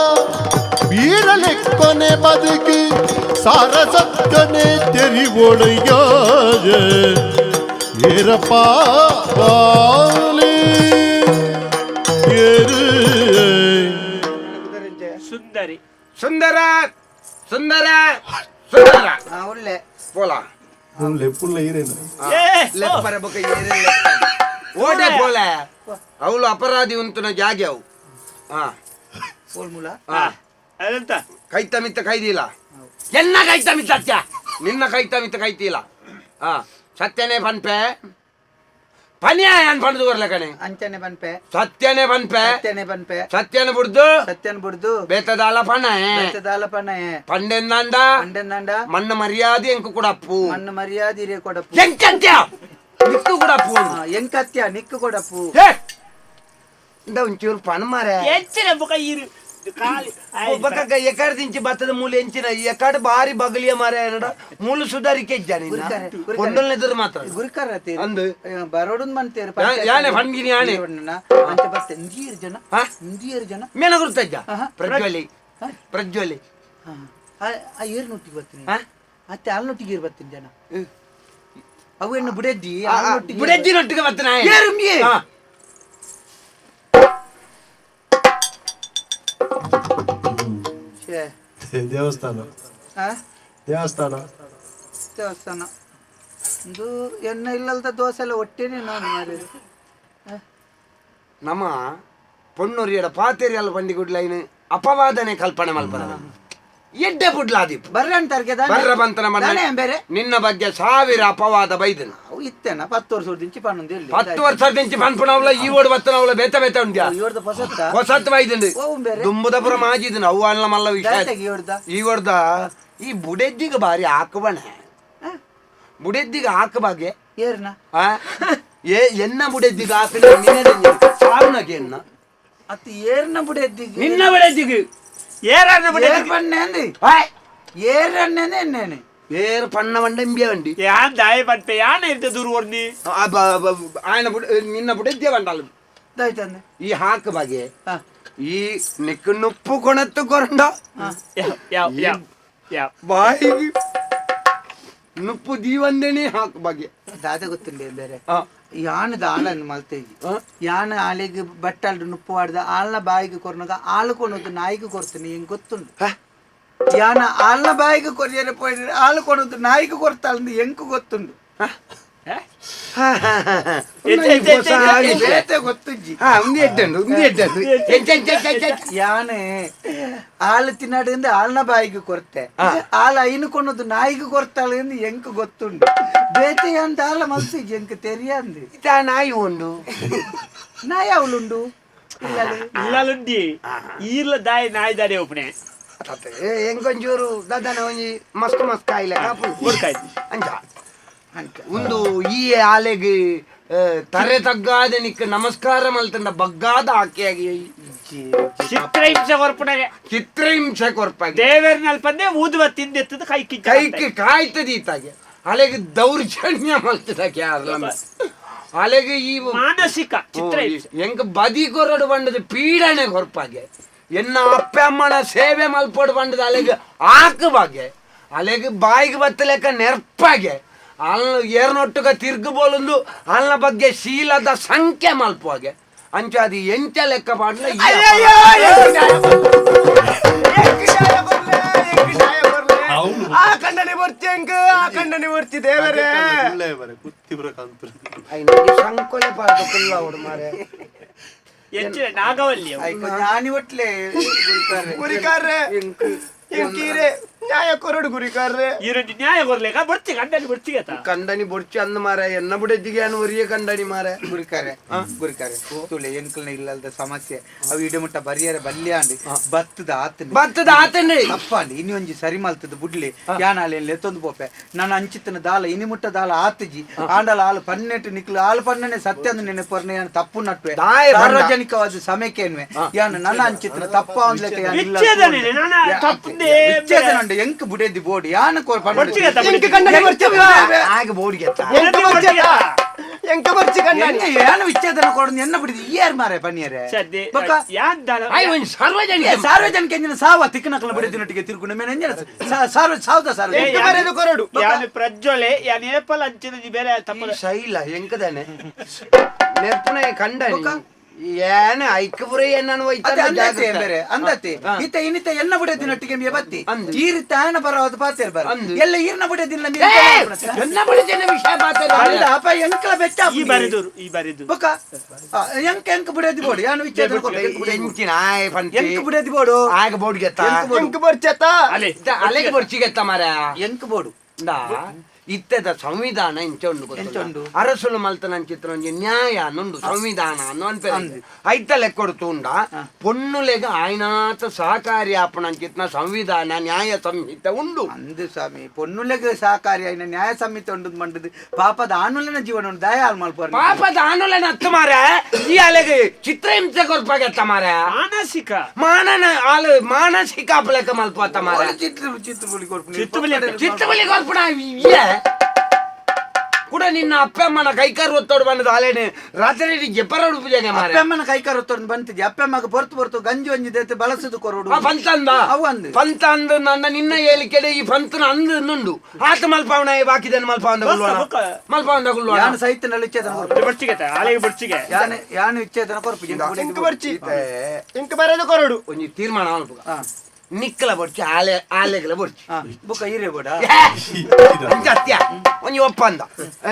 A: ಬೀರಲೆಕ್ಕನೆ ಬದುಕು ಸಾರಸಕ್ಕನೆ ತೆರಿವೊಡೆಯ ಏರಪ್ಪ ಬಾಲಿ ಏರು
B: ಸುಂದರಿ
F: ಸುಂದರ ಸುಂದರ ಸುಂದರ
E: ಒಳ್ಳೆ
F: ಪೋಲಾ
D: ಲೆಪ್ಪುಲ್ಲ ಈರೇನು
B: ಏ
F: ಲೆಪ್ಪರ ಬೊಕ ಏರೆ ಲೆಪ್ಪ. ಓಡೆ ಪೋಲೆ ಅವಳು ಅಪರಾಧಿ ಉಂತುನ ಜಾಗೆ ಅವು ಹಾ
E: ಮೂಲ
F: ಹಾ
B: ಅದೆಂತ
F: ಕೈತ ಮಿತ್ತ ಕೈದಿಲ್ಲ ಎನ್ನ ಕೈತ ಮಿತ್ತ ಸತ್ಯ ನಿನ್ನ ಕೈತ ಮಿತ್ತ ಕೈತಿಲ್ಲ ಹಾ ಸತ್ಯನೇ ಪನ್ಪೆ ಪನ್ಯ ಏನ್ ಪಂಡ್ದು ಬರ್ಲೆ ಕಣೆ
E: ಅಂಚನೆ ಬನ್ಪೆ
F: ಸತ್ಯನೇ ಪನ್ಪೆ
E: ಸತ್ಯನೆ ಬನ್ಪೆ
F: ಸತ್ಯನ ಬುಡ್ದು
E: ಸತ್ಯನ ಬುಡ್ದು
F: ಬೇತದಾಲ ಪಣ
E: ಬೆತ್ತದಾಲ ಪಣ
F: ಪಂಡೆಂದಾಂಡ
E: ಪಂಡೆಂದಾಂಡ
F: ಮಣ್ಣ ಮರ್ಯಾದೆ ಎಂಕು ಕೊಡಪ್ಪು
E: ಮಣ್ಣು ಮರ್ಯಾದೆ ರೇ ಕೊಡಪ್ಪು
F: ಎಂಕಂತ್ಯ ನಿಕ್ಕು ಕೊಡಪ್ಪು
E: ಎಂಕತ್ಯ ನಿಕ್ಕು ಕೊಡಪ್ಪು
F: ಏ ಇಂದ ಒಂಚೂರು ಪಣ ಮಾರೆ
B: ಎಂಚಿನ ಬುಕ ಇರು ಖಾಲಿ
F: ಬೊಕ್ಕ ಎಕಡೆ ದಿಂಚಿ ಬತ್ತದ ಮೂಲೆ ಎಂಚಿನ ಎಕಡೆ ಬಾರಿ ಬಗಲಿಯ ಮಾರೆ ಏನಡ ಮೂಲು ಸುಧಾರಿಕೆ ಇಜ್ಜಾನಿ
E: ಗುರುಕರೆ, ಗುರುಕರೆ.
F: ಕೊಂಡಲ್ನ ಎದುರು ಮಾತ್ರ
E: ಗುರುಕರ
F: ಅಂದು.
E: ಬರೋಡುನ್ ಮಂತೇರು
F: ಯಾನೆ ಫಣ್ಗಿನಿ ಯಾನೆ.
E: ಅಂಚ ಬರ್ತೆ ಇಂದಿಯರ್ ಜನ
F: ಹಾ?
E: ಇಂದಿಯರ್ ಜನ
F: ಮೇನ ಗುರ್ತಜ್ಜ
E: ಆಹಾ.
F: ಪ್ರಜ್ವಲಿ
E: ಹಾ?
F: ಪ್ರಜ್ವಲಿ
E: ಹಾ. ಆ ಏರ್ನೊಟ್ಟಿಗೆ ಬರ್ತೀನಿ
F: ಹಾ?
E: ಅತ್ತೆ ಅಲ್ನೊಟ್ಟಿಗೆ ಏರ್ ಬರ್ತೀನಿ ಜನ ಅವು ಎಣ್ಣು ಬುಡೆದ್ದಿ
F: ಬುಡೆಜ್ಜಿನೊಟ್ಟಿಗೆ ಬತ್ತನ
E: ಏರುಂಬಿ.
D: ದೇವಸ್ಥಾನ
E: ಹಾ?
D: ದೇವಸ್ಥಾನ
E: ದೇವಸ್ಥಾನ ಇದು ಎಣ್ಣೆ ಇಲ್ಲಲ್ದ ದೋಸೆ ಎಲ್ಲ ಒಟ್ಟೇನೆ ನಾನು ಮಾರಿದ್ದು.
F: ನಮ್ಮ ಪೊಣ್ಣುರಿಯಡ ಪಾತೆರಿಯಲ್ಲ ಬಂಡಿ ಗುಡ್ಲೈನ್ ಅಪವಾದನೆ ಕಲ್ಪನೆ ಮಲ್ಪದ ಎಡ್ಡೆ ಬುಡ್ಲಾದೀಪ್
E: ಬರ್ರೆ ಅಂತಾರ್ಗೆ ದಾನೆ?
F: ಬರ್ರ ಬಂತನ ಮನೆ
E: ದಾನೆ ಬೇರೆ
F: ನಿನ್ನ ಬಗ್ಗೆ ಸಾವಿರ ಅಪವಾದ ಬೈದನು
E: ಅವು ಇತ್ತೇನ 10 ವರ್ಷ ದಿಂಚಿ ಪನ್ನೊಂದು ಎಲ್ಲಿ
F: 10 ವರ್ಷ ಪನ್ಪುನವಲ ಈ ಓಡು ಬತ್ತನವಲ ಬೇತ ಬೇತ ಉಂಡ್ಯಾ
E: ಇವ್ರದ್ದು ಹೊಸತ್ತ
F: ಹೊಸತ್ ಬೈದಂಡು
E: ಓ ಬೇರೆ
F: ದುಂಬುದ ಪುರ ಮಾಜಿದನು ಅವು ಅಲ್ಲ ಮಲ್ಲ ವಿಷಯ
E: ದಾತೆಗೆ ಇವ್ರದ್ದ
F: ಈ ವರ್ದ ಈ ಬುಡೆದ್ದಿಗೆ ಬಾರಿ ಹಾಕಬಣ ಬುಡೆದ್ದಿಗೆ ಹಾಕಬಾಗೆ
E: ಏರ್ನ
F: ಆ? ಏ ಎನ್ನ ಬುಡೆದ್ದಿಗೆ ಹಾಕಿನ ಸಾವನಗೆ ಎನ್ನ
E: ಅತ್ತು ಏರ್ನ ಬುಡೆದ್ದಿಗೆ
F: ನಿನ್ನ ಬುಡೆದ್ದಿಗೆ
B: ಏರನ್ನ ಬಿಡಿ
E: ಏರ್ ಪನ್ನೆ ಅಂದಿ
F: ಹಾಯ್
E: ಏರನ್ನೇ ಎನ್ನೇನೆ
F: ಏರ್ ಪಣ್ಣ వంಡ ಇಂಬಿಯ ವಂಡಿ
B: ಯಾನ್ ದಾಯ ಪನ್ಪೆ ಯಾನ ಇರ್ತ ದೂರ ಒರ್ನಿ
F: ఆయన ನಿನ್ನ ಬುಡೆದ್ದೆ వండాలి
E: ದಾಯ್ತಂದೆ
F: ಈ ಹಾಕ ಬಗೆ
E: ಹಾ
F: ಈ ನಿಕ್ಕು ನುಪ್ಪು ಕೊಣತ್ತು ಕೊರಂಡ
B: ಯಾವ ಯಾವ ಯಾವ ಯಾವ
F: ಬಾಯಿಗೆ ನುಪ್ಪು ದೀವಂದೇನೆ ಹಾಕ ಬಗೆ
E: ದಾದ ಗೊತ್ತುಂಡೆ ಬೇರೆ
F: ಆ.
E: ಯಾನದ ಆಳನ್ನು ಮಲ್ತೇಜಿ
F: ಆ?
E: ಯಾನ ಆಲೆಗೆ ಬಟ್ಟಲ್ಡು ನುಪ್ಪು ಆಡ್ದ ಆಳ್ನ ಬಾಯಿಗೆ ಕೊರ್ನಗ ಆಳು ಕೊನೋದು ನಾಯಿಗೆ ಕೊಡ್ತೀನಿ ಹೆಂಗ್ ಗೊತ್ತುಂಡು ಯಾನ ಆಳ್ನ ಬಾಯಿಗೆ ಕೊರಿಯರೆ ಪೋಯಿದ್ರೆ ಆಳು ಕೊನೋದು ನಾಯಿಗೆ ಕೊರ್ತಾಳಂದು ಎಂಕು ಗೊತ್ತುಂಡು ಬೇತೆ ಗೊತ್ತುಜ್ಜಿ
F: ಹಾ ಉಂದಿ ಎಡ್ಡಂಡು ಉಂದಿ ಎಡ್ಡಂಡು ಎಂಚ ಎಂಚ ಎಂಚ ಎಂಚ ಎಂಚ.
E: ಯಾನೆ ಆಳು ತಿನ್ನಾಡಿಂದ ಆಳ್ನ ಬಾಯಿಗೆ ಕೊರ್ತೆ ಆಳ ಐನು ಕೊನೋದು ನಾಯಿಗೆ ಕೊರ್ತಾಳೆ ಎಂದು ಎಂಕು ಗೊತ್ತುಂಡು ಬೇತೆ ಅಂತ ಆಳ ಮಲ್ತಿಜಿ ಎಂಕ್ ತೆರಿಯಂದು
F: ಇತಾ ನಾಯಿ ಉಂಡು
E: ನಾಯಿ ಅವಳುಂಡು ಇಲ್ಲಲೇ
B: ಇಲ್ಲಲುಂಡಿ ಈರ್ಲ ದಾಯ ನಾಯಿ ದಾರೆ ಒಪ್ಪಣೆ
F: ಎಂಕೊಂಚೂರು ದಾದಾನ ಒಂಜಿ ಮಸ್ತ್ ಮಸ್ತ್ ಕಾಯಿಲೆ ಕಾಪು
B: ಬುಡ್ಕಾಯ್ತು
F: ಅಂಚ
E: ಅಂಚ
F: ಒಂದು ಈ ಆಲೆಗೆ ತರೆ ತಗ್ಗಾದ ನಿಕ್ಕ ನಮಸ್ಕಾರ ಮಲ್ತಂಡ ಬಗ್ಗಾದ ಆಕೆಯಾಗಿ
B: ಚಿತ್ರಹಿಂಸೆ ಕೊರ್ಪಣೆಗೆ
F: ಚಿತ್ರಹಿಂಸೆ ಕೊರ್ಪಾಗಿ
B: ದೇವೇರ್ನಲ್ಲಿ ಪಂದೆ ಊದುವ ತಿಂದೆತ್ತದ ಕೈ ಕಿಚ್ಚ
F: ಕೈಗೆ ಕಾಯ್ತದ ಈತಾಗೆ ಅಲೆಗೆ ದೌರ್ಜನ್ಯ ಮಲ್ತದಾಗೆ ಯಾರ್ಲ ಅಲೆಗೆ ಈ
B: ಮಾನಸಿಕ ಚಿತ್ರಹಿಂಸೆ
F: ಎಂಕ ಬದಿ ಕೊರಡು ಬಂಡದ ಪೀಡನೆ ಕೊರ್ಪಾಗೆ ಎನ್ನ ಅಪ್ಪ ಅಮ್ಮನ ಸೇವೆ ಮಲ್ಪೋಡು ಬಂಡದ ಅಲೆಗೆ ಆಕಬಾಗೆ ಅಲೆಗೆ ಬಾಯಿಗೆ ಬತ್ತಲೆಕ್ಕ ನೆರ್ಪಾಗೆ ಅಲ್ಲ ಏರ್ನೊಟ್ಟುಗ ತಿರ್ಗು ಬೋಲೊಂದು ಅಲ್ನ ಬಗ್ಗೆ ಶೀಲದ ಸಂಖ್ಯೆ ಮಲ್ಪುವಾಗೆ ಅಂಚ ಅದು ಎಂಚ ಲೆಕ್ಕ ಪಾಡ್ಲ ಈ
C: ಆ ಕಂಡನೆ ಬರ್ತಿ ಅಂಕ ಆ ಕಂಡನೆ ಬರ್ತಿ ದೇವರೇ
D: ಉಳ್ಳೆ ಬರೆ ಕುತ್ತಿ ಬರ ಕಂತು
F: ಐನಗೆ ಸಂಕೊಲೆ ಪಾಡ್ದು ಕುಲ್ಲ ಮಾರೆ
B: ಎಂಚಿನ ನಾಗವಲ್ಲಿ ಅವು.
E: ಐಕೊ ಜ್ಞಾನಿ ಒಟ್ಲೆ ಗುರುಕಾರ್ರೆ.
C: ಗುರಿಕಾರ್ರೆ ಎಂಕೀರೆ ನ್ಯಾಯ ಕೊರಡು ಗುರಿಕಾರ್ರೆ
B: ಈರೊಂಜಿ ನ್ಯಾಯ ಕೊರ್ಲೇಕ ಬರ್ತಿ ಗಂಡನಿ ಬರ್ತಿಗತ
F: ಕಂಡನಿ ಬೊಡ್ಚಿ ಅಂದ ಮಾರೆ ಎನ್ನ ಬುಡೆದ್ದಿಗೆ ಅನ್ನು ಒರಿಯ ಕಂಡನಿ ಮಾರೆ
E: ಗುರುಕಾರೆ ಗುರುಕಾರೆ ತುಲೆ ಎಂಕಲ್ನ ಇಲ್ಲಲ್ದ ಸಮಸ್ಯೆ ಅವು ಇಡಮುಟ್ಟ ಬರಿಯರೆ ಬಲ್ಯಾಂಡಿ ಬತ್ತದ ಆತನ
F: ಬತ್ತದ ಆತಂಡಿ
E: ತಪ್ಪಾಂಡಿ ಇನಿ ಒಂಜಿ ಸರಿ ಮಲ್ತದ ಬುಡ್ಲಿ ಯಾನಾಲೆ ಲೆತ್ತೊಂದು ಪೋಪೆ ನಾನು ಅಂಚಿತನ ದಾಲ ಇನಿ ಮುಟ್ಟ ದಾಲ ಆತಜಿ ಆಂಡಲ ಆಳು ಪನ್ನೆಟ್ಟು ನಿಕ್ಲು ಆಳು ಪನ್ನನೆ ಸತ್ಯ ಅಂದ್ ನೆನೆ ಪೊರ್ನೆ ಯಾನ್ ತಪ್ಪು ನಟ್ಟುವೆ
F: ದಾಯ ಬಂಡ.
E: ಸಾರ್ವಜನಿಕವಾದ ಸಮಯಕ್ಕೇನ್ವೆ ಯಾನ್ ನನ್ನ ಅಂಚಿತನ ತಪ್ಪ ಅಂದ್ಲೆಕ್ಕ ಯಾನ್ ಇಲ್ಲ
B: ವಿಚ್ಛೇದನೆ ನಾನು ತಪ್ಪುಂದೇ
E: ವಿಚ್ಛೇದನ ಉಂಡು ಎಂಕ್ ಬುಡೇದಿ ಬೋಡಿ ಯಾನ್ ಕೋರ್
B: ಬರ್ತಿಗತ್ತ
C: ಎಂಕ ಕಂಡನೆ ಬರ್ತಿ
F: ಆಗ ಬೋರ್ಡ್ಗೆ
C: ಎಂಕ ಬರ್ತಿ ಎಂಕ ಬರ್ತಿ ಕಂಡನಿ
E: ಯಾನ್ ವಿಚ್ಛೇದನ ಕೊಡೋದು ಎನ್ನ ಬಿಡಿದಿ ಯಾರ್ ಮಾರೆ ಪನ್ನಿಯರೆ
B: ಸದ್ಯ
E: ಬೊಕ್ಕ
B: ಯಾನ್ ದಾಲ
F: ಆಯ್ ಒಂಜಿ ಸಾರ್ವಜನಿಕ
E: ಏ, ಸಾರ್ವಜನಿಕ ಎಂಜಿನ ಸಾವ ತಿಕ್ಕನಕಲ ಬಿಡಿದಿನೊಟ್ಟಿಗೆ ತಿರುಗುಣ ಮೇನೆ ಎಂಜಿನ ಸಾರ್ವ ಸಾವ್ದ
B: ಏ,
E: ಸಾರ್ವಜನಿಕ
C: ಎಂಕ ಬರೆದು ಕೊರಡು
B: ಯಾನ್ ಪ್ರಜ್ವಲೆ ಯಾನ್ ಏಪಲ್ ಅಂಚಿನ ಬೇರೆ ತಪ್ಪದ
F: ಶೈಲ ಎಂಕದಾನೆ ನೆರ್ಪುನ ಕಂಡನಿ ಏನ ಐಕ್ಯಪುರ ಏನನ್ನು
E: ಅದೇ
F: ಹೋಯ್ತಾನೆ
E: ಅಂದತೆ
F: ಜಾಗ್ರತೆ.
E: ಬೇರೆ ಅಂದತೆ ಇತ ಇನಿತ ಎನ್ನ ಬಿಡದಿನೊಟ್ಟಿಗೆ ಮೇ ಬತ್ತಿ
F: ಅಂದು.
E: ಈ ರೀತಿ ಆಯನ ಬರವಾದ ಪಾತೇರ್ ಬರ
F: ಅಂದು.
E: ಎಲ್ಲ ಈರ್ನ ಬಿಡದಿಲ್ಲ
F: ಏ, ಎನ್ನ ಬುಡೆದಿನ ವಿಷಯ ಮಾತಾಡ
E: ಅಲ್ಲ ಅಪ್ಪ ಎಂಕಲ ಬೆಚ್ಚ
B: ಈ ಬರೆದೂರು ಈ ಬರೆದು
E: ಬೊಕ್ಕ ಆ, ಎಂಕ ಎಂಕ ಬಿಡದಿ ಬೋಡು ಯಾನು ವಿಚಾರ
F: ಎಂಚಿನ ಆಯ್ ಪಂತಿ
E: ಎಂಕ ಬಿಡದಿ ಬೋಡು
F: ಆಗ ಬೋರ್ಡ್ಗೆತ್ತ
C: ಎಂಕ ಬರ್ಚತ
B: ಅಲೆ
F: ಅಲೆಗೆ ಬೊಡ್ಚಿಗೆತ್ತ ಮಾರ
E: ಎಂಕ ಬೋಡು
F: ಇಂದಾ, ಇತ್ತದ ಸಂವಿಧಾನ ಇಂಚ ಉಂಡು
E: ಎಂಚ
F: ಗೊತ್ತುಂಟಾ?
E: ಉಂಡು?
F: ಅರಸುಲು ಮಲ್ತನ ಅಂಚಿತ್ರ ಒಂಜಿ ನ್ಯಾಯ ಅನ್ನುಂಡು ಸಂವಿಧಾನ ಅನ್ನು ಅನ್ಪೆರೆ ಐತ ಲೆಕ್ಕೊಡು ಉಂಡ ಪೊಣ್ಣುಲೆಗ ಆಯ್ನಾತ ಸಹಕಾರಿ ಆಪಣ ಅಂಚಿತ್ನ ಸಂವಿಧಾನ ನ್ಯಾಯ ಸಂಹಿತೆ ಉಂಡು
E: ಅಂದು ಸ್ವಾಮಿ ಪೊನ್ನುಲೆಗೆ ಸಹಕಾರಿ ಆಯ್ನ ನ್ಯಾಯ ಸಂಹಿತೆ ಉಂಡು ಮಂಡದು ಪಾಪದ ಆನುಲನ ಜೀವನ ಉಂಡು ದಯ ಹಾಳು ಮಲ್ಪುವರು
F: ಪಾಪದ ಆನುಲನ ಅತ್ತು ಮಾರ ಈ ಅಲೆಗೆ ಚಿತ್ರಹಿಂಸೆ ಕೊರ್ಪಾಗೆತ್ತ ಮಾರ
B: ಮಾನಸಿಕ
F: ಮಾನನ ಆಲು ಮಾನಸಿಕ ಅಪಲೆಕ ಮಲ್ಪತ್ತ ಮಾರ
E: ಚಿತ್ರ ಚಿತ್ರ ಬುಲಿ ಕೊರ್ಪುನಿ.
B: ಚಿತ್ತುಬಲಿ
F: ಚಿತ್ತಬಲಿ ಕೊರ್ಪುಣ ಇಯ್ಯೆ ಕೂಡ ನಿನ್ನ ಅಪ್ಪ ಅಮ್ಮನ ಕೈಕಾರು ಒತ್ತೋಡು ಬಂದದ ಅಲೇನೆ ರಾತ್ರಿ ಜೆಪ್ಪರೋಡು ಪೂಜೆಗೆ ಮಾರ
E: ಅಪ್ಪಮ್ಮನ ಕೈಕಾರ ತೊಂದು ಬಂತಿದ್ದೆ ಅಪ್ಪಮ್ಮಗ ಪೊರ್ತು ಪೊರ್ತು ಗಂಜಿ ಒಂಜಿ ದೇತೆ ಬಳಸದು ಕೊರಡು
F: ಆ ಪಂತ ಅಂದ
E: ಅವು ಅಂದು.
F: ಪಂತ ಅಂದು ನನ್ನ ನಿನ್ನ ಹೇಳಿಕೆಡೆ ಈ ಪಂತನ ಅಂದು ನುಂಡು ಆತ ಮಲ್ಪಾವಣ ಬಾಕಿದನು ಮಲ್ಪಾವಂದ
B: ಬೊಕ್ಕ, ಬೊಕ್ಕ.
F: ಮಲ್ಪಾವಂದ ಗುಲ್ವಾಣ
E: ಯಾನು ಸಹಿತ ನಲ್ಲಿ ವಿಚ್ಛೇದನ ಕೊರ್ಪು
B: ಬರ್ಚಿಗೆ ಅಲೆಗೆ ಬರ್ಚಿಗೆ
E: ಯಾನು ಯಾನು ವಿಚ್ಛೇದನ ಕೊರ್ಪು
C: ಎಂಕ ಬರ್ಚಿ ಎಂಕ ಬರೆದು ಕೊರಡು
F: ಒಂಜಿ ತೀರ್ಮಾನ ಮಲ್ಪುಗ
E: ಹಾ.
F: ನಿಕ್ಕಲ ಬೊಡ್ಚಿ ಆಲೆ ಆಲೆಗಲ ಬೊಡ್ಚಿ
E: ಬುಕ್ಕ ಹಿರೇ ಬೋಡ
F: ಅಂಚ ಅತ್ಯ ಒಂಜಿ ಒಪ್ಪಂದ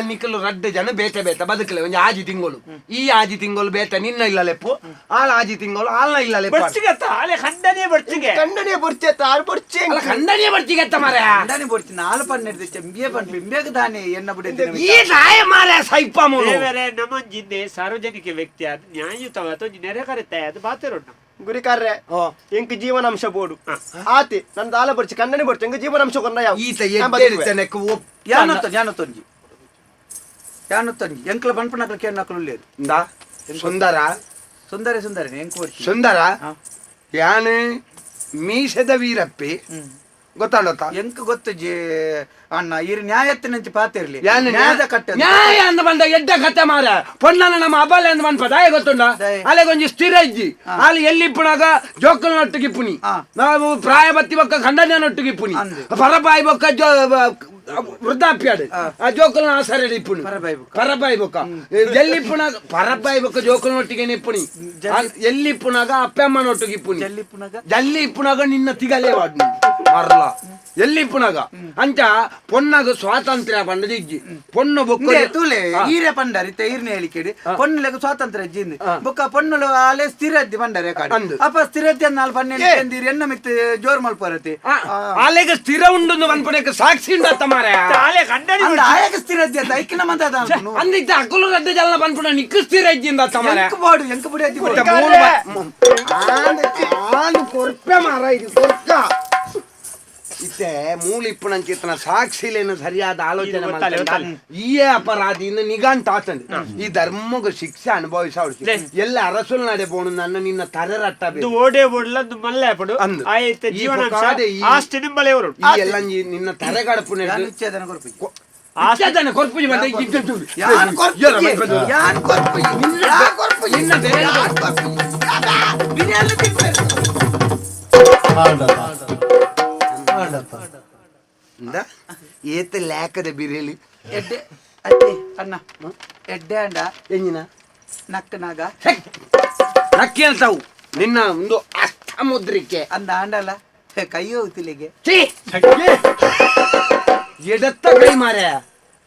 F: ನಿಕ್ಕಲು ರಡ್ಡು ಜನ ಬೇತೆ ಬೇತೆ ಬದುಕಲೆ ಒಂಜಿ ಆಜಿ ತಿಂಗಳು ಈ ಆಜಿ ತಿಂಗಳು ಬೇತೆ ನಿನ್ನ ಇಲ್ಲ ಲೆಪ್ಪು ಆಲ ಆಜಿ ತಿಂಗಳು ಆಲ್ನ ಇಲ್ಲ ಲೆಪ್ಪು
B: ಬಡ್ಚಿಗತ್ತ ಆಲೆ ಖಂಡನೆ ಬಡ್ಚಿಗೆ
C: ಕಂಡನೆ ಬೊರ್ಚೆ ತಾರ್ ಬೊರ್ಚೆ
F: ಅಲ್ಲ ಖಂಡನೆ ಬಡ್ಚಿಗೆತ್ತ ಮಾರ್ರೆ
E: ಕಂಡನೆ ಬೊಡ್ಚಿ ನಾಲ್ ಪನ್ನೆಡ್ದು ಚೆಂಬಿಯೇ ಪನ್ಪಿ ಇಂಬೇಗ ದಾನೆ ಎನ್ನ ಬುಡೆ
F: ಈ ನಾಯ ಮಾರ್ರೆ ಸೈಪ ಮೂಲು
B: ದೇವರೇ ನಮ್ಮಂಜಿಂದೆ ಸಾರ್ವಜನಿಕ ವ್ಯಕ್ತಿ ಅದು ನ್ಯಾಯಯುತವಾದ ಒಂಜಿ ನೆರೆ ಕರೆತ ಅದು ಬಾತಿರೋಣ
C: ಗುರಿಕಾರ್ರೆ ಎಂಕ್ ಜೀವನಾಂಶ ಬೋಡು ಆತಿ ನನ್ನ ದಾಲ ಬೊರ್ಚಿ ಕಂಡನೆ ಬೊರ್ಚಿ ಎಂಕ್ ಜೀವನಾಂಶ ಕೊರ್ನ ಯಾವ
F: ಈತ ಎದ್ದೇಳಿತನಕ್ಕೆ ಒಪ್ಪ
E: ಯಾನೊತ್ತೊಂಜಿ ಯಾನೊತ್ತೊಂಜಿ ಯಾನೊತ್ತೊಂಜಿ ಎಂಕ್ಲ ಪನ್ಪನಕ್ಲ ಕೇಳನಕ್ಲು ಉಲ್ಲೇರು
F: ಇಂದಾ ಸುಂದರ
E: ಸುಂದರ ಸುಂದರ ಎಂಕ್ ಬೊಡ್ಚಿ
F: ಸುಂದರ ಯಾನು ಮೀಸದ ವೀರಪ್ಪಿ ಗೊತ್ತಾಡತ್ತ
E: ಎಂಕ್ ಗೊತ್ತು ಜಿ ಅಣ್ಣ ಇರ್ ನ್ಯಾಯತ್ತಿನಂಚಿ ಪಾತಿರ್ಲಿ
F: ಯಾನು
E: ನ್ಯಾಯದ ಕಟ್ಟೆ
F: ನ್ಯಾಯ ಅಂದ ಬಂದ ಎಡ್ಡ ಕತೆ ಮಾರ ಪೊನ್ನನ ನಮ್ಮ ಅಬಲೆ ಅಂದ ಬಂದ ದಾಯ ಗೊತ್ತುಂಡ
E: ದಾಯ.
F: ಅಲೆಗೊಂಜಿ ಸ್ಥಿರ ಇಜ್ಜಿ ಅಲ್ಲಿ ಎಲ್ಲಿ ಇಪ್ಪುನಾಗ ಜೋಕಲ್ನೊಟ್ಟಿಗೆ ಇಪ್ಪುನಿ
E: ಆ.
F: ನಾವು ಪ್ರಾಯ ಬತ್ತಿ ಬೊಕ್ಕ ಖಂಡನೊಟ್ಟಿಗೆ ಇಪ್ಪುನಿ
E: ಅಂದು.
F: ಪರಬಾಯಿ ಬೊಕ್ಕ ಜೋ ವೃದ್ಧಾಪ್ಯಾಡು ಆ ಜೋಕಲ್ನ ಆಸರೆ ಇಪ್ಪುನಿ
E: ಪರಬಾಯಿ ಬೊಕ್ಕ.
F: ಪರಬಾಯಿ ಬೊಕ್ಕ ಎಲ್ಲಿ ಇಪ್ಪುನಾಗ ಪರಬಾಯಿ ಬೊಕ್ಕ ಜೋಕಲ್ನೊಟ್ಟಿಗೆ ಇಪ್ಪುನಿ ಎಲ್ಲಿ ಇಪ್ಪುನಾಗ ಅಪ್ಪಮ್ಮನೊಟ್ಟಿಗೆ ಇಪ್ಪುನಿ
E: ಜಲ್ಲಿ ಪುನಗ
F: ಜಲ್ಲಿ ಇಪ್ಪುನಾಗ ನಿನ್ನ ತಿಗಲೇ ವಾಡ್ ಮರ್ಲ ಎಲ್ಲಿ ಇಪ್ಪುನಾಗ ಅಂಚ ಪೊನ್ನಗ ಸ್ವಾತಂತ್ರ್ಯ ಪಂಡದ ಇಜ್ಜಿ ಪೊಣ್ಣು ಬೊಕ್ಕ
E: ಇಂದೆ ತೂಲೆ ಈರೆ ಪಂಡಾರಿ ಇತ್ತೆ ಈರ್ನ ಹೇಳಿಕೆಡಿ ಪೊನ್ನುಲೆಗ್ ಸ್ವಾತಂತ್ರ್ಯ ಜಿಂದು ಬೊಕ್ಕ ಪೊನ್ನುಲು ಆಲೆ ಸ್ಥಿರದ್ದಿ ಪಂಡಾರೆ ಕಾಡು
F: ಅಂದು.
E: ಅಪ್ಪ ಸ್ಥಿರದ್ದಿ ಅಂದ್ ಪನ್ನೆಂಡು ಎಂದಿರ್ ಎನ್ನ ಮಿತ್ತು ಜೋರ್ ಮಲ್ಪರತಿ
F: ಆಲೆಗ ಸ್ಥಿರ ಉಂಡು ಪನ್ಪುನಕ್ಕೆ ಸಾಕ್ಷಿ ಉಂಡತ್ತ ಮಾರ್ರೆ
B: ಆಲೆ ಖಂಡನೆ
E: ಅಂದ್ ಆಯಗ ಸ್ಥಿರದ್ದಿ ಅಂತ ಐಕಿನ ಮಂತ
F: ಅಂದಿದ್ದ ಅಕುಲು ಗಡ್ಡೆ ಜಲ್ಲ ಪನ್ಪುನ ನಿಕ್ಕು ಸ್ಥಿರ ಇಜ್ಜಿಂದ ಮಾರ್ರೆ
E: ಎಂಕ್ ಬೋಡು ಎಂಕ್ ಬುಡಿ ಅದ್ದಿ ಬೋಡು.
F: ಮೂರು ಆನು ಕೊರ್ಪೆ ಮಾರ ಇದು ಕೊರ್ಕ ಇತ್ತೆ ಮೂಲಿಪ್ಪು ನಂಚಿತ್ತನ ಸಾಕ್ಷಿಲೇನು ಸರಿಯಾದ ಆಲೋಚನೆ
B: ಇದು ಗೊತ್ತಾಲೆ,
F: ಮಾಡ್ತಂಡ. ಈಯೇ ಅಪರಾಧಿ ಇನ್ನು ನಿಗಾಂತ ಆತಂದು ಈ ಧರ್ಮಗ ಶಿಕ್ಷೆ ಅನುಭವಿಸ
B: ಲೇ.
F: ಎಲ್ಲ ಅರಸುಲ್ ನಡೆ ಬೋಣು ನನ್ನ ನಿನ್ನ ತರರಟ್ಟ
B: ಇದು ಓಡೇ ಬೋಡ್ಲ ಅದು ಮಲ್ಲೆ ಪಡು
F: ಅಂದು.
B: ಆಯ್ತು
F: ಈ
B: ಜೀವನಾಂಶ
F: ಬೊಕ್ಕಾಡೆ ಈ-
B: ಆಸ್ತಿ ನಿಂಬಲೆ ಅವರು
F: ಈ ಎಲ್ಲ ನಿನ್ನ ತರೆಗಡಪು
E: ಯಾನ್ ವಿಚ್ಛೇದನ ಕೊರ್ಪುಜಿ.
F: ಕೊರ್ಪುಜಿ ಬಂದ
E: ಯಾನ್ ಕೊರ್ಪುಜಿ? ಯಾನ್ ಕೊರ್ಪುಜಿ? ಯಾನ್ ಕೊರ್ಪುಜಿ? ಯಾನ್ ಕೊರ್ಪುಜಿ? ಯಾಬಾ! ಬಿರಿಯಾನಿ ತಿನ್ಪೇರು.
F: ಏತ ಲೇಕದ ಬಿರಿಯಲಿ
E: ಎಡ್ಡೆ ಅತ್ತೆ ಅಣ್ಣ ಎಡ್ಡೆ ಅಂಡ
F: ಎಂಜಿನ
E: ನಕ್ಕನಾಗ
F: ನಕ್ಕೇಳ್ತಾವು ನಿನ್ನ ಒಂದು ಅಷ್ಟಮುದ್ರಿಕೆ
E: ಅಂದ ಆಂಡಲ್ಲ ಕೈ ಹೋಗ್ತಿಲ್ಲಿಗೆ
F: ಛೀ! ಎಡತ್ತ ಕೈ ಮಾರ್ಯ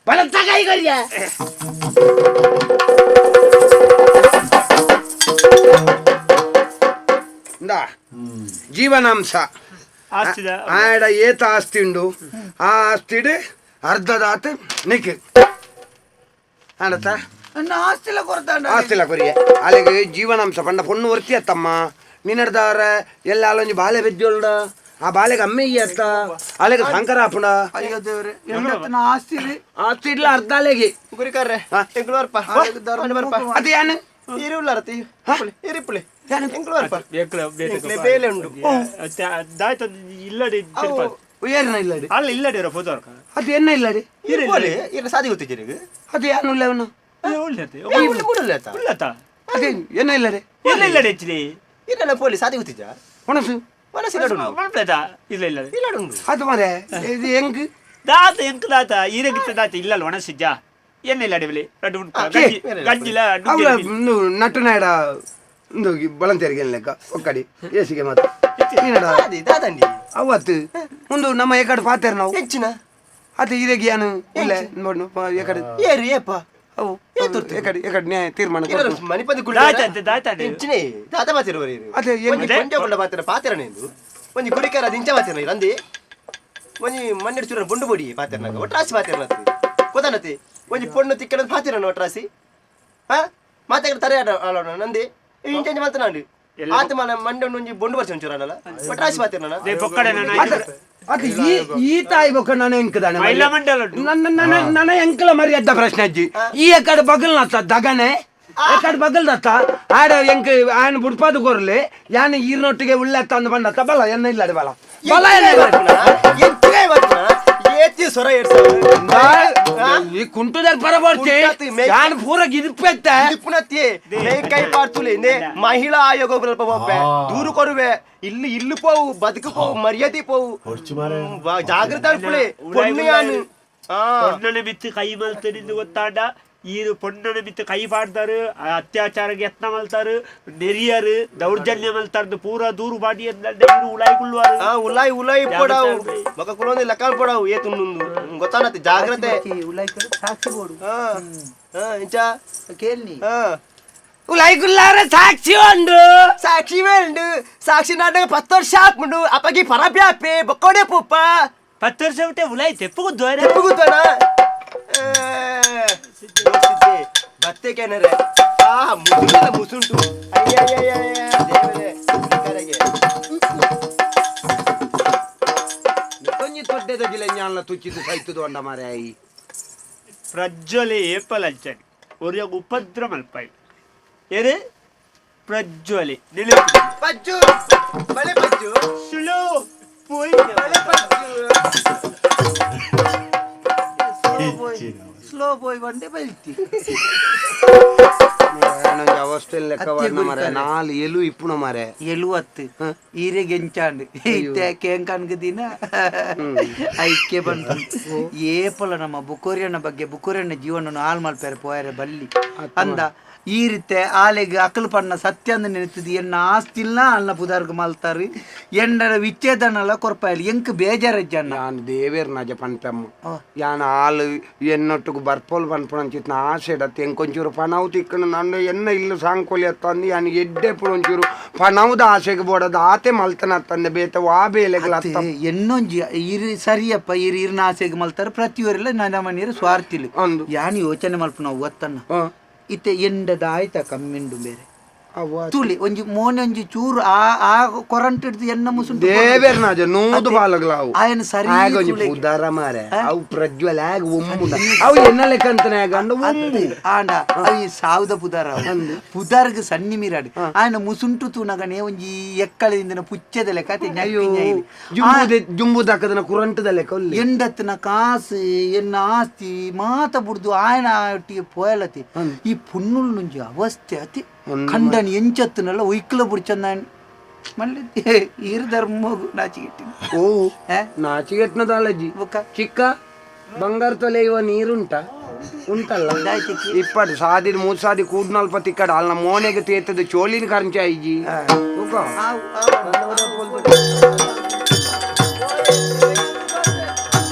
F: ಬಲತ್ತ ಕೈ ಕರಿಯ ಇಂದಾ ಜೀವನಾಂಶ
B: ಆಸ್ತಿದ
F: ಆಡ ಏತ ಆಸ್ತಿ ಉಂಡು ಆ ಆಸ್ತಿಡು ಅರ್ಧದಾತ ನಿಕ್ ಆಡತ್ತ
E: ಅಣ್ಣ ಆಸ್ತಿಲ ಕೊರ್ತಾಂಡ
F: ಆಸ್ತಿಲ ಕೊರಿಯ ಅಲ್ಲಿಗೆ ಜೀವನಾಂಶ ಪಂಡ ಪೊಣ್ಣು ವರ್ತಿ ಅತ್ತಮ್ಮ ನಿನ್ನಡ್ದವ್ರ ಎಲ್ಲ ಅಲ್ಲೊಂಜಿ ಬಾಲೆ ಬೆಜ್ಜೋಲ್ಡ ಆ ಬಾಲೆಗೆ ಅಮ್ಮೆ ಅತ್ತ ಅಲ್ಲಿಗೆ ಶಂಕರ ಅಪ್ಪಣ
E: ಅಯ್ಯೋ ದೇವ್ರೆ ಎಂಟತ್ತನ ಆಸ್ತಿ ರೀ
F: ಆಸ್ತಿ ಇಡ್ಲ ಅರ್ಧ ಅಲೆಗೆ
C: ಗುರಿಕಾರ್ರೆ
F: ಹಾ.
C: ಎಂಕ್ಲು ಬರ್ಪ ಬರ್ಪ
F: ಅದು ಏನು
C: ಇರುಳ್ಳಾರತಿ ಇರಿಪುಳಿ ಎಂಕ್ಲು ಬರ್ಪ
B: ಬೇಕಲ
C: ಎಂಕ್ಲೆ ಬೇಲೆ ಉಂಡು
B: ದಾಯ್ತು ಇಲ್ಲಡಿ ತಿರುಪತಿ.
F: ಏನ ಇಲ್ಲಡಿ
B: ಅಲ್ಲ ಇಲ್ಲಡಿ ಇರೋ ಪೋದವರ್ಕ
F: ಅದು ಏನ ಇಲ್ಲಡಿ
C: ಇರಿಪುಳಿ ಇರ ಸಾದಿ ಗೊತ್ತಿದ್ದೀರಿ
F: ಅದು ಏನು ಇಲ್ಲ ಅವನು
C: ಕೂಡಲ್ಲ
B: ಉಳ್ಳತ
F: ಅದೇ ಏನ ಇಲ್ಲಡಿ
B: ಇಲ್ಲ ಇಲ್ಲಡಿ ಹೆಚ್ಚಲಿ
C: ಇರಲ್ಲ ಪೋಲಿ ಸಾದಿ ಗೊತ್ತಿದ್ದ
F: ಒಣಸು
C: ಮನಸ್ಸು ಇಲ್ಲಡುಂಡು
B: ಮಲ್ಪೇತ ಇಲ್ಲ ಇಲ್ಲ
C: ಇಲ್ಲಡುಂಡು
F: ಅದು ಮಾರೆ ಇದು ಹೆಂಗ್
B: ದಾತ ಎಂಕ್ ದಾತ ಈರಗಿತ್ತ ದಾತ ಇಲ್ಲಲ್ಲ ಒಣಸಿಜ್ಜ ಏನ ಇಲ್ಲ ಅಡಿಬಲಿ ರಡ್ಡು ಉಂಟು ಗಂಜಿ ಗಂಜಿಲ
F: ಅವಳ ನಟನಾಡ ಒಂದು ಬಳಂತೇರಿಗೆ ಲೆಕ್ಕ ಒಕ್ಕಡಿ ಏಸಿಗೆ ಮಾತು ಏನಡ
C: ಸಾದಿ ದಾದಂಡಿ
F: ಅವತ್ತು ಒಂದು ನಮ್ಮ ಏಕಡೆ ಪಾತೇರ್ ನಾವು
C: ಹೆಚ್ಚಿನ
F: ಅದು ಇರೆಗೆ ಏನು ಇಲ್ಲ ನೋಡು ಏಕಡೆ
C: ಏರು ಏಪ
F: ಅವು ಏಕಡೆ ಏಕಡೆ ನ್ಯಾಯ ತೀರ್ಮಾನ
C: ಇರಲ್ಲ
F: ಕೊಡ್ತು.
C: ಮಣಿಪದಿ ಗುಡಿ
B: ದಾತ ಅಂತೆ, ದಾತ ಅಂತೆ.
C: ಹೆಚ್ಚಿನೇ ದಾತ ಮಾತಿರುವರು ಇರು
F: ಅದೇ ಏನು
C: ಒಂಜಿ ಕೊಂಜ ಕೊಂಡ ಪಾತ್ರ ಪಾತ್ರನೇಂದು ಒಂಜಿ ಗುರಿಕಾರ ದಿಂಚ ಪಾತ್ರ ರಂದಿ ಒಂಜಿ ಮಣ್ಣೆಡ್ ಚೂರ ಬೊಂಡು ಬೊಡಿ ಪಾತ್ರನಾಗ ಒಟ್ರಾಸಿ ಪಾತ್ರನತ್ ಗೊತ್ತಾನತಿ ಒಂಜಿ ಪೊಣ್ಣು ತಿಕ್ಕಣದ ಪಾತ್ರನ ಒಟ್ರಾಸಿ ಹಾ ಮಾತಾಡ ತರೆ ಆಡೋಣ ನಂದಿ ಇಂಚ ಇಂಚ ಮಾತನಾಡಿ ಆತ ಮನ ಮಂಡೆ ಒಂಜಿ ಬೊಂಡು ಬರ್ಸಿ ಒಂಚೂರು ಅನ್ನಲ್ಲ ಒಟ್ರಾಸಿ ಪಾತ್ರನ
B: they ಪೊಕ್ಕಡೆ ನಾನು
F: ಅದು ಅದು ಈ ಈ ತಾಯಿ ಬೊಕ್ಕ ನಾನು ಎಂಕದಾನೆ
B: ಮಹಿಳಾ ಮಂಡಲ ಉಂಟು.
F: ನನ್ನ ನನ್ನ ನನ್ನ ಎಂಕಲ ಮರ್ಯಾದ ಪ್ರಶ್ನೆ ಅಜ್ಜಿ ಈ ಎಕಡೆ ಬಗಲ್ ನತ್ತ ದಗನೆ ಎಕಡೆ ಬಗಲ್ ದತ್ತ ಆಡ ಎಂಕ್ ಆಯನ ಬುಡ್ಪಾದು ಕೊರ್ಲಿ ಯಾನ ಈರ್ನೊಟ್ಟಿಗೆ ಉಳ್ಳೆತ್ತ ಅಂದ್ ಬಂದತ್ತ ಬಲ ಎನ್ನ ಇಲ್ಲ ಬಲ ಬಲ ಎನ್ನ ಇಲ್ಲ.
C: ಎಂಚಿನ ಏತಿ ಸೊರ ಏರ್ಸಾವ
F: ಈ ಕುಂಟುದಾರ್ ಪರಬರ್ತಿ
C: ಕುಂಟಾತಿ ಮೇ-
F: ಯಾನ್ ಪೂರ ಗಿದಿಪ್ಪೆತ್ತ
C: ಪುನತಿ ಕೈ ಪಾಡ್ತುಲೆ ನೇ ಮಹಿಳಾ ಆಯೋಗ ಸ್ವಲ್ಪ ಪೋಪೆ ದೂರು ಕೊರುವೆ ಇಲ್ಲಿ ಇಲ್ಲು ಪೋವು ಬದುಕು ಪೋವು ಮರ್ಯಾದೆ ಪೋವು
D: ಹೊಡ್ಚು ಮಾರ್ರೆ.
C: ಜಾಗೃತ ಪುಳೆ ಪೊಣ್ಣು ಯಾನು ಆ
B: ಪೊಣ್ಣನ ಬಿತ್ತು ಕೈ ಮಲ್ತನಿಂದ ಗೊತ್ತಾಂಡ ಈರು ಪೊಣ್ಣನ ಮಿತ್ತ ಕೈ ಪಾಡ್ದಾರು, ಅತ್ಯಾಚಾರಕ್ಕೆ ಯತ್ನ ಮಲ್ತಾರು, ನೆರಿಯರು, ದೌರ್ಜನ್ಯ ಮಲ್ತಾರ್ದು ಪೂರ ದೂರು ಬಾಡಿ ಈರು ಉಳಾಯಿ ಕುಳ್ಳುವಾರು.
C: ಆ ಉಲಾಯಿ ಉಲಾಯಿ ಪೋಡಾವು ಮಗ ಕುಲೊಂದು ಲಕಾಲ್ ಪೋಡಾವು ಏ ತುನ್ನೊಂದು ಗೊತ್ತಾನತ್ತೆ ಜಾಗ್ರತೆ.
E: ಉಲಾಯಿ ಸಾಕ್ಷಿ ಬೋಡು.
C: ಹಾ ಹಾ ಇಂಚ
E: ಕೇಳಿ.
C: ಹಾ
F: ಉಲಾಯಿ ಕುಲ್ಲಾರ ಸಾಕ್ಷಿ ಉಂಡು.
C: ಸಾಕ್ಷಿ ಉಂಡು. ಸಾಕ್ಷಿ ನಾಟಕ 10 ವರ್ಷ ಆಪುಂಡು. ಅಪ್ಪಗಿ ಪರಬ್ಯಾಪೆ ಬೊಕ್ಕೋಡೆ ಪೂಪ.
B: 10 ವರ್ಷ ಬಿಟ್ಟೆ ಉಲಾಯಿ ತೆಪ್ಪುಗುದ್ದು.
C: ತೆಪ್ಪುಗುದ್ದನ ಬತ್ತೆ ಕೆನರೆ ಆ ಮುಸುಂಟು ಮುಸುಂಟು. ಅಯ್ಯಯ್ಯಯ್ಯ ದೇವರೇ ಕರೆಗೆ
F: ಒಂಜಿ ತೊಡ್ಡೆದ ಜಿಲ್ಲೆ ಜ್ಞಾನ ತುಚ್ಚಿದ್ದು ಸೈತುದು ಅಂಡ ಮಾರೆ ಆಯಿ.
B: ಪ್ರಜ್ವಲೆ ಏಪಲಂಚನಿ ಒರಿಯಾಗ ಉಪದ್ರ ಮಲ್ಪಾಯಿ ಏರು ಪ್ರಜ್ವಲೆ ನಿಲುಕು
C: ಪಜ್ಜು ಬಳೆ ಪಜ್ಜು
B: ಸುಲೋ ಪೋಯ್
C: ಬಳೆ ಪಜ್ಜು.
E: ಸ್ಲೋ ಬಾಯ್ ಬಂಡೆ ಬೈತಿ.
F: ಅವಸ್ಥೆ ಲೆಕ್ಕ ಮಾರೆ ನಾಲ್ ಎಲು ಇಪ್ಪುಣ ಮಾರೆ.
E: ಎಲು ಅತ್ತು ಈರೆ ಗೆಂಚಾಂಡ್ ಇತ್ತೆ ಕೇಂಕನ್ಗ ದಿನ ಐಕೆ ಬಂತು ಏಪಲ ನಮ್ಮ ಬುಕೋರಿಯನ ಬಗ್ಗೆ ಬುಕೋರಿಯನ ಜೀವನ ಹಾಳು ಮಲ್ಪೇರೆ ಪೋಯರೆ ಬಲ್ಲಿ ಅಂದ ಈ ರೀತೆ ಆಲೆಗ್ ಅಕಲ್ ಪಣ್ಣ ಸತ್ಯ ಅಂದ ನೆನೆತದೆ. ಎನ್ನ ಆಸ್ತಿಲ್ಲ ಅಲ್ಲ ಪುದಾರ್ಗ್ ಮಲ್ತಾರು ಎಂಡರ ವಿಚ್ಛೇದನಲ್ಲ ಕೊರ್ಪಾಯಲಿ ಎಂಕ್ ಬೇಜಾರಜ್ಜಣ್ಣ.
F: ಯಾನ್ ದೇವೇರ್ ನಜ ಪನ್ಪೆಮ್ಮ ಯಾನ್ ಆಲು ಎನ್ನೊಟ್ಟುಗು ಬರ್ಪೋಲ್ ಪನ್ಪುಣಂಚಿತ್ನ ಆಸೆ ಡತ್ತೆ ಎಂಕೊಂಚೂರು ಪಣವು ತಿಕ್ಕಣ ನನ್ನ ಎನ್ನ ಇಲ್ಲ ಸಾಂಕೋಲಿ ಅತ್ತಂದು ಯಾನ್ ಎಡ್ಡೆ ಒಂಚೂರು ಪಣವುದ ಆಸೆಗೆ ಬೋಡದ ಆತೆ ಮಲ್ತನ ಅತ್ತಂದೆ ಬೇತ ವಾ ಬೇಲೆಗಳ ಅತ್ತ.
E: ಎನ್ನೊಂಜಿ ಇರು ಸರಿಯಪ್ಪ ಇರು ಇರ್ನ ಆಸೆಗೆ ಮಲ್ತಾರೆ ಪ್ರತಿಯೊರೆಲ್ಲ ನನ್ನ ಮನೆಯರು ಸ್ವಾರ್ಥಿಲು
F: ಅಂದು.
E: ಯಾನ್ ಯೋಚನೆ ಮಲ್ಪ ನಾವು ಗೊತ್ತನ್ನ ಇತ್ತೆ ಎಂಡದ ಆಯ್ತಾ ಕಮ್ಮಿಂಡು ಬೇರೆ ತುಳಿ ಒಂಜಿ ಮೋನೆ ಒಂಜಿ ಚೂರು ಆ ಆ ಕೊರಂಟ್ ಹಿಡ್ದು ಎನ್ನ ಮುಸುಂಟು
F: ದೇವೇರ್ ನಜ ನೂದು ಬಾಲಗ್ಲಾವು
E: ಆಯನ ಸರಿ
F: ಆಗ ಒಂಜಿ
E: ತುಳಿಗೆ.
F: ಪುದಾರ ಮಾರೆ ಅವು ಪ್ರಜ್ವಲ ಆಗ ಒಮ್ಮುಂಡ ಅವು ಎನ್ನ ಲೆಕ್ಕಂತನೆ ಆಗ ಅಂಡ ಒಂಬು
E: ಆಂಡ ಅವು ಸಾವುದ ಪುದಾರ ಪುದಾರ್ಗ್ ಸನ್ನಿ ಮೀರಾಡು ಆಯನ ಮುಸುಂಟು ತೂನಗನೆ ಒಂಜಿ ಎಕ್ಕಳಿಂದನ ಪುಚ್ಚದ ಲೆಕ್ಕ ಅತೆ
F: ಅಯ್ಯೋ
E: ಞಪ್ಪಿ
F: ಜುಂಬು ಜುಂಬು ದಕ್ಕದನ ಕುರಂಟದ ಲೆಕ್ಕ ಒಲ್ಲೆ.
E: ಎಂಡತ್ತಿನ ಕಾಸು ಎನ್ನ ಆಸ್ತಿ ಮಾತ ಬುಡ್ದು ಆಯನ ಒಟ್ಟಿಗೆ ಪೋಯಲತಿ ಈ ಪುಣ್ಣುಲ್ నుంచి ಅವಸ್ಥೆ ಅತಿ ಖಂಡನ್ ಎಂಚತ್ತಿನಲ್ಲ ಒಯ್ಕಲ ಬುಡ್ಚಂದ ಮళ్ళీ ಈರು ಧರ್ಮಗು ನಾಚಿಗೆಟ್ಟಿನ.
F: ಓ ನಾಚಿಗೆಟ್ನದಾಲಜ್ಜಿ.
E: ಬೊಕ್ಕ?
F: ಚಿಕ್ಕ ಬಂಗಾರ ತೊಲೆ ಇವ ನೀರುಂಟ ಉಂಟಲ್ಲ ಇಪ್ಪಡು ಸಾದಿ ಮೂರು ಸಾದಿ ಕೂಡ್ನಲ್ಪ ತಿಕ್ಕಡ ಅಲ್ಲ ಮೋನೆಗೆ ತೇತದ ಚೋಲಿನ ಕರಂಚ ಐಜಿ.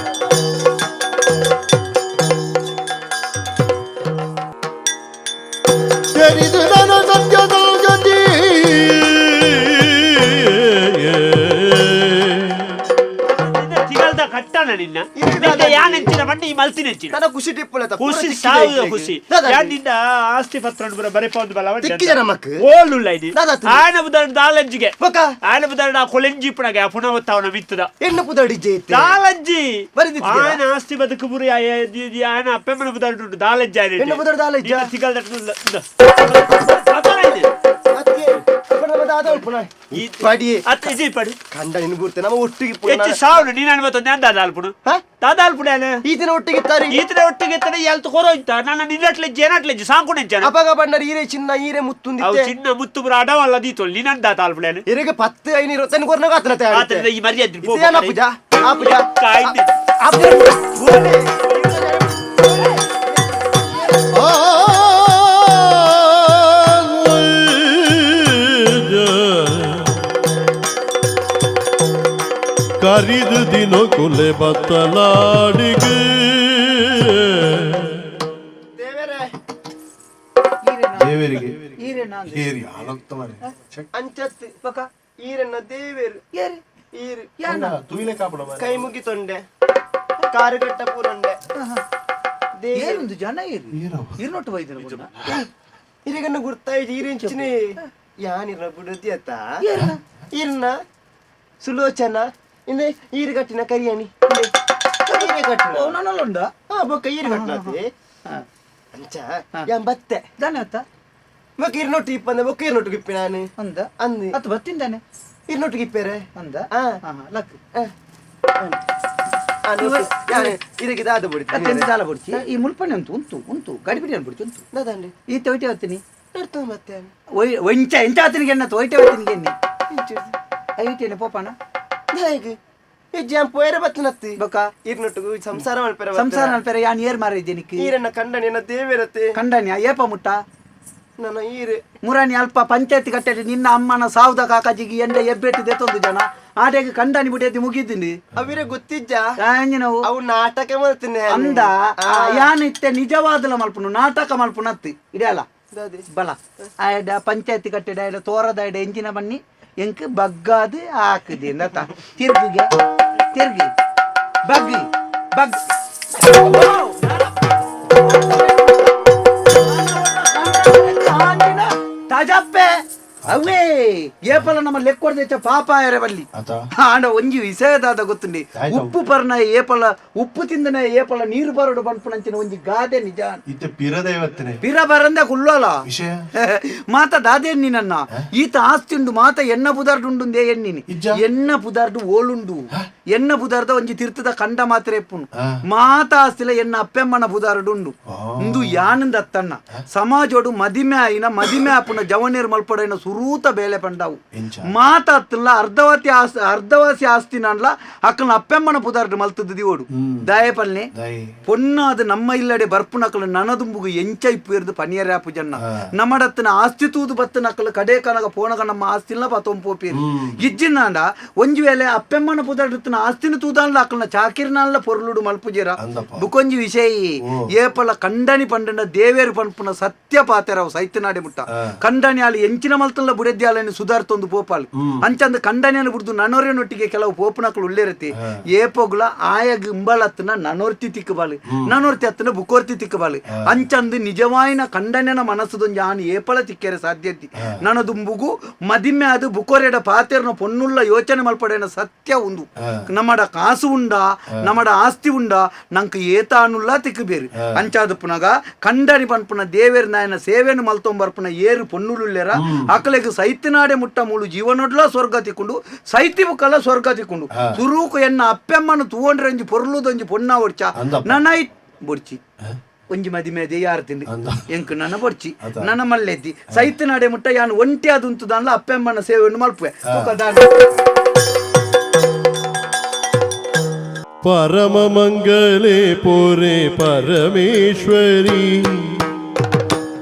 A: ತೆರಿದು ನನ್ನ ಸತ್ಯದ ಗತಿ
B: ತಿಗಲ್ದ ಕಟ್ಟಣ ನಿನ್ನ ನಿನ್ನ ಯಾನ್ ಎಂಚಿನ ಮಂಡಿ ಈ ಮಲ್ತಿನ ಎಂಚಿನ
C: ನನ್ನ ಖುಷಿ ಟಿಪ್ಪುಲ
B: ಖುಷಿ ಸಾವಿರ ಖುಷಿ ಯಾನ್ ನಿನ್ನ ಆಸ್ತಿ ಪತ್ರ ಪೂರ ಬರೆಪೊಂದು ಬಲ
C: ತಿಕ್ಕಿದ ನಮಕ್.
B: ಓಲುಲ್ಲ ಇದು
C: ದಾದಾ ತು.
B: ಆಯನ ಬುದಾರ ದಾಲಂಜಿಗೆ
C: ಬೊಕ?
B: ಆಯನ ಬುದಾರ ಆ ಕೊಲೆಂಜಿ ಇಪ್ಪುನಗೆ ಆ ಪುನವತ್ತಾವನ ಮಿತ್ತದ
C: ಎನ್ನ ಪುದಡಿ ಜೈತೆ
B: ದಾಲಂಜಿ
C: ಬರೆದಿತ್ತಿಗೆ?
B: ಆಯನ ಆಸ್ತಿ ಬದುಕು ಪುರಿ ಆಯನ ಅಪ್ಪೆಮ್ಮನ ಬುದಾರ ಉಂಟು ದಾಲಂಜಿ ಆಯನ
C: ಎನ್ನ ಬುದಾರ ದಾಲಂಜಿ?
B: ತಿಗಲ್ದ ಅತ್ತ ಇಜಿ ಪಡು
C: ಕಂಡ ನಿನ್ ಬುಡ್ತೆ ನಮ್ಮ ಒಟ್ಟಿಗೆ
B: ಹೆಚ್ಚು ಸಾವು ನೀನು ಅನ್ಬತ್ತ ನಾನು ದಾದಾಲ್ಪುಡು
C: ಹಾ?
B: ದಾದಾಲ್ಪುಡು ಯಾನೆ
C: ಈತನ ಒಟ್ಟಿಗೆ ಇತ್ತಾರೆ
B: ಈತನ ಒಟ್ಟಿಗೆ ಇತ್ತನೆ ಎಲ್ತು ಕೊರೋ ಇಂತ ನನ್ನ ನಿನ್ನಟ್ಲೆಜ್ಜಿ ಏನಾಟ್ಲೆಜ್ಜಿ ಸಾಂಕುಣ ಎಂಚಾನ
C: ಅಪಗ ಬಂಡರ್ ಈರೆ ಚಿನ್ನ ಈರೆ
B: ಅವು
C: ಮುತ್ತುಂದಿತ್ತೆ
B: ಚಿನ್ನ ಮುತ್ತು ಪುರ ಅಡವಲ್ಲ ದೀತೋಲ್ ನೀನನ್ ದಾದಾಲ್ಪುಡು ಯಾನೆ
C: ಇರೆಗೆ 10 5 20 ಕೊರ್ನಗ ಆತನ
B: ಆತನ ಈ ಮರ್ಯಾದೆ ಪೋ
C: ಇದೇನ ಪೂಜಾ ಆ ಪೂಜಾ
B: ಕಾಯ್ದೆ.
C: ಆ ಪೂಜಾ
A: ಕರಿದು ದಿನ ಕುಲೆ ಬತ್ತಲಾಡಿಗೆ
C: ದೇವರೇ
D: ದೇವರಿಗೆ
E: ಈರೇನ
D: ಹೇರಿ ಆನಂತ ಮಾರೆ
C: ಅಂಚತ್ ಬಕ ಈರನ್ನ ದೇವೇರು
E: ಏರಿ
C: ಈರು
E: ಯಾನ
D: ತೂಯಿಲೆ ಕಾಪಡ ಮಾರೆ
C: ಕೈ ಮುಗಿತೊಂಡೆ ಕಾರು ಕಟ್ಟ ಪೂರಂಡೆ ದೇವೇರು
E: ಏರೊಂದು ಜನ ಏರಿ ಇರ್ನೊಟ್ಟು ಬೈದಿನ ಬುಡ್ನ.
C: ಇರೆಗನ್ನ ಗುರ್ತಾಯ್ತು ಈರೆಂಚಿನಿ ಯಾನಿರ ಬುಡತಿ ಅತ್ತ ಇರ್ನ ಸುಲೋಚನ ಇಂದೆ ಈರು ಕಟ್ಟಿನ ಕರಿಯಣಿ ಇಂದೆ ಈರೆ ಕಟ್ಟಿನ
E: ಓ, ನನ್ನಲ್ಲ ಉಂಡಾ?
C: ಹಾ ಬೊಕ್ಕ ಈರು ಕಟ್ಟಿನ ಅಂಚ ಯಾನ್ ಬತ್ತೆ
E: ದಾನೆ ಅತ್ತ
C: ಬೊಕ್ಕ ಇರ್ನೊಟ್ಟು ಇಪ್ಪಂದೆ ಬೊಕ್ಕ ಇರ್ನೊಟ್ಟು ಗಿಪ್ಪೆ ನಾನು
E: ಅಂದ
C: ಅಂದೆ
E: ಅತ್ತ ಬತ್ತಿಂದಾನೆ
C: ಇರ್ನೊಟ್ಟು ಗಿಪ್ಪೆರೆ
E: ಅಂದ
C: ಆ.
E: ಹಾ, ಲಕ್
C: ಇರಕ್ಕೆ ದಾದ ಬುಡಿ
E: ಅತ್ಯಂತ ದಾಲ ಬುಡ್ಚಿ ಈ ಮುಲ್ಪಣೆ ಉಂಟು ಉಂಟು ಉಂಟು ಗಡಿಬಿಡಿ ಅನ್ಬಿಡ್ಚಿ ಉಂಟು
C: ದಾದಂಡಿ
E: ಈ ತೊಯ್ಟೆ ಹೊತ್ತೀನಿ
C: ನಡ್ತು ಮತ್ತೆ
E: ಒಂಚ ಎಂಚ ಆತನಿಗೆ ಎನ್ನ ತೊಯ್ಟೆ ಹೊತ್ತಿನಿಗೆ ಎನ್ನಿ ಐಟೇನೆ ಪೋಪಣ
C: ದಾಯಕ್ ಇಜ್ಜಿ ಪೋಯರೆ ಬತ್ತನತ್ತಿ.
E: ಬೊಕ?
C: ಇರ್ನೊಟ್ಟಿಗೆ ಸಂಸಾರ ಮಲ್ಪೆರೆ.
E: ಸಂಸಾರ ಮಲ್ಪೆರೆ ಯಾನ್ ಏರ್ ಮಾರ ನಿಕ್?
C: ಈರನ್ನ ಕಂಡನಿ ದೇವಿರತ್ತೆ.
E: ಕಂಡನಿಯ ಏಪ ಮುಟ್ಟ?
C: ನನ್ನ ಈರೆ.
E: ಮುರಾನಿ ಅಲ್ಪ ಪಂಚಾಯತಿ ಕಟ್ಟೆ ನಿನ್ನ ಅಮ್ಮನ ಸಾವುದ ಕಾಕಾಜಿಗೆ ಎಂಡ ಎಬ್ಬೆಟ್ಟು ದೆತ್ತೊಂದು ಜನ ಆಟೆಗೆ ಕಂಡನಿ ಬಿಟ್ಟೆತ್ತಿ ಮುಗಿದ್ದೀನಿ.
C: ಅವಿರ ಗೊತ್ತಿಜ್ಜ?
E: ನಾವು
C: ಅವು ನಾಟಕ ಮಲ್ತೀನಿ.
E: ಅಂದ ಯಾನ್ ಇತ್ತೆ ನಿಜವಾದಲ ಮಲ್ಪುನು, ನಾಟಕ ಮಲ್ಪುನತ್ತಿ ಇಡಲ್ಲ ಬಲ. ಆಯಡ ಪಂಚಾಯತಿ ಕಟ್ಟೆಡ ಆಯಡ ತೋರದ ಆಯಡ ಎಂಜಿನ ಬನ್ನಿ ಎಂಕ್ ಬಗ್ಗಾದು ಹಾಕುದಿ ಅಂದತ. ತಿರ್ಗಿಗೆ ತಿರ್ಗಿ ಬಗ್ಗಿ ಬಗ್ ತಾಜಪ್ಪೆ ಅವೇ ಏಪಲ ನಮ್ಮ ಲೆಕ್ಕೊಡ್ದೆಚ್ಚ ಪಾಪ ಆಯರೆ ಬಲ್ಲಿ. ಆಂಡ ಒಂಜಿ ವಿಷಯದಾದ ಗೊತ್ತುಂಡಿ, ಉಪ್ಪು ಪರ್ನ ಏಪಲ ಉಪ್ಪು ತಿಂದನ ಏಪಲ ನೀರು ಬರಡು ಪನ್ಪುನಂಚಿನ ಒಂಜಿ ಗಾದೆ ನಿಜ.
D: ಇತ್ತೆ ಪಿರದೈವತ್ತನೆ.
E: ಪಿರ ಬರಂದ ಕುಲ್ಲೋಲ.
D: ವಿಷಯ
E: ಮಾತ ದಾದೆ ನನ್ನ ಈತ ಆಸ್ತಿ ಉಂಡು ಮಾತ ಎಣ್ಣ ಪುದಾರ್ಡು ಉಂಡುಂದೇ ಎಣ್ಣಿನಿ. ಎಣ್ಣ ಪುದಾರ್ಡು ಓಲುಂಡು, ಎಣ್ಣ ಪುದಾರ್ದ ಒಂಜಿ ತಿರ್ತದ ಕಂಡ ಮಾತ್ರ ಎಪ್ಪುನು ಮಾತ ಆಸ್ತಿಲ ಎಣ್ಣ ಅಪ್ಪೆಮ್ಮನ ಪುದಾರ್ಡು ಉಂಡು. ಉಂದು ಯಾನಂದ ಅತ್ತಣ್ಣ ಸಮಾಜೋಡು ಮದಿಮೆ ಆಯಿನ ಮದಿಮೆ ಆಪುನ ಜವನೇರ್ ಮಲ್ಪಡೈನ ಸುರೂತ ಬೇಲೆ ಪಂಡವು ಮಾತ ಅತ್ತಲ್ಲ. ಅರ್ಧವಾತಿ ಆಸ್ತಿ ಅರ್ಧವಾಸಿ ಆಸ್ತಿನಲ್ಲ ಅಕ್ಕನ ಅಪ್ಪೆಮ್ಮನ ಪುದಾರ್ಡು ಮಲ್ತದ್ದು ದಿವೋಡು ದಾಯ ಪಲ್ನೆ ಪೊನ್ನಾದ ನಮ್ಮ ಇಲ್ಲಡೆ ಬರ್ಪುನಕಲು ನನದುಂಬುಗು ಎಂಚ ಇಪ್ಪು ಪನಿಯರ್ ಆಪು ಜನ್ನ ನಮ್ಮಡತ್ತನ ಆಸ್ತಿ ತೂದು ಬತ್ತನಕಲು ಕಡೆ ಕನಗ ಪೋನಗ ನಮ್ಮ ಆಸ್ತಿಲ್ಲ ಪತೊಂಪೋಪೇರು ಇಜ್ಜಿನಾಂಡ ಒಂಜಿ ವೇಳೆ ಅಪ್ಪೆಮ್ಮನ ಪುದಾರ್ಡುತ್ತನ ಆಸ್ತಿನ ತೂದಾನ್ಲ ಅಕ್ಕಲ್ನ ಚಾಕಿರ್ನಾನ್ಲ ಪೊರ್ಲುಡು ಮಲ್ಪುಜೇರ. ಬುಕೊಂಜಿ ವಿಷಯ ಏಪಲ ಕಂಡನಿ ಪಂಡನ ದೇವೇರು ಪನ್ಪುನ ಸತ್ಯ ಪಾತೆರವು ಸೈತನಾಡೆ ಮುಟ್ಟ ಕಂಡನಿ ಅಲ್ಲಿ ಎಂಚಿನ ಮಲ್ತಲ್ಲ ಬುಡೆದ್ಯಾలని ಸುಧಾರ್ತೊಂದು ಪೋಪಾಲ್ ಅಂಚಂದ ಕಂಡನಿಯನ್ನು ಬಿಡ್ದು ನನೊರೆನೊಟ್ಟಿಗೆ ಕೆಲವು ಪೋಪುನಕಲು ಉಳ್ಳೇರತಿ ಏಪೋಗುಲ ಆಯಗ್ ಇಂಬಲತ್ತನ ನನೊರ್ತಿ ತಿಕ್ಕಬಾಲು ನನೊರ್ತಿ ಅತ್ತನ ಬುಕೋರ್ತಿ ತಿಕ್ಕಬಾಲು ಅಂಚಂದು ನಿಜವಾಯಿನ ಕಂಡನಿಯನ ಮನಸ್ಸುದೊಂಜಿ ಆನ್ ಏಪಲ ತಿಕ್ಕೆರೆ ಸಾಧ್ಯತೆ ನನದುಂಬುಗು ಮದಿಮೆ ಅದು ಬುಕೋರೆಡ ಪಾತೆರ್ನ ಪೊನ್ನುಲ್ಲ ಯೋಚನೆ ಮಲ್ಪಡೇನ ಸತ್ಯ ಉಂದು. ನಮ್ಮಡ ಕಾಸು ಉಂಡ ನಮ್ಮಡ ಆಸ್ತಿ ಉಂಡ ನಂಕ್ ಏತಾನುಲ್ಲ ತಿಕ್ಕಬೇರು ಅಂಚಾದ ಪುನಗ ಕಂಡನಿ ಪನ್ಪುನ ದೇವೇರ್ ನಾಯನ ಸೇವೆನು ಮಲ್ತೊಂಬರ್ಪುನ ಏರು ಪೊನ್ನುಲುಲ್ಲೆರ ಅಕಲೆಗ್ ಸೈತಿನಾಡೆ ಮುಟ್ಟ ಮೂಳು ಜೀವನೊಡ್ಲ ಸ್ವರ್ಗ ತಿಕ್ಕೊಂಡು ಸೈತಿ ಬುಕ್ಕಲ ಸ್ವರ್ಗ ತಿಕ್ಕೊಂಡು ಸುರೂಕು ಎನ್ನ ಅಪ್ಪೆಮ್ಮನು ತೂವೊಂಡ್ರೆ ಒಂಜಿ ಪೊರ್ಲುದೊಂಜಿ ಪೊನ್ನ ಒಡ್ಚ ನನ್ನ ಬೊಡ್ಚಿ ಒಂಜಿ ಮದಿಮೆ ಯಾರು ತಿಂದು ಎಂಕ್ ನನ್ನ ಬೊಡ್ಚಿ ನನ್ನ ಮಲ್ಲೆದ್ದಿ ಸೈತಿನಾಡೆ ಮುಟ್ಟ ಯಾನು ಒಂಟಿ ಅದುಂತುದಾನ್ಲ ಅಪ್ಪೆಮ್ಮನ ಸೇವೆಯನ್ನು ಮಲ್ಪುವೆ.
A: ಪರಮ ಮಂಗಲೇ ಪುರೆ ಪರಮೇಶ್ವರಿ,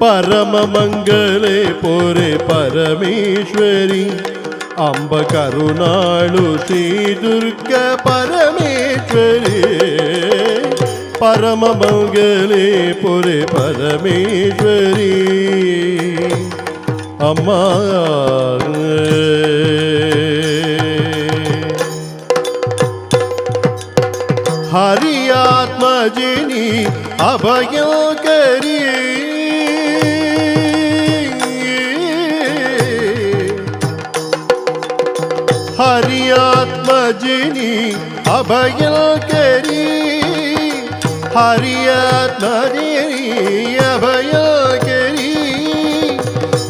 A: ಪರಮ ಮಂಗಲೇ ಪುರೆ ಪರಮೇಶ್ವರಿ, ಅಂಬ ಕರುಣಾಳು ಶ್ರೀ ದುರ್ಗ ಪರಮೇಶ್ವರಿ, ಪರಮ ಮಂಗಲೇ ಪುರೆ ಪರಮೇಶ್ವರಿ ಅಮ್ಮ. ಹರಿಯಾತ್ಮಜಿನಿ ಅಭಯಂಕರಿ, ಹರಿಯಾತ್ಮಜಿನಿ ಅಭಯಂಕರಿ, ಹರಿಯಾತ್ಮಜಿನಿ ಅಭಯಂಕರಿ,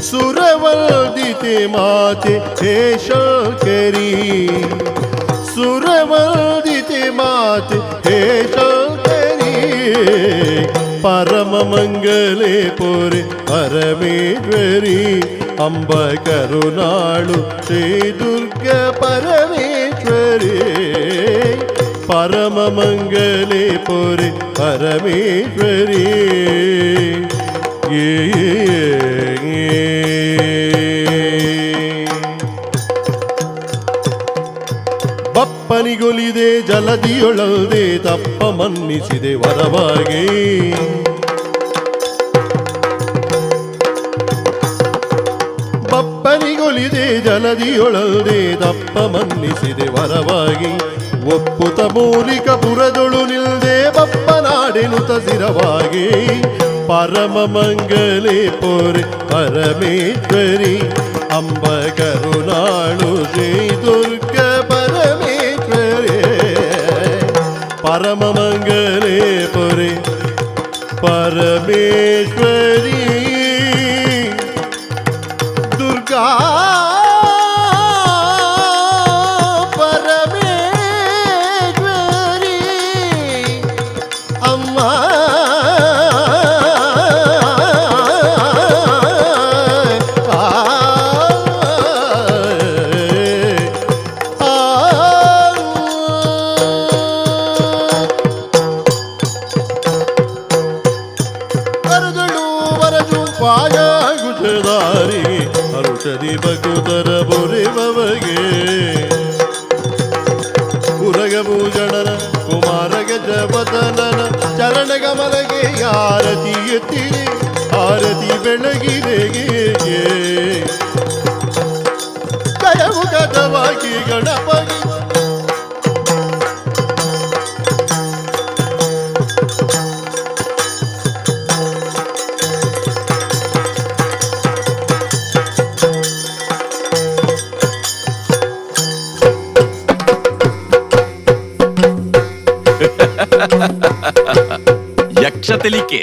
A: ಸುರವಂದಿತೆ ಮಾತೆ ಹೇ ಶಂಕರಿ, ಸುರವಂದಿತೆ ಮಾತೆ ಹೇ ಶಂಕರಿ, ಪರಮ ಮಂಗಲೇ ಪುರಿ ಪರಮೇಶ್ವರಿ, ಅಂಬ ಕರುಣಾಳು ಶ್ರೀ ದುರ್ಗ ಪರಮೇಶ್ವರಿ, ಪರಮ ಮಂಗಲೇ ಪುರಿ ಪರಮೇಶ್ವರಿ. ಬಪ್ಪನಿಗೊಲಿದೆ ಜಲದಿಯೊಳಲ್ದೆ ತಪ್ಪ ಮನ್ನಿಸಿದೆ ವರವಾಗಿ, ಬಪ್ಪನಿಗೊಲಿದೆ ಜಲದಿಯೊಳಲ್ದೆ ತಪ್ಪ ಮನ್ನಿಸಿದೆ ವರವಾಗಿ, ಒಪ್ಪುತ ಮೂಲಿಕ ಪುರದೊಳು ನಿಲ್ದೆ ಬಪ್ಪನಾಡೆನುತ ಸಿರವಾಗಿ, ಪರಮ ಮಂಗಲೇ ಪುರಿ ಪರಮೇಶ್ವರಿ, ಅಂಬ ಕರುಣಾಳು ಶ್ರೀ ದುರ್ಗ ಪರಮೇಶ್ವರಿ, ಪರಮ ಮಂಗಲೇ ಪುರಿ ಪರಮೇಶ್ವರಿ, ದುರ್ಗಾ ಪರಮೇಶ್ವರಿ ಅಮ್ಮ. ಆ. ಪಾಯಾಗುಜದಾರಿ ಅರುಷದಿ ಬಕುತರ ಬುರಿವವಗೆ ಉರಗಭೂಷಣನ ಕುಮಾರ ಗಜವದನನ ಚರಣ ಕಮಲಗೆ ಆರತಿ ಎತ್ತಿರಿ ಆರತಿ ಬೆಳಗಿರೆಗೆ ಜಯಮುಖದವಾಗಿ ಗಣಪತಿ.
H: ಯಕ್ಷ ತೆಲಿಕೆ.